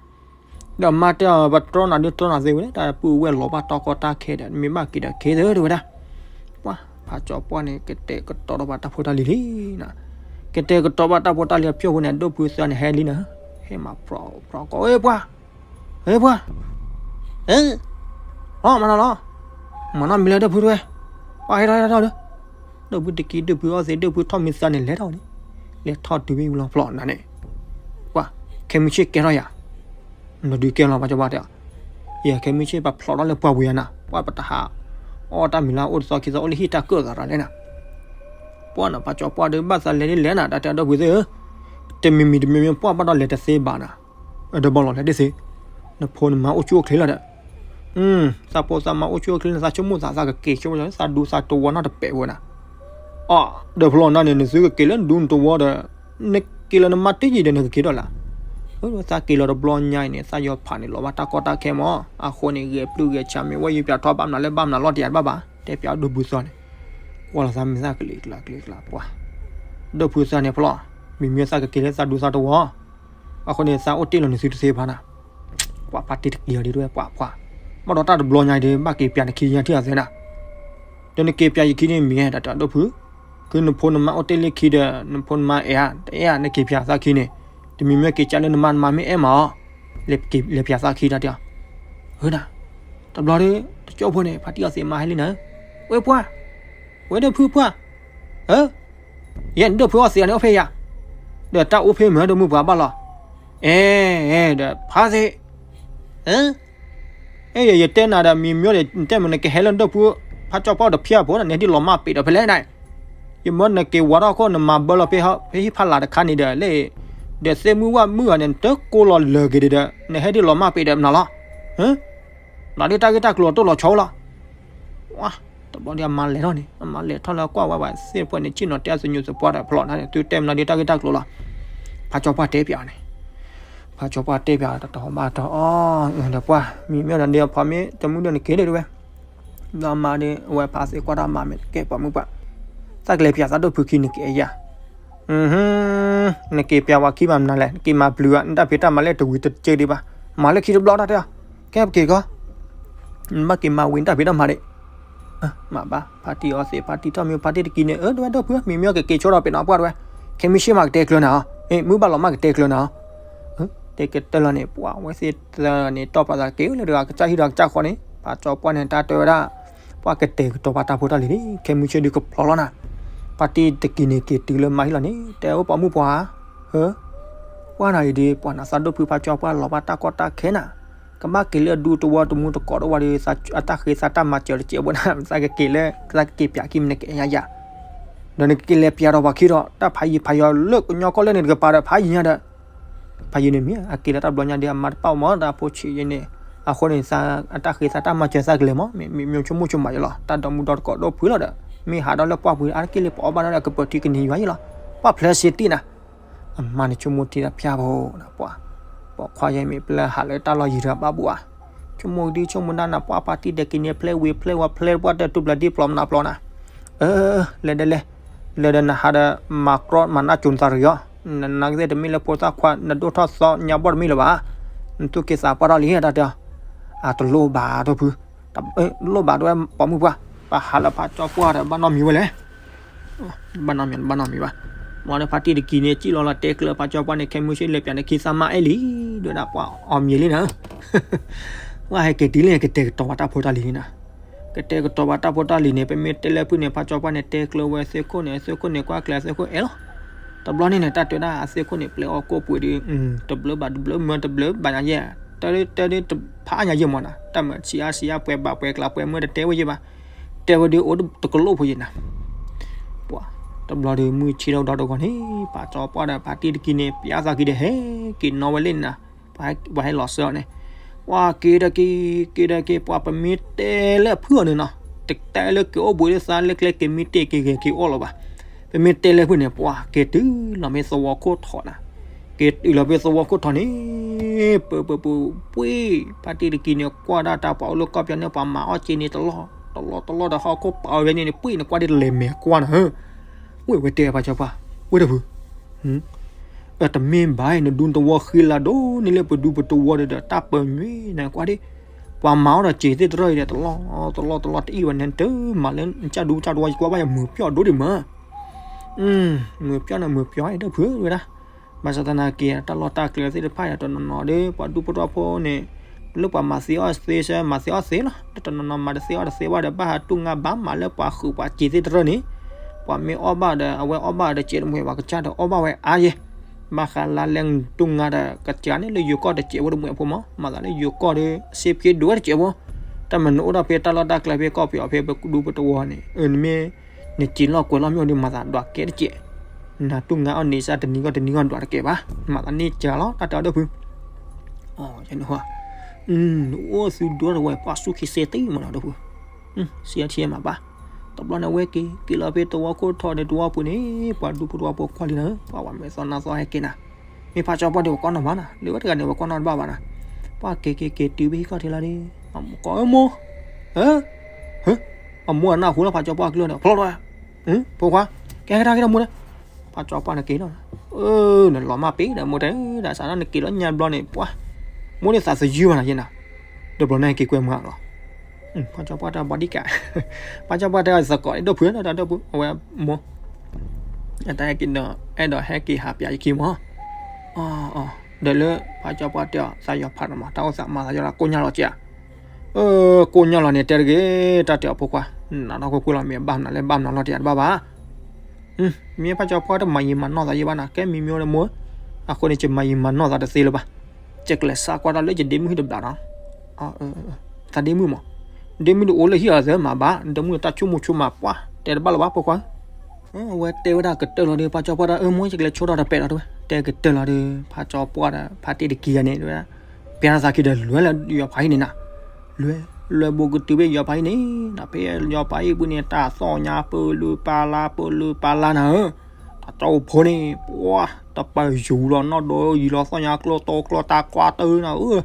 ဒီးမါတဲအီၤ ပတြီနၤဒ်တြီနၤသ့ဝဲ တၢ်ပုၢ်ဝဲၢ်လီၤဘၣ်တီကီတၢ်ခဲဒီး နမ့ၢ်ဘၣ်က့ၤဒီးက့ၤသ့တဲဝဲဒၣ်, ပှၢ် ဖးကၠီပှၢ်န့ၣ် ကတဲာ်ကတီၤဒီးဘၣ်တၢ်ဖိတၢ်လံၤလံနၤ, ကတဲာ်ကတီၤဘၣ်တၢ်ဖိတၢ်လံၤအဖျိၣ်ဖိန့ၣ် ဒိၣ်ဖုသၢန့ၣ်ဟဲလံနၤ, ဟဲမၤပြီပြီကိး ဝဲပှၢ် ဟဲပှၢ်, ဟဲ, အီၣ်မၤနီၤလီၤ, မၤနီၣ်မံၤလၢဒိၣ်ဖုတဝဲ, ပှၢ်ဟဲထီၣ်ဟဲထီၣ်လၢ, ဒိၣ်ဖုတကံ ဒိၣ်ဖုအီၣ်သ့ ဒိၣ်ဖုထီၣ်မံသၢန့ၣ် လဲၤထီၣ်န့ၣ်, လဲၤထီၣ်တုၤဝဲဝံၤလီၤဖျီၣ်နၤန့ၣ်, ပှၢ်, ခဲမုၢ်ဆ့ၣ်ကဲထီၣ်ယၤ, နဒုးကဲလီၤ ဖးကၠီပှၢ်တဲ, ယဲခဲမုၢ်ဆ့ၣ်ပှၤဖျီၣ်ထီၣ်လၢပှၢ်ဝံၤယၤနၤ, ပှၢ်ပတဟး, အီၣ်တၢ်မံၤလၢအိၣ်တသီခံသီအိၣ်လၢဟံၣ်တၢ်ကၢၣ်သးရၤလဲၣ်နၤ, ပှၢ်နၤ ဖးကၠီပှၢ်ဒီးဘၣ်သးလဲၤဒ်လဲၣ်နၤ တၢ်တဲဒိၣ်ဖုသ့ၣ်ဧၢ, တမံၤမံၤတမံၤမံၤပှၢ်ဘၣ်ဒီးလဲၤတသ့ဘၣ်နၤ, အဒီဘီလီၤလဲၤဒ်သ့, နဖိနမါအိၣ်ဆူၣ်အိၣ်ချ့လီၤဒီး, သးဖိသးမါအိၣ်ဆူၣ်အိၣ်ချ့လီၤ သးဆိကမိၣ်သး သးကက့ၤဆိကမိၣ်သးဒူသးတဝီနီတပဲာ်ဝဲနၤ, အီၣ် ဒီးဖျီၣ်နၤန့ၣ် နသုကက့ၤလၢနဒူနတဝီဒီး, နက့ၤလၢနမါတယံာ်ဒီးနကက့ၤဒီးလၢ, သးက့ၤလီၤတဘျီညါအံၤန့ၣ် သးယီၤဖးန့ၣ် လီၤဘၣ်တၢ်ကီတၢ်ခဲမး, အဃိန့ၣ် ဂဲၤပျုၢ်ဂဲၤဆးမ့ၢ်ဝဲယပျးထီၣ်ဘၣ်မနုၤလၢဘၣ်မနုၤလီၤတယၤတဘၣ်ဘၣ်, တဲပျးဒိၣ်ဖုသၢန့ၣ်, ကွၢ်လီၤသးမ့ၢ်သးကလံၤကျါကလံၤကျါပှၢ်, ဒိၣ်ဖုသၢန့ၣ်ဖျီၣ်, မ့မ့ၢ်သးကက့ၤလၢသးဒူသးတဝီ အဃိန့ၣ် သးအိၣ်တ့ၢ်လီၤနသုတသ့ဘၣ်နၤ, ပှၤဖါတံၢ်တက့ၤအီၤဒ်တဲဝဲ ပှၤပှၢ်, ဘၣ်ဒီးတၢ်တဘျီညါအံၤဒီး ဘၣ်က့ၤပျးနခံညါထံၣ်အီၤသ့နၤ, ဒီးနက့ၤပျးယခံန့ၣ်မ့ၢ် တၢ်တၢ်ဒိၣ်ဖု, ခုနဖိနမါအိၣ်တ့ၢ်လၢခံဒီး နဖိနမါအဲၣ်ဧါ တအဲၣ်ဧါ နက့ၤပျးသးခံန့ၣ်, တမံၤမ့ၢ်က့ၤကၢ်လၢနမါ နမါမ့ၢ်အဲၣ်မးအီၤ, လဲၤပျးသးခံတၢ်တဲအီၤ, နၤ, တဘျီဒီး တကၠိဖိန့ၣ် ဖါတံၢ်အီၤသ့ၣ်မါဟဲလံနၤ, ဝဲပှၢ်, ဝဲဒိၣ်ဖုပှၢ်, ဧၢ ယဲနဒိၣ်ဖုအီၣ်သ့ၣ်န့ၣ်အိၣ်ဖဲယၤ, ဒီးတၢ်အိၣ်ဖဲမ့ၢ်ဒီးမုၢ်ပှၤဘၣ်လီၤ, အဲ ဒီးဖါသ့ၣ်, အဲ ယတဲနၤဒီးမံၤမ့ၢ်ဒီး နတဲမ့ၢ်နကဟဲလၢနဒိၣ်ဖု, ဖါကၠီပှၢ်တဖျၢၣ်ဖိ နဟဲဒ်လီၤမၢ်ပ့ၤဒီးဖဲလဲၣ်နၤ, ယမ့ၢ်နက့ၤဝးထီၣ်ခိၣ် နမၤဘၢလီၤဖဲဟံၣ်ဖးလာ်တခါန့ၣ်ဒီး လၢ ဒီးသ့ၣ်မုၢ်ဝၣ်မုၢ်ဂၤန့ၣ် နတကိးလီၤလၢာ်က့ၤဒီး နဟဲဒ်လီၤမၢ်ပ့ၤဒီးမနုၤလီၤ, ဟၢ နၤဒ်တၢ်ဂ့ၢ်တၢ်ကျိၤတိၢ်လီၤဆီလီၤ, ဝါ, တဘျီဒီးအမါလဲၤထီၣ်န့ၣ် အမါလဲၤထီၣ်လၢကွၢ်ဝဲဘၣ်သ့ၣ်တဖၣ်န့ၣ် ဆ့ၣ်နီၤတဲအသညူးသပှၢ်ဒီးဖျီၣ်န့ၣ် သုတဲမနုၤဒ်တၢ်ဂ့ၢ်တၢ်ကျိၤလီၤ, ဖါကၠီပှၢ်တဲပျးန့ၣ်, ဖါကၠီပှၢ်တဲပျးတတီၤဘၣ်တီၤအီၤ, ဒီးပှၢ် မံၤမ့ၢ်ဒီးဒ်အဖီမ့ၢ်တမုၢ်ဒီးနက့ၤဒၣ်ဝဲ ဒီးမါဒီး အဝဲဖါသ့ၣ်ကွၢ်တၢ်မါမ့ၢ်ကဲပှၤမုၣ်ပှၢ်, သးကလဲၤပျးသးဒိၣ်ဖုခံနက့ၤယၤ, နက့ၤပျးဝဲခံမးမနုၤလဲၣ် နက့ၤမၤဘျုးဧါ နတၢ်ဖံးတၢ်မၤလၢတဝံၤတစၢဒံးဘၣ်, မၤလၢခံတဘျီတၢ်တဲအီၤ, ကဲပက့ၤကီး, နဘၣ်က့ၤမၤဝံၤနတၢ်ဖံးတၢ်မၤဒံး, မၤဘၣ် ဖါတံၢ်အီၤသ့ၣ် ဖါတံၢ်ထီၣ်မ့ၢ်ဖါတံၢ်တကံၤန့ၣ် အၢ ဒိၣ်ဝဲဒိၣ်ဖု မံၤမ့ၢ်ကက့ၤဆိဒီးပ့ၤနီၣ်ပှၢ်တဝဲ, ခဲမုၢ်ဆ့ၣ်မးကတဲကျၢၤနၤ, မုၢ်ဘၣ်လီၤမးကတဲကျၢၤနၤ တဲကတၢၢ်လီၤန့ၣ် ပှၤဝဲသ့ၣ်သၢန့ၣ် တီၢ်ပာ်သးက့ၤလၢတဂၤကစၢ်ဟံၣ်ဒီးကစၢ်ဃီန့ၣ် ဖါကၠီပှၢ်န့ၣ်တၢ်တဲဝဲဒၣ်, ပှၤကတဲာ်ကတီၤပှၤတၢ်ဖိတၢ်လံၤန့ၣ် ခဲမုၢ်ဆ့ၣ်ဒုးကဖျီလီၤနၤ, ဖါတံၢ်တကံၤန့ၣ်က့ၤတုၤလၢမါဟံၣ်လီၤန့ၣ် တဲအိၣ်ပိာ်မုၣ်ပှၢ်ဧါ, ဟၢ, ပှၢ်နၤအံၤဒ် ပှၤနၤသးဒိၣ်ဖုဖါကၠီပှၢ်လီၤဘၣ်တၢ်ကီတၢ်ခဲနၤ, ကဘၣ်က့ၤလၢအဒူတဝီတမူတကိးတဝီဒီး အတၢ်ဃ့သးတၢ်မၤစၢၤတစဲးဘိနၤ သးကက့ၤလၢ သးကက့ၤပျးခံမနကအဲၣ်ညါယၤ, ဒီးနကက့ၤလဲၤပျးဒီးပှၤခံဒီး တၢ်ဖးယံၤဖးယီၤလၢကညီကီၢ်လၢန့ၣ်တကပၤဒီးဖးယံၤညါဒီး ဖးယံၤန့ၣ်မ့ၢ် အက့ၤလၢတၢ်ဘျီညါဒီးအမါတပာ်အိၣ်မး တၢ်ဖိဆံးယဲန့ၣ်, အဃိန့ၣ် သးအတၢ်ဃ့သးတၢ်မၤစၢၤသးကလဲၤမး မ့ၢ်မ့ၢ်ဆိကမိၣ်ဆိကမးယဲလီၤ တၢ်ဒီမုၢ်ဒီတကိးဒိၣ်ဖုလီၤဒီး မ့ၢ်ဟးဒီးလၢပှၢ်ပူၤအါတက့ၢ်လံ ပအီၣ်ဘၣ်ဒီးကပၢၤထံကနံၤယွၤယဲလီၤ, ပှၢ်ဖျဲးစ့တံၢ်နၤ, အမါန့ၣ်ဆိကမိၣ်ထံတၢ်ဖၠၣ်ဖိနၤ ပှၢ်, ပိာ်ခွါယဲမ့ၢ်ပျဲဟးလၢတၢ်လီၢ်ယံၤတဘၣ်ဘၣ်ဧါ, ဆိကမိၣ်ဒ်ဆိကမိၣ်ဒၣ်နၤ ပှၢ်ဖါတံၢ်ဒဲးက့ၤန့ၣ် ဖျဲးဝံၤဖျဲးဝါဖျဲးပှၢ်တၢ်တူၢ်ပျၢၤဒ်ပျီမနုၤပျီနၤ အၢ, လဲၤဒီးလဲၤ, လဲၤဒီးနဟးဒီး မၤကြီမၤနၢ်ကၠိနသးရံၤအီၤ, နနာ်က့သ့ၣ်တမ့ၢ်လၢဖိသၣ်ခွါ နဒိၣ်ထီၣ်သီညါဘီၣ်တမ့ၢ်လၢၤဘၣ်, နသူၣ်က့သးပှၢ်ထီၣ်လံတၢ်တဲအီၤ, အတလိၣ်ဘၣ်ဒိၣ်ဖု, လိၣ်ဘၣ်ဒိၣ်ဝဲပိာ်မုၣ်ပှၢ်, ပဟးလၢဖးကၠီပှၢ်ဒီးဘၣ်နီတမံၤဝဲလဲၣ် ဘၣ်နီတမံၤ ဘၣ်နီတမံၤဘၣ်, မ့ၢ်ဒီးဖါတံၢ်တကံၤန့ၣ် စံၣ်လီၤလီၤတဲကျၢၤဖးကၠီပှၢ်န့ၣ် ခဲမုၢ်ဆ့ၣ်လဲၤပျးန့ၣ်ခံသးမါအဲၣ်လံ, ဒိၣ်ဒၣ်ပှၢ်အီၤမံၤလံနၤ, ပှၢ်ဟဲက့ၤတုၤလံ ကတဲာ်ကတီၤပှၤတၢ်ဖိတၢ်လံၤလံနၤ, ကတဲာ်ကတီၤပှၤတၢ်ဖိတၢ်လံၤန့ၣ် ပမ့ၢ်တဲလၢဖုန့ၣ် ဖးကၠီပှၢ်န့ၣ် တဲကျၢၤဝဲသုးခိၣ်န့ၣ် သုးခိၣ်န့ၣ်ကွၢ်ကျဲသုးခိၣ်အဲၣ်လီၤ, တဘျီန့ၣ်န့ၣ် တၢ်တဲဒၣ်အသုးခိၣ်န့ၣ် ပျဲအီၣ်ကိၣ်ပှ့ၤဒီး တဘျုးဘၣ်တဘျုးမၢတဘျုးဘၣ်ညါယဲၢ်, တၢ်ဒ်တၢ်ဒ်တဖးညါယဲၢ်မးနၤ တၢ်မၤဆံးအါဆံးအါပှဲၤဘၣ်ပှဲၤကျါပှဲၤမၢတတဲဝဲယဲၢ်ဘၣ်, တဲဝဲဒ်အိၣ်တကလိၣ်ဖိယဲၢ်နၤ, ပှၢ်, တဘျီဒီးမုၢ်ဆ့ၣ်ထီၣ်ဒီတဂီၤန့ၣ် ဖးကၠီပှၢ်ဒီးဖါတံၢ်တကံၤန့ၣ် ပျးသးက့ၤဒီးဟဲက့ၤနီၣ်ဝဲလံနၤ, ပှၤဟဲလီၤဆၢအီၤန့ၣ်, ပှၤက့ၤဒီးက့ၤ က့ၤဒီးက့ၤ ပှၤပမ့ၢ်တဲလၢအဖုၣ်အီၤန့ၣ်နီၤ, တတဲလၢက့ၤအိၣ်ဘှံးလၢသးလၢကျဲ က့ၤမ့ၢ်တ့ၢ်က့ၤဂဲၤက့ၤအီၣ်လီၤဘၣ်. ပမ့ၢ်တဲလၢဖုၣ်န့ၣ် ပှၤက့ၤတုၤလီၤမ့ၢ်သဝီခိၣ်ထီးနၤ, က့ၤတုၤလီၤဖဲသဝီခိၣ်ထီးန့ၣ် ပၢပၢပူၤပှ့ၢ် ဖါတံၢ်တကံန့ၣ် ကွၢ်ဒၣ်တၢ်ပှၤအိၣ်လၢကီၢ်ပၠီန့ၣ် ပှၤမၤအီၣ်စ့န့ၣ်တလီၢ် တလီၢ်တလီၢ်ဒီးဟီၣ်ခိၣ်ပာ်ဝဲန့ၣ် ပှ့ၢ်နကွၢ်ဒ်လဲၤမဲာ်ကွၢ်နၤဧၢ. ဝဲဝဲတဲဖါကၠီပှၢ်, ဝဲတဖု တမ့ၢ်ဘၣ် နဒူသဝီဃံလၤဒိၣ်န့ၢ်လၢပဒူပတဝီဒီး တၢ်ပၢၤညွံးနကွၢ်ဒ်, ပှၤမၤအီၣ်ဒီးစ့သ့ၣ်တရၢ်အံၤဒီး တလီၢ်တလီၢ်တလီၢ်တအံၣ်ဝဲန့ၣ် တမၤလၢနကၢ်ဒူကၢ်တဝီ ယကွၢ်ဘၣ်ယမုာ်ပျီၣ်ဒိၣ်ဒံးမး, မုာ်ပျီၣ်န့ၣ်မုာ်ပျီၣ်အံၤဒီးဖုဝဲဒၣ်, ဘၣ်ဆၣ်သနာ်က့ တၢ်လီၢ်တၢ်ကျဲသ့ၣ်တဖၣ်အံၤ တနီၤနီၤဒီး ပှၤဒူဖိတဝီဖိန့ၣ် လၢပှၤမၤသ့အီၣ်သ့ဆၢ မၤသ့အီၣ်သ့လီၤ. တနီၤနီၤမၤတသ့အီၣ်တသ့ဘၣ်ဒီး ဘၣ်ဟးတူၢ်ငါဘၣ်မးလၢပှၤဃုာ်ပှၤစ့သ့ၣ်တရၢ်န့ၣ်, ပှၤမ့ၢ်အီၣ်ဘၣ်ဒီး အဝဲအီၣ်ဘၣ်ဒီး စဲးတမှဲၤပှၤကစၢ်ဒီးအီၣ်ဘၣ်ဝဲအါယဲ, ဘၣ်ဃးလါလဲတူၢ်ငါဒီး ကစၢ်န့ၣ်လၢယိၤကီၢ်တစဲးဖိတမှဲၤဖိမး မၤသးလၢယိၤကီၢ်ဒီး စ့ဖ့ဒိၣ်ဝဲတစဲးဖိ, တၢ်မနုၤအိၣ်ဒၣ်ဖဲတၢ်လီၢ်တၢ်ကျဲဖဲကီၢ်ပယီၤဖဲပဒူပတဝီန့ၣ် နမ့ၢ် နစ့လီၢ်ကွဲးလီၢ်မ့ၢ်အိၣ်ဒီး မၤသးဒွးကဲတစဲး, နတူၢ်ငါအီၣ်န့ၣ်စ့တနံၤဂီၢ်တနံၤဂီၢ်ဒွးတကဲဘၣ်, မၤသးန့ၢ်ကလီၤ တၢ်တဲအီၤဒီးဖု နအိၣ်သုဒိတဝဲ ပှၤစူၢ်က့ၤစ့သ့မးနီၤ ဒီးဖု, စံးထံမးဘၣ်, တဘျီန့ၣ်ဝဲက့ၤ က့ၤလီၤဖဲသဝီခိၣ်ထီၣ်ဒီးသဝီပူၤန့ၣ် ပှၤဒူဖိတဝီဖိကွၢ်လံနၤဧၢ, ပှၤဝဲမဲာ်သီနါသီဟဲက့ၤနၤ, မ့ၢ်ဖါကၠီပှၢ်ဒီး ပှၤကွၢ်နီၢ်မးနၤ လၢဝဲတဂၤန့ၣ် ပှၤကွၢ်နီၢ်တဘၣ်ဘၣ်နၤ, ပှၤက့ၤက့ၤက့ၤတုၤဖဲဟံၣ်ခီၣ်ထံးလီၤဒီး အမိၢ်ကိးအၢမိၢ်, အမိၢ်အနၢ်ဟူလၢဖါကၠီပှၢ်ကျၢၢ်ဒီး ဖျီထီၣ်ဝဲ, ဖိခွါ, ကဲကဒါက့ၤဒီးမိၢ်ဒီး, ဖါကၠီပှၢ်န့ၣ်က့ၤလီၤ, နလီၤမၢ်ပ့ၤဒီးမိၢ်တဲဒီး စးထီၣ်နက့ၤလီၤညါဘျီန့ၣ် ပှၤ, မိၢ်န့ၣ်သးသယုၢ်ဘၣ်နၤယဲနၤ, တဘျီန့ၣ်က့ၤကွဲမုာ်လီၤ ဖါကၠီပှၢ်တၢ်ဘီဒံကး, ဖါကၠီပှၢ်တဲအီၤသကိး ဒိၣ်ဖုဒီး ဒိၣ်ဖု အဝဲမိၢ်, အတၢ်ဟဲက့ၤဒီး အဲၣ်ဒိးဟဲက့ၤဟးပျးယခံမး, ဒီးလၢဖါကၠီပှၢ်တဲအီၤ သးယီၤဖးနၤမး တၢ်အိၣ်သးမၤသးယီၤလၢကိၣ်ညါလီၤက့ဧါ, ကိၣ်ညါလီၤန့ၣ် တဲတဂ့ၤ တၢ်တဲအီၤဖိခွါ, နးထီၣ်ခိၣ်ကွံာ်လီၤ မ့ၢ်ဘၣ်မနုၤလဲၣ် ဘၣ်မနုၤလီၤတယၤတဘၣ်ဘၣ် မ့ၢ်ဖါကၠီပှၢ်တမၤယံာ်မၤနီၢ်သးယဲဘၣ်နၤ ကဲမံမံဝဲဒၣ်မိၢ်, အဃိန့ၣ် ယမၤယံာ်မၤနီၢ်သးတသ့လၢၤဘၣ်, ယကလဲၤစးကွၢ်တၢ်လၢယဒ့မုၣ်ဟံၣ်တဘျီနီၤ, သးဒ့မုၣ်မး, ဒ့မုၣ်တအိၣ်လၢဟံၣ်အီၤသ့မးဘၣ်, ဒ့မုၣ်တၢ်ဆိကမိၣ်ဆိကမးပှၢ် တဲတဘၣ်လၢၤဘၣ်ဖိခွါ အဝဲတဲဝဲဒၣ်ကတၢၢ်လီၤဒီး ဖါကၠီပှၢ်ဒီး အၢ မိၢ် ယကလဲၤဆိထီၣ်တပဲာ်လီၤတဲဝဲ, တဲကတၢၢ်လီၤဒီး ဖါကၠီပှၢ်ဒီး ဖါတံၢ်တကံဂၤန့ၣ် တဲဝဲဒၣ် ပျဲထီၣ်သးခံဒီး လဲၤလၢယီၤဖးဟံၣ်န့ၣ်နၤ, လဲၤ, လဲၤဘူးကတုၤဖဲယီၤဖးဟံၣ်န့ၣ် ဖဲယီၤဖးဟံၣ်ပူၤန့ၣ် တၢ်သီၣ်ညါပၢလုပာ်လၢ ပၢလုပာ်လၢနၤဧၢ, တၢ်ကၠီအိၣ်ဖိန့ၣ် ပှၤ တပၢၤယူၤလီၤနီၢ်ဒိယံၤလီၤ သီၣ်ညါကျိတီကျိတၢ်ကွၢ်တၢၢ်နၤဧၢ,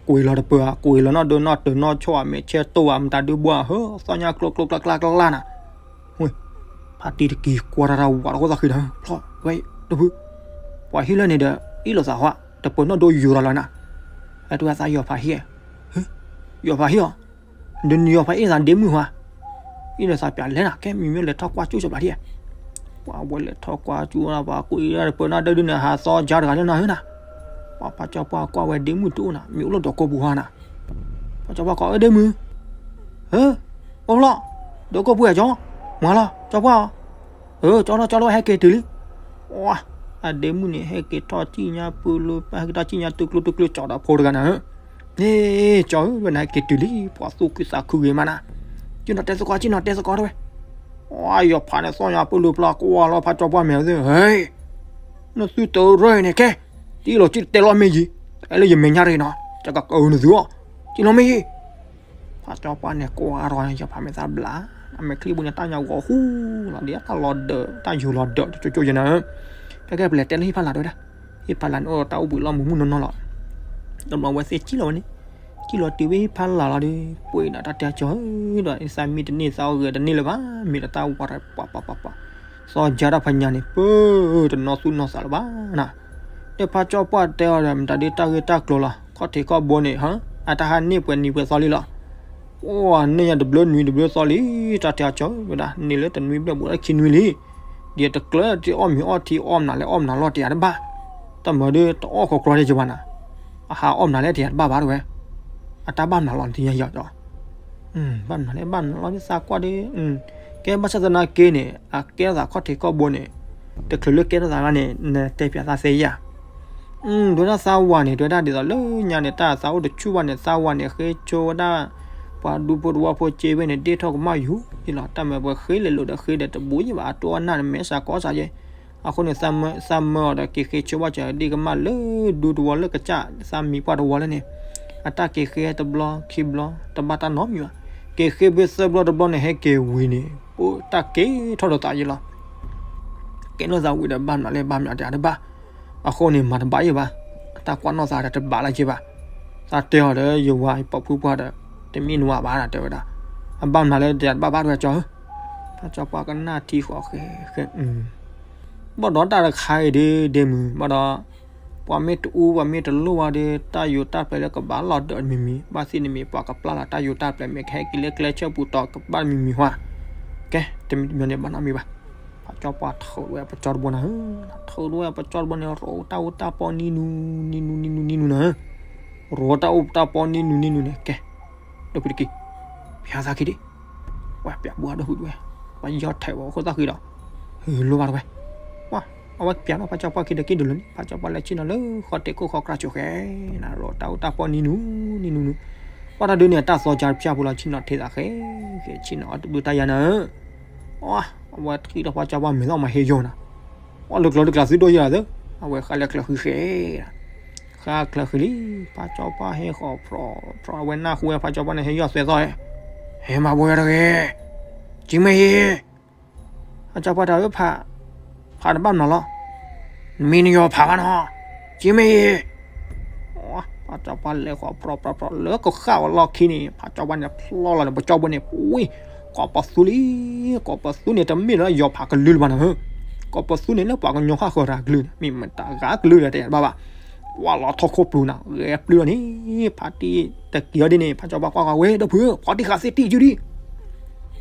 ကွံာ်လီၤတပၢၤ ကွံာ်လီၤနီၢ်ဒိနီၢ်တၢၤနီၢ်ဆီၣ် အမဲာ်ဆဲတိၢ်ဧါ မတၤဒုဘှၢ်ဧၢ သီၣ်ညါကျိကျိကျါကျါကျါနၤ ဝဲ, ဖါတံၢ်တကံၤကွၢ်တၢ်တၢ်ဝးတဃိသးဃံဒီး ဖျီဝဲ, ဒိၣ်ဖု, ပှၤဟံၣ်လၢန့ၣ်ဒီး အ့ၣ်လိာ်သးဟီ, တပၢၤနီၣ်ဒိယိၤလီၤလၢနၤ, အတဝဲသးယီၤဖးဟံၣ်, ယီၤဖးဟံၣ်အီၤ, ဒုးနယီၤဖးအ့ၣ်သးဒ့မုၣ်ဟီ, အ့ၣ်လိာ်သးပျးလဲၣ်နၤ ကဲမံၤမံၤလဲၤထီၣ်ကွၢ်ကၠူၣ်စီၤပျးထံၣ်, ပှၤဝဲလဲၤထီၣ်ကွၢ်ကၠူၣ်နၤ ပှၤကွံာ်တပၢၤနီၣ်ဒိဒုးန့ၣ် ဟးသီယါတဂၤလၢနၤဧၢနၤ, ပှၤဖါကၠီပှၢ်ကွၢ်ဝဲဒ့မုၣ်တအိၣ်နၤ မ့ၢ်အိၣ်လၢဒီးကိာ်ပူၤဟီနၤ, ဖါကၠီပှၢ်ကိးအၢဒ့မုၣ် ဟၢ, အိၣ်ဖျီၣ်, ဒီးကိၣ်ပှ့ၤအကၠီ, မၤလီၤ ကၠီပှၢ်အီၤ, အၢ ကၠီလီၤ ကၠီလီၤ ဟဲက့ၤတုၤလံ, အဒ့မုၣ်န့ၣ် ဟဲက့ၤထီၣ်ကံၣ်ညါပူၤလၢ ဟဲက့ၤထီၣ်ကံၣ်ညါတူကျိတူကျိ ကၠီဒီးဖိတဂၤနၤဧၢ, န့ၣ် ကၠီဧၢ ဝဲန့ၣ်ဟဲက့ၤတုၤလံ ပှၤသူၣ်ခုသးခုဂ့ၤမးနၤ, ကံၣ်နီၤတဲသကိး ကံၣ်နီၤတဲသကိးတဝဲ, အယီၤဖးန့ၣ် သီၣ်ညါပူၤလၢပျၢ်ကွၢ်လီၤ ဖါကၠီပှၢ်မဲာ်သ့ၣ်, ဟဲ နသုတရၢၢ်အံၤန့ၣ် ကဲ, တအ့ၣ်လိာ်ကံၣ်တဲလီၤမ့ၢ်ယံၤ, အဲလၢယမဲာ်ညါတဂ့ၤနီၤ, ကကအၢနသုအီၤ, ကံၣ်လီၤမ့ၢ်ယံၤ ဖါကၠီပှၢ်န့ၣ်ကွၢ်ရီ ယီၤဖးမဲာ်သးဘျး, အမဲာ်ချံပူၤန့ၣ် တၢ်ညါဂီၤဃူလီၤဒီး တၢ်ယိၤလီၤဒၢး ကၠိကၠိယဲနၤဧၢ, ကဲကဲပလဲၤတဲလၢဟံၣ်ဖးလၢ်တဝဲဒၣ်, ဟံၣ်ဖးလၢ်န့ၣ်အိၣ်ဒီးတၢ်အိၣ်ဘှံးလီၢ်မုာ်မုာ်နီၢ်နီၢ်လီၤ, တဘျီဝဲသ့ၣ်ကံၣ်လီၤဝဲန့ၣ်, ကံၣ်လီၤတုၤဝဲဟံၣ်ဖးလၢ်လီၤဒီး ပှ့ၤဒီးတၢ်တဲကၠီဧၢ, ဒီးသးမံတန့ၢ်သးအီၣ်ဂဲၤတန့ၢ်လၢၤဘၣ်, မ့ၢ်ဒီးတၢ်ဝးရၤပှၤပှၤပှၤပှၤ, သီယါတၢ်ဖးညါန့ၣ် ပၢတနီၢ်သူၣ်နီၢ်သးလၢၤဘၣ်နၤ ဒီးဖါကၠီပှၢ်တဲအီၤဒီး မတၤဒုးတၢ်ဂ့ၢ်တၢ်ကျိၤလီၤ ခီၣ်ထံးခီၣ်ဘိန့ၣ် ဟါ အတၢ်ဟးန့ၢ်ပှဲၤနံၤပှဲၤသီလံလီၤ, အိၣ်န့ၢ်ယၤတဘျုးနွံတဘျုးသီလံ, တၢ်တဲအီၤကၠီဝဲဒၣ် န့ၢ်လၢတနွံဘျဲၣ်ဘူးလၢခံနွံလံ, ဒ်တကျၢၤတအီၣ်မ့ၤအီၣ်ထံအီၣ်မနုၤလဲၣ်အီၣ်မနုၤလီၤတယၤတဘၣ်, တၢ်မၤဒုးတအီၣ်ခီကျီဒ်ယဘၣ်နၤ, အဟးအီၣ်မနုၤလဲၣ်တယၤတဘၣ်ဘၣ်တဝဲ, အတၢ်ဘၣ်မနုၤလီၤနသ့ၣ်ညါယီၤကၠီ ဘၣ်မနုၤလဲၣ် ဘၣ်မနုၤလီၤ ဒ်သးကွၢ်ဒီး, ကဲဘၣ်ဆၣ်သနာ်က့န့ၣ် အကဲထီၣ်သးခီၣ်ထံးခီၣ်ဘိန့ၣ်, တချုးလၢကဲထီၣ်သးဘၣ်န့ၣ် နတဲပၠးသးသ့ဧါ, ဒ်ဝဲဒၣ်သးဝၤန့ၣ် ဒ်ဝဲဒၣ်ဒ်သိးလၢညါန့ၣ် တၢ်သးအိၣ်တဆူၣ်ဘၣ်န့ၣ် သးဝၤန့ၣ် ဃ့ဆိဝဲဒၣ် ပှၤဒူဖိတဝီဖိစ့ဖဲန့ၣ် ဒ့ၣ်ထီၣ်ကမၣ်ယူၤဒ်လီၤ, တၢ်မၤပှဲၤဃ့လဲၤလိာ်ဒီးဃ့ဒီးတဘူးယဘၣ် အတိၢ်အနၢ်န့ၣ် မဲာ်ဆှးကီၢ်ဆှးယဲၢ် အဃိန့ၣ် သးမၢအီၤဒီးက့ၤဃ့ဆၢဘၣ်စၢၤဒ့ၣ်ကမၣ်လၢဒူတဝီလၢကစၢ်သးမံၤပှၢ်တဝီလၢန့ၣ်, အတၢ်က့ၤဃ့တဘျီခံဘျီ တဘၣ်တၢ်နီတမံၤဘၣ်. က့ၤဃ့ဖဲသၢဘျီတဘျီန့ၣ် ဟဲက့ၤဝံၤန့ၣ် ပတၢ်ကဲထီၣ်ဒီးသးယံၤလီၤ. ကဲနီၢ်သးဝံၤဒီးဘၣ်မနုၤလဲၣ် ဘၣ်မနုၤတဂၤတဘၣ်. အဃိန့ၣ် မၤတဘၣ်ယံၤဘၣ်. အတၢ်ကွၢ်နီၣ်သးဒီးတဘၣ်လၢၤက့ၤဘၣ်. သးတဲအီၤဒီး ယဝၤပိာ်ဖုပှၢ်ဒီး တမ့ၢ်နဝၤဘၣ်ဒီးတဲဝဲဒၣ်, အဘၣ်မနုၤလၢတဂၤတဘၣ်ဘၣ်တဝဲကၠီဧၢ. ဖးကၠီပှၢ်ကနၣ်ထံဃီၤဃဲဃဲ, ဘၣ်ဒီးတၢ်တခါအံၤဒ်ဒ့မုၢ် ဘၣ်ဒီး ပှၤမ့ၢ်တအူပှၤမ့ၢ်တလိၣ်ဘၣ်ဒီး တၢ်ယိၤတၢ်ပျဲလၢကဘၣ်လီၤဒၢးမံၤမံၤ ဘၣ်သ့ၣ်န့ၣ်မ့ၢ်ပှၤကပျၢ်လီၤတၢ်ယိၤတၢ်ပျဲ မ့ၢ်ကဟဲက့ၤလၢကျဲဆၢပူၤတီၤကဘၣ်မံၤမံၤဟါ, ကဲ တမံၤတမံၤန့ၣ် ဘၣ်နီတမံၤဘၣ်. ဖးကၠီပှၢ်ထုးဝဲပကၠီတဘိနၤဧၢ, ထုးဝဲပကၠီတဘိန့ၣ် ရိးတၢ်အူတၢ်ပီနံၤနူၤ နံၤနူၤ နံၤနူၤ နံၤနူၤနၤဧၢ, ရိးတၢ်အူတၢ်ပီနံၤနူၤ နံၤနူၤန့ၣ် ကဲ ဒီပုၢ်တက့ၢ်, ပျးသးခံဒံး, ဝဲပျးဘၣ်ဒီပုၢ်တဝဲ, ပှၤယီၢ်ထဲးဝဲအခိၣ်သၣ်ဃံဒီး, ဟ့ၣ်လိၣ်ဘၣ်တဝဲ, ပှၤ အဝဲပျးနီၣ်ဖးကၠီပှၢ်ခံဒီးက့ၤဒုးလၢန့ၣ် ဖးကၠီပှၢ်လဲၤဆ့ၣ်နီၤလၢဃီတဲာ်ခိၣ်ဃီကျါဆိဃဲ, နရိးတၢ်အူတၢ်ပီနံၤနူၤ နံၤနူၤနူၤ, ပှၤတၢ်ဒုးန့ၣ် တၢ်သီကၢဖၠၣ်ဖိလီၤ ဆ့ၣ်နီၤထဲသးဃဲ, ဃဲဆ့ၣ်နီၤအီၤတဘျုးတၢ်ယါနၤဧၢ, အဝဲထံၣ်ဒီးဖးကၠီပှၢ်မဲာ်သီၣ်မၤဟ့ၣ်ယီၤနၤ, ပှၤလၢကျီတကျးသုဒိၣ်ယၤသၢ, အဝဲဃါလဲၤကျၢၤဃံဃဲ ဃါကျၢၤဃံလံ, ဖးကၠီပှၢ်ဟဲဃီၤဖြီဖြီ အဝဲနၢ်ဟူဝဲဖးကၠီပှၢ်န့ၣ် ဟဲယီၢ်သွဲသီၣ်, ဟဲမၤဘိယၤတဂ့ၤ, ကၠံမ့ၢ်ယံၤ, ဖးကၠီပှၢ်တၢ်ဧၢဖး, ဖးတဘၣ်မနုၤလီၤ, မ့ၢ်နယီၤဖးဘၣ်နီၤ, ကၠံမ့ၢ်ယံၤ, ဖးကၠီပှၢ်လဲၤဃီၤဖြီဖြီဖြီ လၢကဃၣ်ဝဲလီၢ်ခံန့ၣ် ဖးကၠီပှၢ်န့ၣ်ဖျီလီၤဒီး ပကၠီဘိန့ၣ် ဝံၤ, ကိးပသူလံ, ကိးပသူန့ၣ် တမ့ၢ်လၢယီၤဖးကလုၢ်လၢၤဘၣ်နၤဧၢ, ကိးပသူန့ၣ်လၢပှၤကညီဃၣ်ဃၢၤတၢ်ကလုၢ်န့ၣ် မ့ၢ်မတၤဂၤကလုၢ်ဒီးတဘၣ်ဘၣ်, ပှၤလီၤထီၣ်ခိၣ်ပျူၤနၤ ဂဲၤပျုၢ်လီၤန့ၣ်, ဖးတံၢ်တက့ၤအီၤဒ်န့ၣ် ဖးကၠီပှၢ်ကွၢ်ကွၢ်ဝဲ ဒီပုၢ်ဧၢ ဃီတံၢ်ဃာ်သ့ၣ်တံၢ်ယုၢ်ဒံး,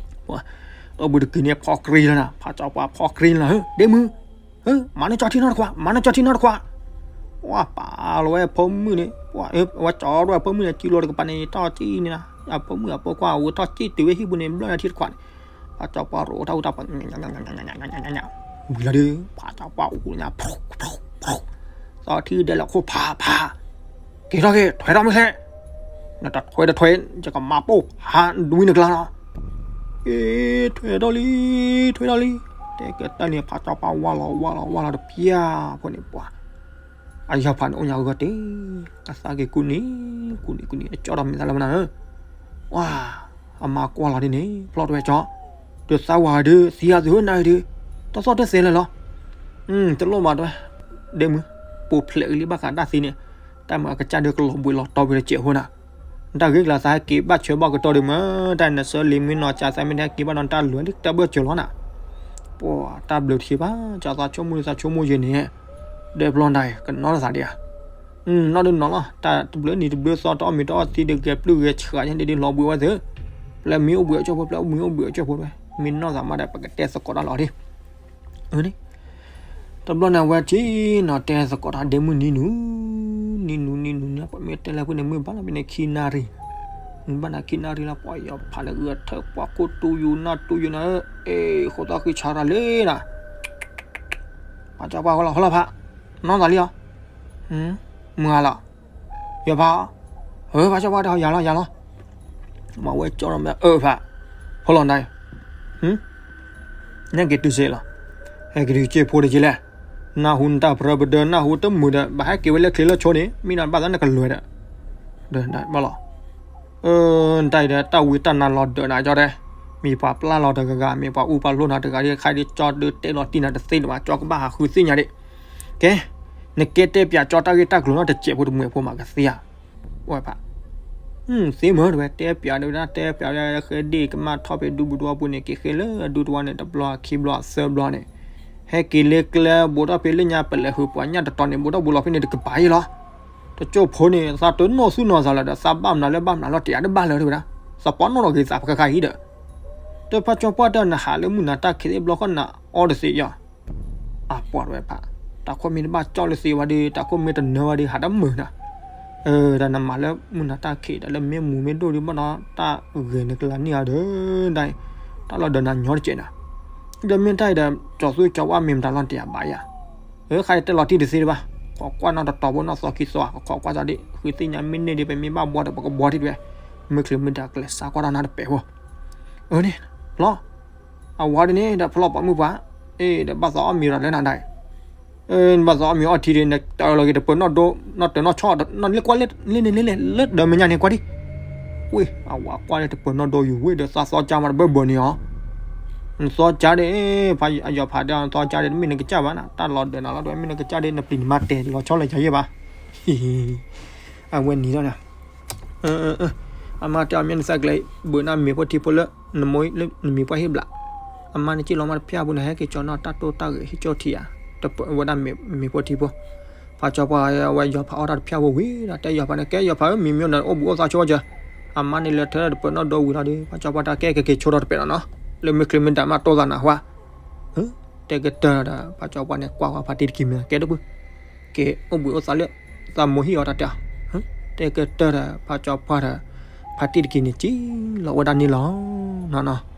အီၣ်ဘုတက့ၤန့ၣ် ဖီကြ့လီၤနၤ, ဖးကၠီပှၢ်ဖီကြ့လီၤဧၢ, ဒ့မုၢ်, မၤနကၠီထံနီတခွး, မၤနကၠီထံနီတခွး, ပှၤပာ်လီၤဝဲဖိမုၣ်န့ၣ်, ဝဲကၠီထီၣ်ဝဲဖိမုၣ်န့ၣ် စုလိာ်တကပၤန့ၣ် ယထီၣ်ကံၣ်န့ၣ်နၤ, အဖိမုၣ်အဖိခွါ အဝဲထီၣ်ကံၣ်တုၤဝဲဟံၣ်ပူၤန့ၣ် ဘျီန့ၣ်ထံတခွးန့ၣ်, ဖးကၠီပှၢ်ရိးတၢ်အူတၢ်ပီ ဝံၤလီၤဒီး ဖးကၠီပှၢ်အူညါ ဖျိ ဖျိ ဖျိ, သီထံဒဲးလီၤခိၣ်ဖးဖး, က့ၤထီၣ်က့ၤ ထွဲထီၣ်မ့ၢ်ချ့, နတထွဲတထွဲ ယကမၤပိၢ်ဖးဒွံနကျါလီၤ, အ့ ထွဲထီၣ်လံ ထွဲထီၣ်လံ, တဲကတၢၢ်န့ၣ် ဖးကၠီပှၢ်ဝါလီၤဝါလီၤဝါလီၤတပျၢ်ဖိန့ၣ်ပှၤ အယီၤဖးန့ၣ်အိၣ်ညါဂီၤတ့ၢ်, အသးက့ၤကူၣ်နံၤ ကူၣ်နံၤကူၣ်နံၤ အကၠီထီၣ်မ့ၢ်သးလၢမနုၤဧၢ, ဝါ, အမါကွၢ်လီၤဒ်န့ၣ် ဖျီတဝဲကၠီ, ဒုးသးဝၤဒုး သံအသုဟၢနၤဒုး, တသီၣ်တသဲလၢၤလီၤ, တလိၣ်ဘၣ်တဝဲ, ဒ့မုၢ်, ပူၤဖျဲးဂ့ၤလံဘၣ်ဃးတၢ်သံန့ၣ်, တၢ်မၤအကစၢ်ဒုးကလီၤဘှံးလီၤတီၤဝဲတစဲးဖိနၤ, နတၢ်ဂ့ၢ်ကျါသးဟဲက့ၤဘၣ်ဆၢဘၣ်ကတီၢ်ဒုးမး, တၢ်နဆၢလံမ့ၢ်နီၢ်ကၠးသးမ့ၢ်တဟဲက့ၤဘၣ်နီၢ်တၢ်လၢာ်လံတၢ်ဘၢၣ်စၢၤလီၤနၤ, ပှၤတၢ်ဘျုးတဟ့ၣ်ဘၣ်, ကၠီသးဆိကမိၣ်သးဆိကမိၣ်ယဲန့ၣ်, ဒဲးပျီနၤ ကနီၣ်လၢသးဒံးဧါ, နီၣ်ဒုးနီၣ်လီၤ, တၢ်တဘျုးနံၤတဘျုးသီတအီၣ်မ့ၤတအီၣ်သံဒီးဂဲၤပျုၢ်ဂဲၤဆှးညါဒ်ဒ်လီၤဘှံးဝဲသ့ၣ်, ပျဲမ့ၢ်အိၣ်ဘှံးအကၠိၢ်ဖိ ပျဲမ့ၢ်အိၣ်ဘှံးအကၠိၢ်ဖိတဝဲ, မ့ၢ်နီၢ်သးမးဒီး ပကတဲသကိးတၢ်လီၤဒ် အန့ၣ်, တဘျီန့ၣ်အဝဲထံၣ်နီၤတဲသကိးတၢ်ဒ့မုၢ်နံၤနူၤ, နံၤနူၤနံၤနူၤန့ၣ် ပှၤမ့ၢ်တဲလၢဖုန့ၣ် မုၢ်ဘၣ်လီၤဖဲန့ၣ်ခံနၣ်ရံၣ်, မုၢ်ဘၣ်နၤခံနၣ်ရံၣ်လီၤ ပှၤယီၤဖးန့ၣ်ဂၢၢ်ထၢၣ် ပှၤကိၢ်တူယိာ်နၢ်တူယိာ်နၤ, အ့ ဃိသီၣ်ဃံဆါတၢ်လံနၤ, ပှၤကၠီပှၢ်ဃီလီၤဃီလီၤဖး, နီၢ်သးလံဧါ, မုၢ်ဂၤလီၤ, ယီၤဖး, အၢ ပှၤကၠီပှၢ်တဲယၤလီၤယၤလီၤ, မၤဝဲကၠီနီၤမ့ၢ်အၢဖး, ဖီလီၤနၤ နက့ၤတုၤစ့လီၤ, ဟဲက့ၤတုၤစ့ဖိတက့ၢ်လဲၣ်, နၢ်ဟူနတၢ်ပြၢပဒၢ နၢ်ဟူတမုာ်ဒီး ဘၣ်ဟဲက့ၤဝဲလၢချ့လၢဆိန့ၣ် မ့ၢ်နီၢ်ဘၣ်သးနကလွဲၤဒီး, ဘၣ်လီၤ, နတၢ်အံၤဒီး တၢ်ဝံတၢ်နါလီၤဒၢးနၤကၠီတဲ, မ့ၢ်ပှၤပျၢ်လီၤတဂၤဂၤ မ့ၢ်ပှၤအူပှၤလိၣ်နၤတဂၤဒီး ခါဒ်ကၠီဒုးတဲလီၤတံၢ်နၤတသ့လၢၤဘၣ် ကၠီကဘၣ်ဟးဃုသ့ၣ်ညါဒံး, ကဲ, နကဲတဲပၠးကၠီတၢ်ဂ့ၢ်တၢ်ကျိၤနီတစဲးဖိတမှဲၤဖိမးကသ့ဧါ, ဝဲဖး သ့မ့ၢ်တဝဲ တဲပၠးဒီး တဲပၠးဒီး ဃဲဒ့ၣ်ကမၣ်ထီၣ်ဖဲဒူပူၤတဝီပူၤန့ၣ် က့ၤဃ့လၢအဒူတဝီန့ၣ် တဘျီခံဘျီသၢဘျီန့ၣ်, ဟဲက့ၤလၢကျဲ ဘူးထီၣ်ဖဲလၢညါပလဲၤဃုာ်ပှၤညၣ်တတီၤန့ၣ် ဘူးထီၣ်ဘူးလီၤဖဲန့ၣ်တကပၤအံၤလီၤ. တကၠိၢ်ဖိန့ၣ် သးတနီၣ်သူၣ်နီၣ်သးလၢၤဒီး သးဘၣ်မနုၤလၢဘၣ်မနုၤလီၤ တယာ်တဘၣ်လၢၤတဝဲဒၣ်, သးပှၢ်နီၣ်ထီၣ်က့ၤသးပှၢ်ခဲခါအံၤဒီး, တဖၣ်ကၠီပှၢ်တဲနဟးလၢမုၢ်နၤတၢ်ခံးသ့ၣ်ဘျီဃီနၤအီတသ့ယီၤ အပှၤတဝဲဖး, တၢ်ခိၣ်မ့ၢ်တဘၣ်ကၠီလၢသ့ဝဲဒီး တၢ်ခိၣ်မ့ၢ်တနၢဝဲဒီး ဟးတမုာ်နၤ, ဒီးနမၤလၢမုၢ်နၤတၢ်ခံးဒီး လၢမ့ၢ်မူမ့ၢ်ဒိၣ်ဒီး ဘၣ်ဒီးတၢ်ဂဲၤနကလၤန့ၢ်အီၤဒီး ဒ်အံၤ, တၢ်လီၤဒၢးနၤညီတကဲးနၤ, ဒီးမ့ၢ်တၢ်အံၤဒီး ကၠီသူၣ်ကၠီဝါမ့ၢ်မတၤလီၤတယာ်ဘၣ်ယၤ, အၢ ခါအံၤတဲလီၤတံၢ်တသ့တဘၣ်, ခိးကွၢ်နီၣ်တတီၤဖိနီၣ်သီခံသီ ကခိးကွၢ်သးဒ် ဃုသ့ၣ်ညါမ့ၢ်န့ၢ်ဒီး ပမ့ၢ်ဘၣ်ဘှီဒီး ပကဘှီထံၣ်တဝဲ, မ့ၢ်ချုးမ့ၢ်ဒၣ်ကျဲစးကွၢ်တၢ်နၤတပဲာ်ဖိ, အၢန့ၣ်, ဖျီ အဝၤဒ်န့ၣ်ဒီး ဖျီပှၤမုၣ်ပှၢ်, အ့ ဒီးဘၣ်သးအီၣ်မ့ၤဒီးလၢနၤဒၣ်အံၤ, နဘၣ်သီအီၣ်မ့ၤအီထံဒီး နတၢ်လီၤက့ၤတပၢၤနီၣ်ဒိ နီၣ်တၢၤနီၣ်ဆီ နီၣ်လ့ကွၢ်လ့န့ၣ်န့ၣ် လၢဒၢးမဲာ်ညါန့ၣ်ကွၢ်ဒံး. ဝ့ၢ် အဝၤကွၢ်လၢတပၢၤနီၣ်ဒိယူၤ ဝ့ၢ်ဒီးသးသီကၢ်မးတဘၢဘၢန့ၣ်အီၤ. နသီကၢ်ဒံး အယီၤဖးဒၣ်နသီကၢ်ဒံး တမ့ၢ်နကစၢ်ဘၣ်နၤ တၢ်လီၤဒၢးနၤလီၤ တမ့ၢ်နကစၢ်ဒံး နပျံၤနမၤတဲာ်လီၤဆီလၢယၤယဲၢ်ဘၣ်. အဝဲနံၤလီၤန့ၣ် အမါတဲအီၤ မ့ၢ်နသးကျဲ ဘုးနၤမ့ၤဖိထံဖိလၢ နမိၢ်လၢနမံၤပှၢ်ဟ့ၣ်ဘျး, အမါန့ၣ်စံၣ်လီၤမးတဖၠၣ်ပူၤန့ၣ် ဟဲက့ၤကၠီၤနီၣ်တၢ်တိၢ်တၢ်ဂဲၤဟ့ၣ်ကၠီထံဧါ, တပၢၤဝဲဒၣ်မ့ၤဖိထံဖိ. ဖးကၠီပှၢ်ဝဲယီၤဖးအီၣ်တၢ်တဖၠၣ်ဖိဝံၤဒီး တဲယီၤဖးန့ၣ် ကဲယီၤဖးဧၢ မံၤမ့ၢ်နအိၣ်ဘှံးအိၣ်သါဆိကၠီ, အမါန့ၣ်လဲၤထၢတပၢၤနီၣ်ဒိဝံၤလီၤဒီး ဖးကၠီပှၢ်တၢ်ကဲကက့ၤဆိထီၣ်တပဲာ်လီၤနီၤ, လၢမ့ၢ်ချ့မ့ၢ်ဒၣ်မးတိၢ်သးနၤဟါ တဲကတၢၢ်ဒီး ဖးကၠီပှၢ်န့ၣ် ကွၢ်ကွၢ်ဖးတံၢ်တက့ၤမ့ၢ်ကဲတပူၤ, ကဲအိၣ်ဘှံးအိၣ်သါလၢ သးမိၢ်ဟံၣ်အီၤတၢ်တဲအီၤ, တဲကတၢၢ်ဒီး ဖးကၠီပှၢ်ဒီး ဖးတံၢ်တက့ၤန့ၣ် စံၣ်လီၤဝဲဒၣ်န့ၣ်လီၤနီၤနီၤ.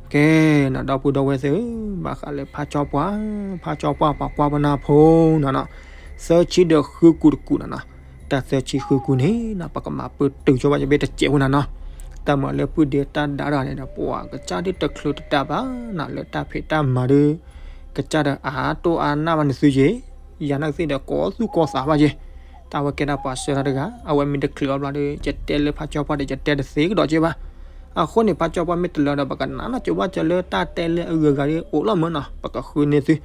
ကဲနီၤ ဒီပုၢ်ဒီဝဲၢ်သ့ၣ်ဧၢ, ဘၣ်ဃးလၢဖးကၠီပှၢ်, ဖးကၠီပှၢ် ပှၤကွၢ်ဝဲနၤဖိနီၤနီၤ, သၢဆံဒီးဃုကူတကူနီၤနီၤ, တၢ်သၢဆံဃုကူန့ၣ်နီၤ ပကမၤပၢတုၤဆိဝဲယဘ့ၣ်တစဲးဖိနီၤနီၤ. တၢ်မၤလၢပုၢ်ဒ့တၢ်ဒါတဂၤန့ၣ်ဒီး ပှၤကစၢ်ဒ်တချုးတတးဘၣ်နီၤ လၢတၢ်ဖံးတၢ်မၤဒီး ကစၢ်ဒီးအါတိၢ်အါနၢ်ဘၣ်နသုယ့ၢ်, ယၤနာ်ကသ့ၣ်ဒီးကီသူၣ်ကီသးဘၣ်ယ့ၢ်, တၢ်ဝဲကဲဒၣ်ပှၤဆှၢတၢ်တဂၤ အဝဲမ့ၢ်တချုးအီၤဘျီဒီး ယတဲလၢဖးကၠီပှၢ်ဒီး ယတဲတသ့ကဒီးက့ဘၣ်. အဃိန့ၣ် ဖးကၠီပှၢ်မ့ၢ်တလၢဒီး ပကနၣ်နီၢ်ကၠိဘၣ်ကၠီလၢတၢ်တဲလၢအဂုၤအဂၤဒီးအိၣ်လီၤမၢ်နီၤ ပကဃုန့ၢ်သု,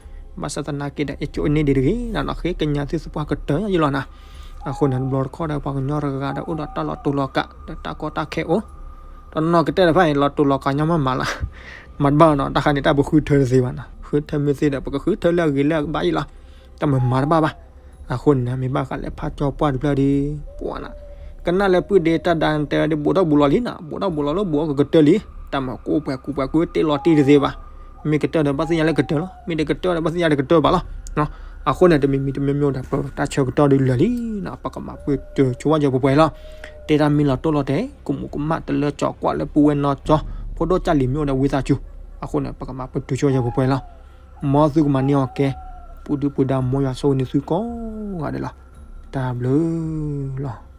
ဘၣ်ဆၣ်သနာ်က့ဒီး အ့ၣ်ကၠိအန့ၢ်ဒံးတဂ့ၤနီၤနီၤ ဃ့ကညးသုသပှၢ်ကတၢၢ်ယဲၢ်လီၤနီၤ. အဃိန့ၣ် တဘျီတခီၣ်ဒီး ပှၤကညီတဂၤဒီးအိၣ်ဒီးတၢ်လီၤတူာ်လီၤကာ် ဒီးတၢ်ကီတၢ်ခဲအိၣ်, တနီၤကတဲတဖၣ်အံၤ လီၤတူာ်လီၤကာ်ညီမးမးလီၤ မၤတဘၣ်နီၤ တၢ်ခါန့ၣ် တၢ်ပဃုထၢတသ့ဘၣ်နီၤ ဃုထၢမ့ၢ်သ့ဒီး ပကဃုထၢလၢအဂ့ၤလၢအဘၣ်အံၤလီၤ တၢ်မၤမၤတဘၣ်ဘၣ်. အဃိန့ၣ် မ့ၢ်ဘၣ်ဃးလၢဖးကၠီပှၢ်တဖျၢၣ်ဒီး ပှၤနီၤ ကနၣ်လၢပုၢ်ဒ့တၢ်ဒါတဲဝဲဒၣ် ဘူးထီၣ်ဘူးလီၤလံနီၤ ဘူးထီၣ်ဘူးလီၤလၢဘူးအီၤကကတၢၢ်လံ, တၢ်မၤကိးပှဲၤကူပှဲၤကူတ့လီၤတံၢ်တသ့ဘၣ်. မ့ၢ်ကတၢၢ်ဒီးဘၣ်သ့ၣ်ညါလၢကတၢၢ်လီၤ မ့ၢ်တကတၢၢ်ဒီးဘၣ်သ့ၣ်ညါတကတၢၢ်ဘၣ်လီၤ. အဃိန့ၣ် တမံၤမံၤတမံၤမံၤဒီး ပတၢ်ဆၢကတီၢ်ဒုးလၢာ်လံနီၤ ပကမၤပၢတုၤဆိဝဲယဲၢ်ပှဲၤပှဲၤလီၤ. တဲတၢ်မ့ၢ်လီၤတိၢ်လီၤတဲာ် ကမူးကမၣ်တလၢကၠီၤကွၢ်လၢပုၢ်ဝဲၢ်နီၢ်ကၠီ ဖိဒိၣ်ကၢ်လံၤမ့ၢ်အိၣ်ဒီးဝံသးစူၤ. အဃိန့ၣ် ပကမၤပၢတုၤဆိဝဲယဲၢ်ပှဲၤပှဲၤလီၤ. မ်သုကမၤန့ၢ်အီၤကဲ ပူၤဒုပူၤဒါ မ်ယွၤဆိၣ်ဂ့ၤန့ၢ်သုကိးဂၤဒဲးလီၤ. တၢ်ဘျုးလီၤ.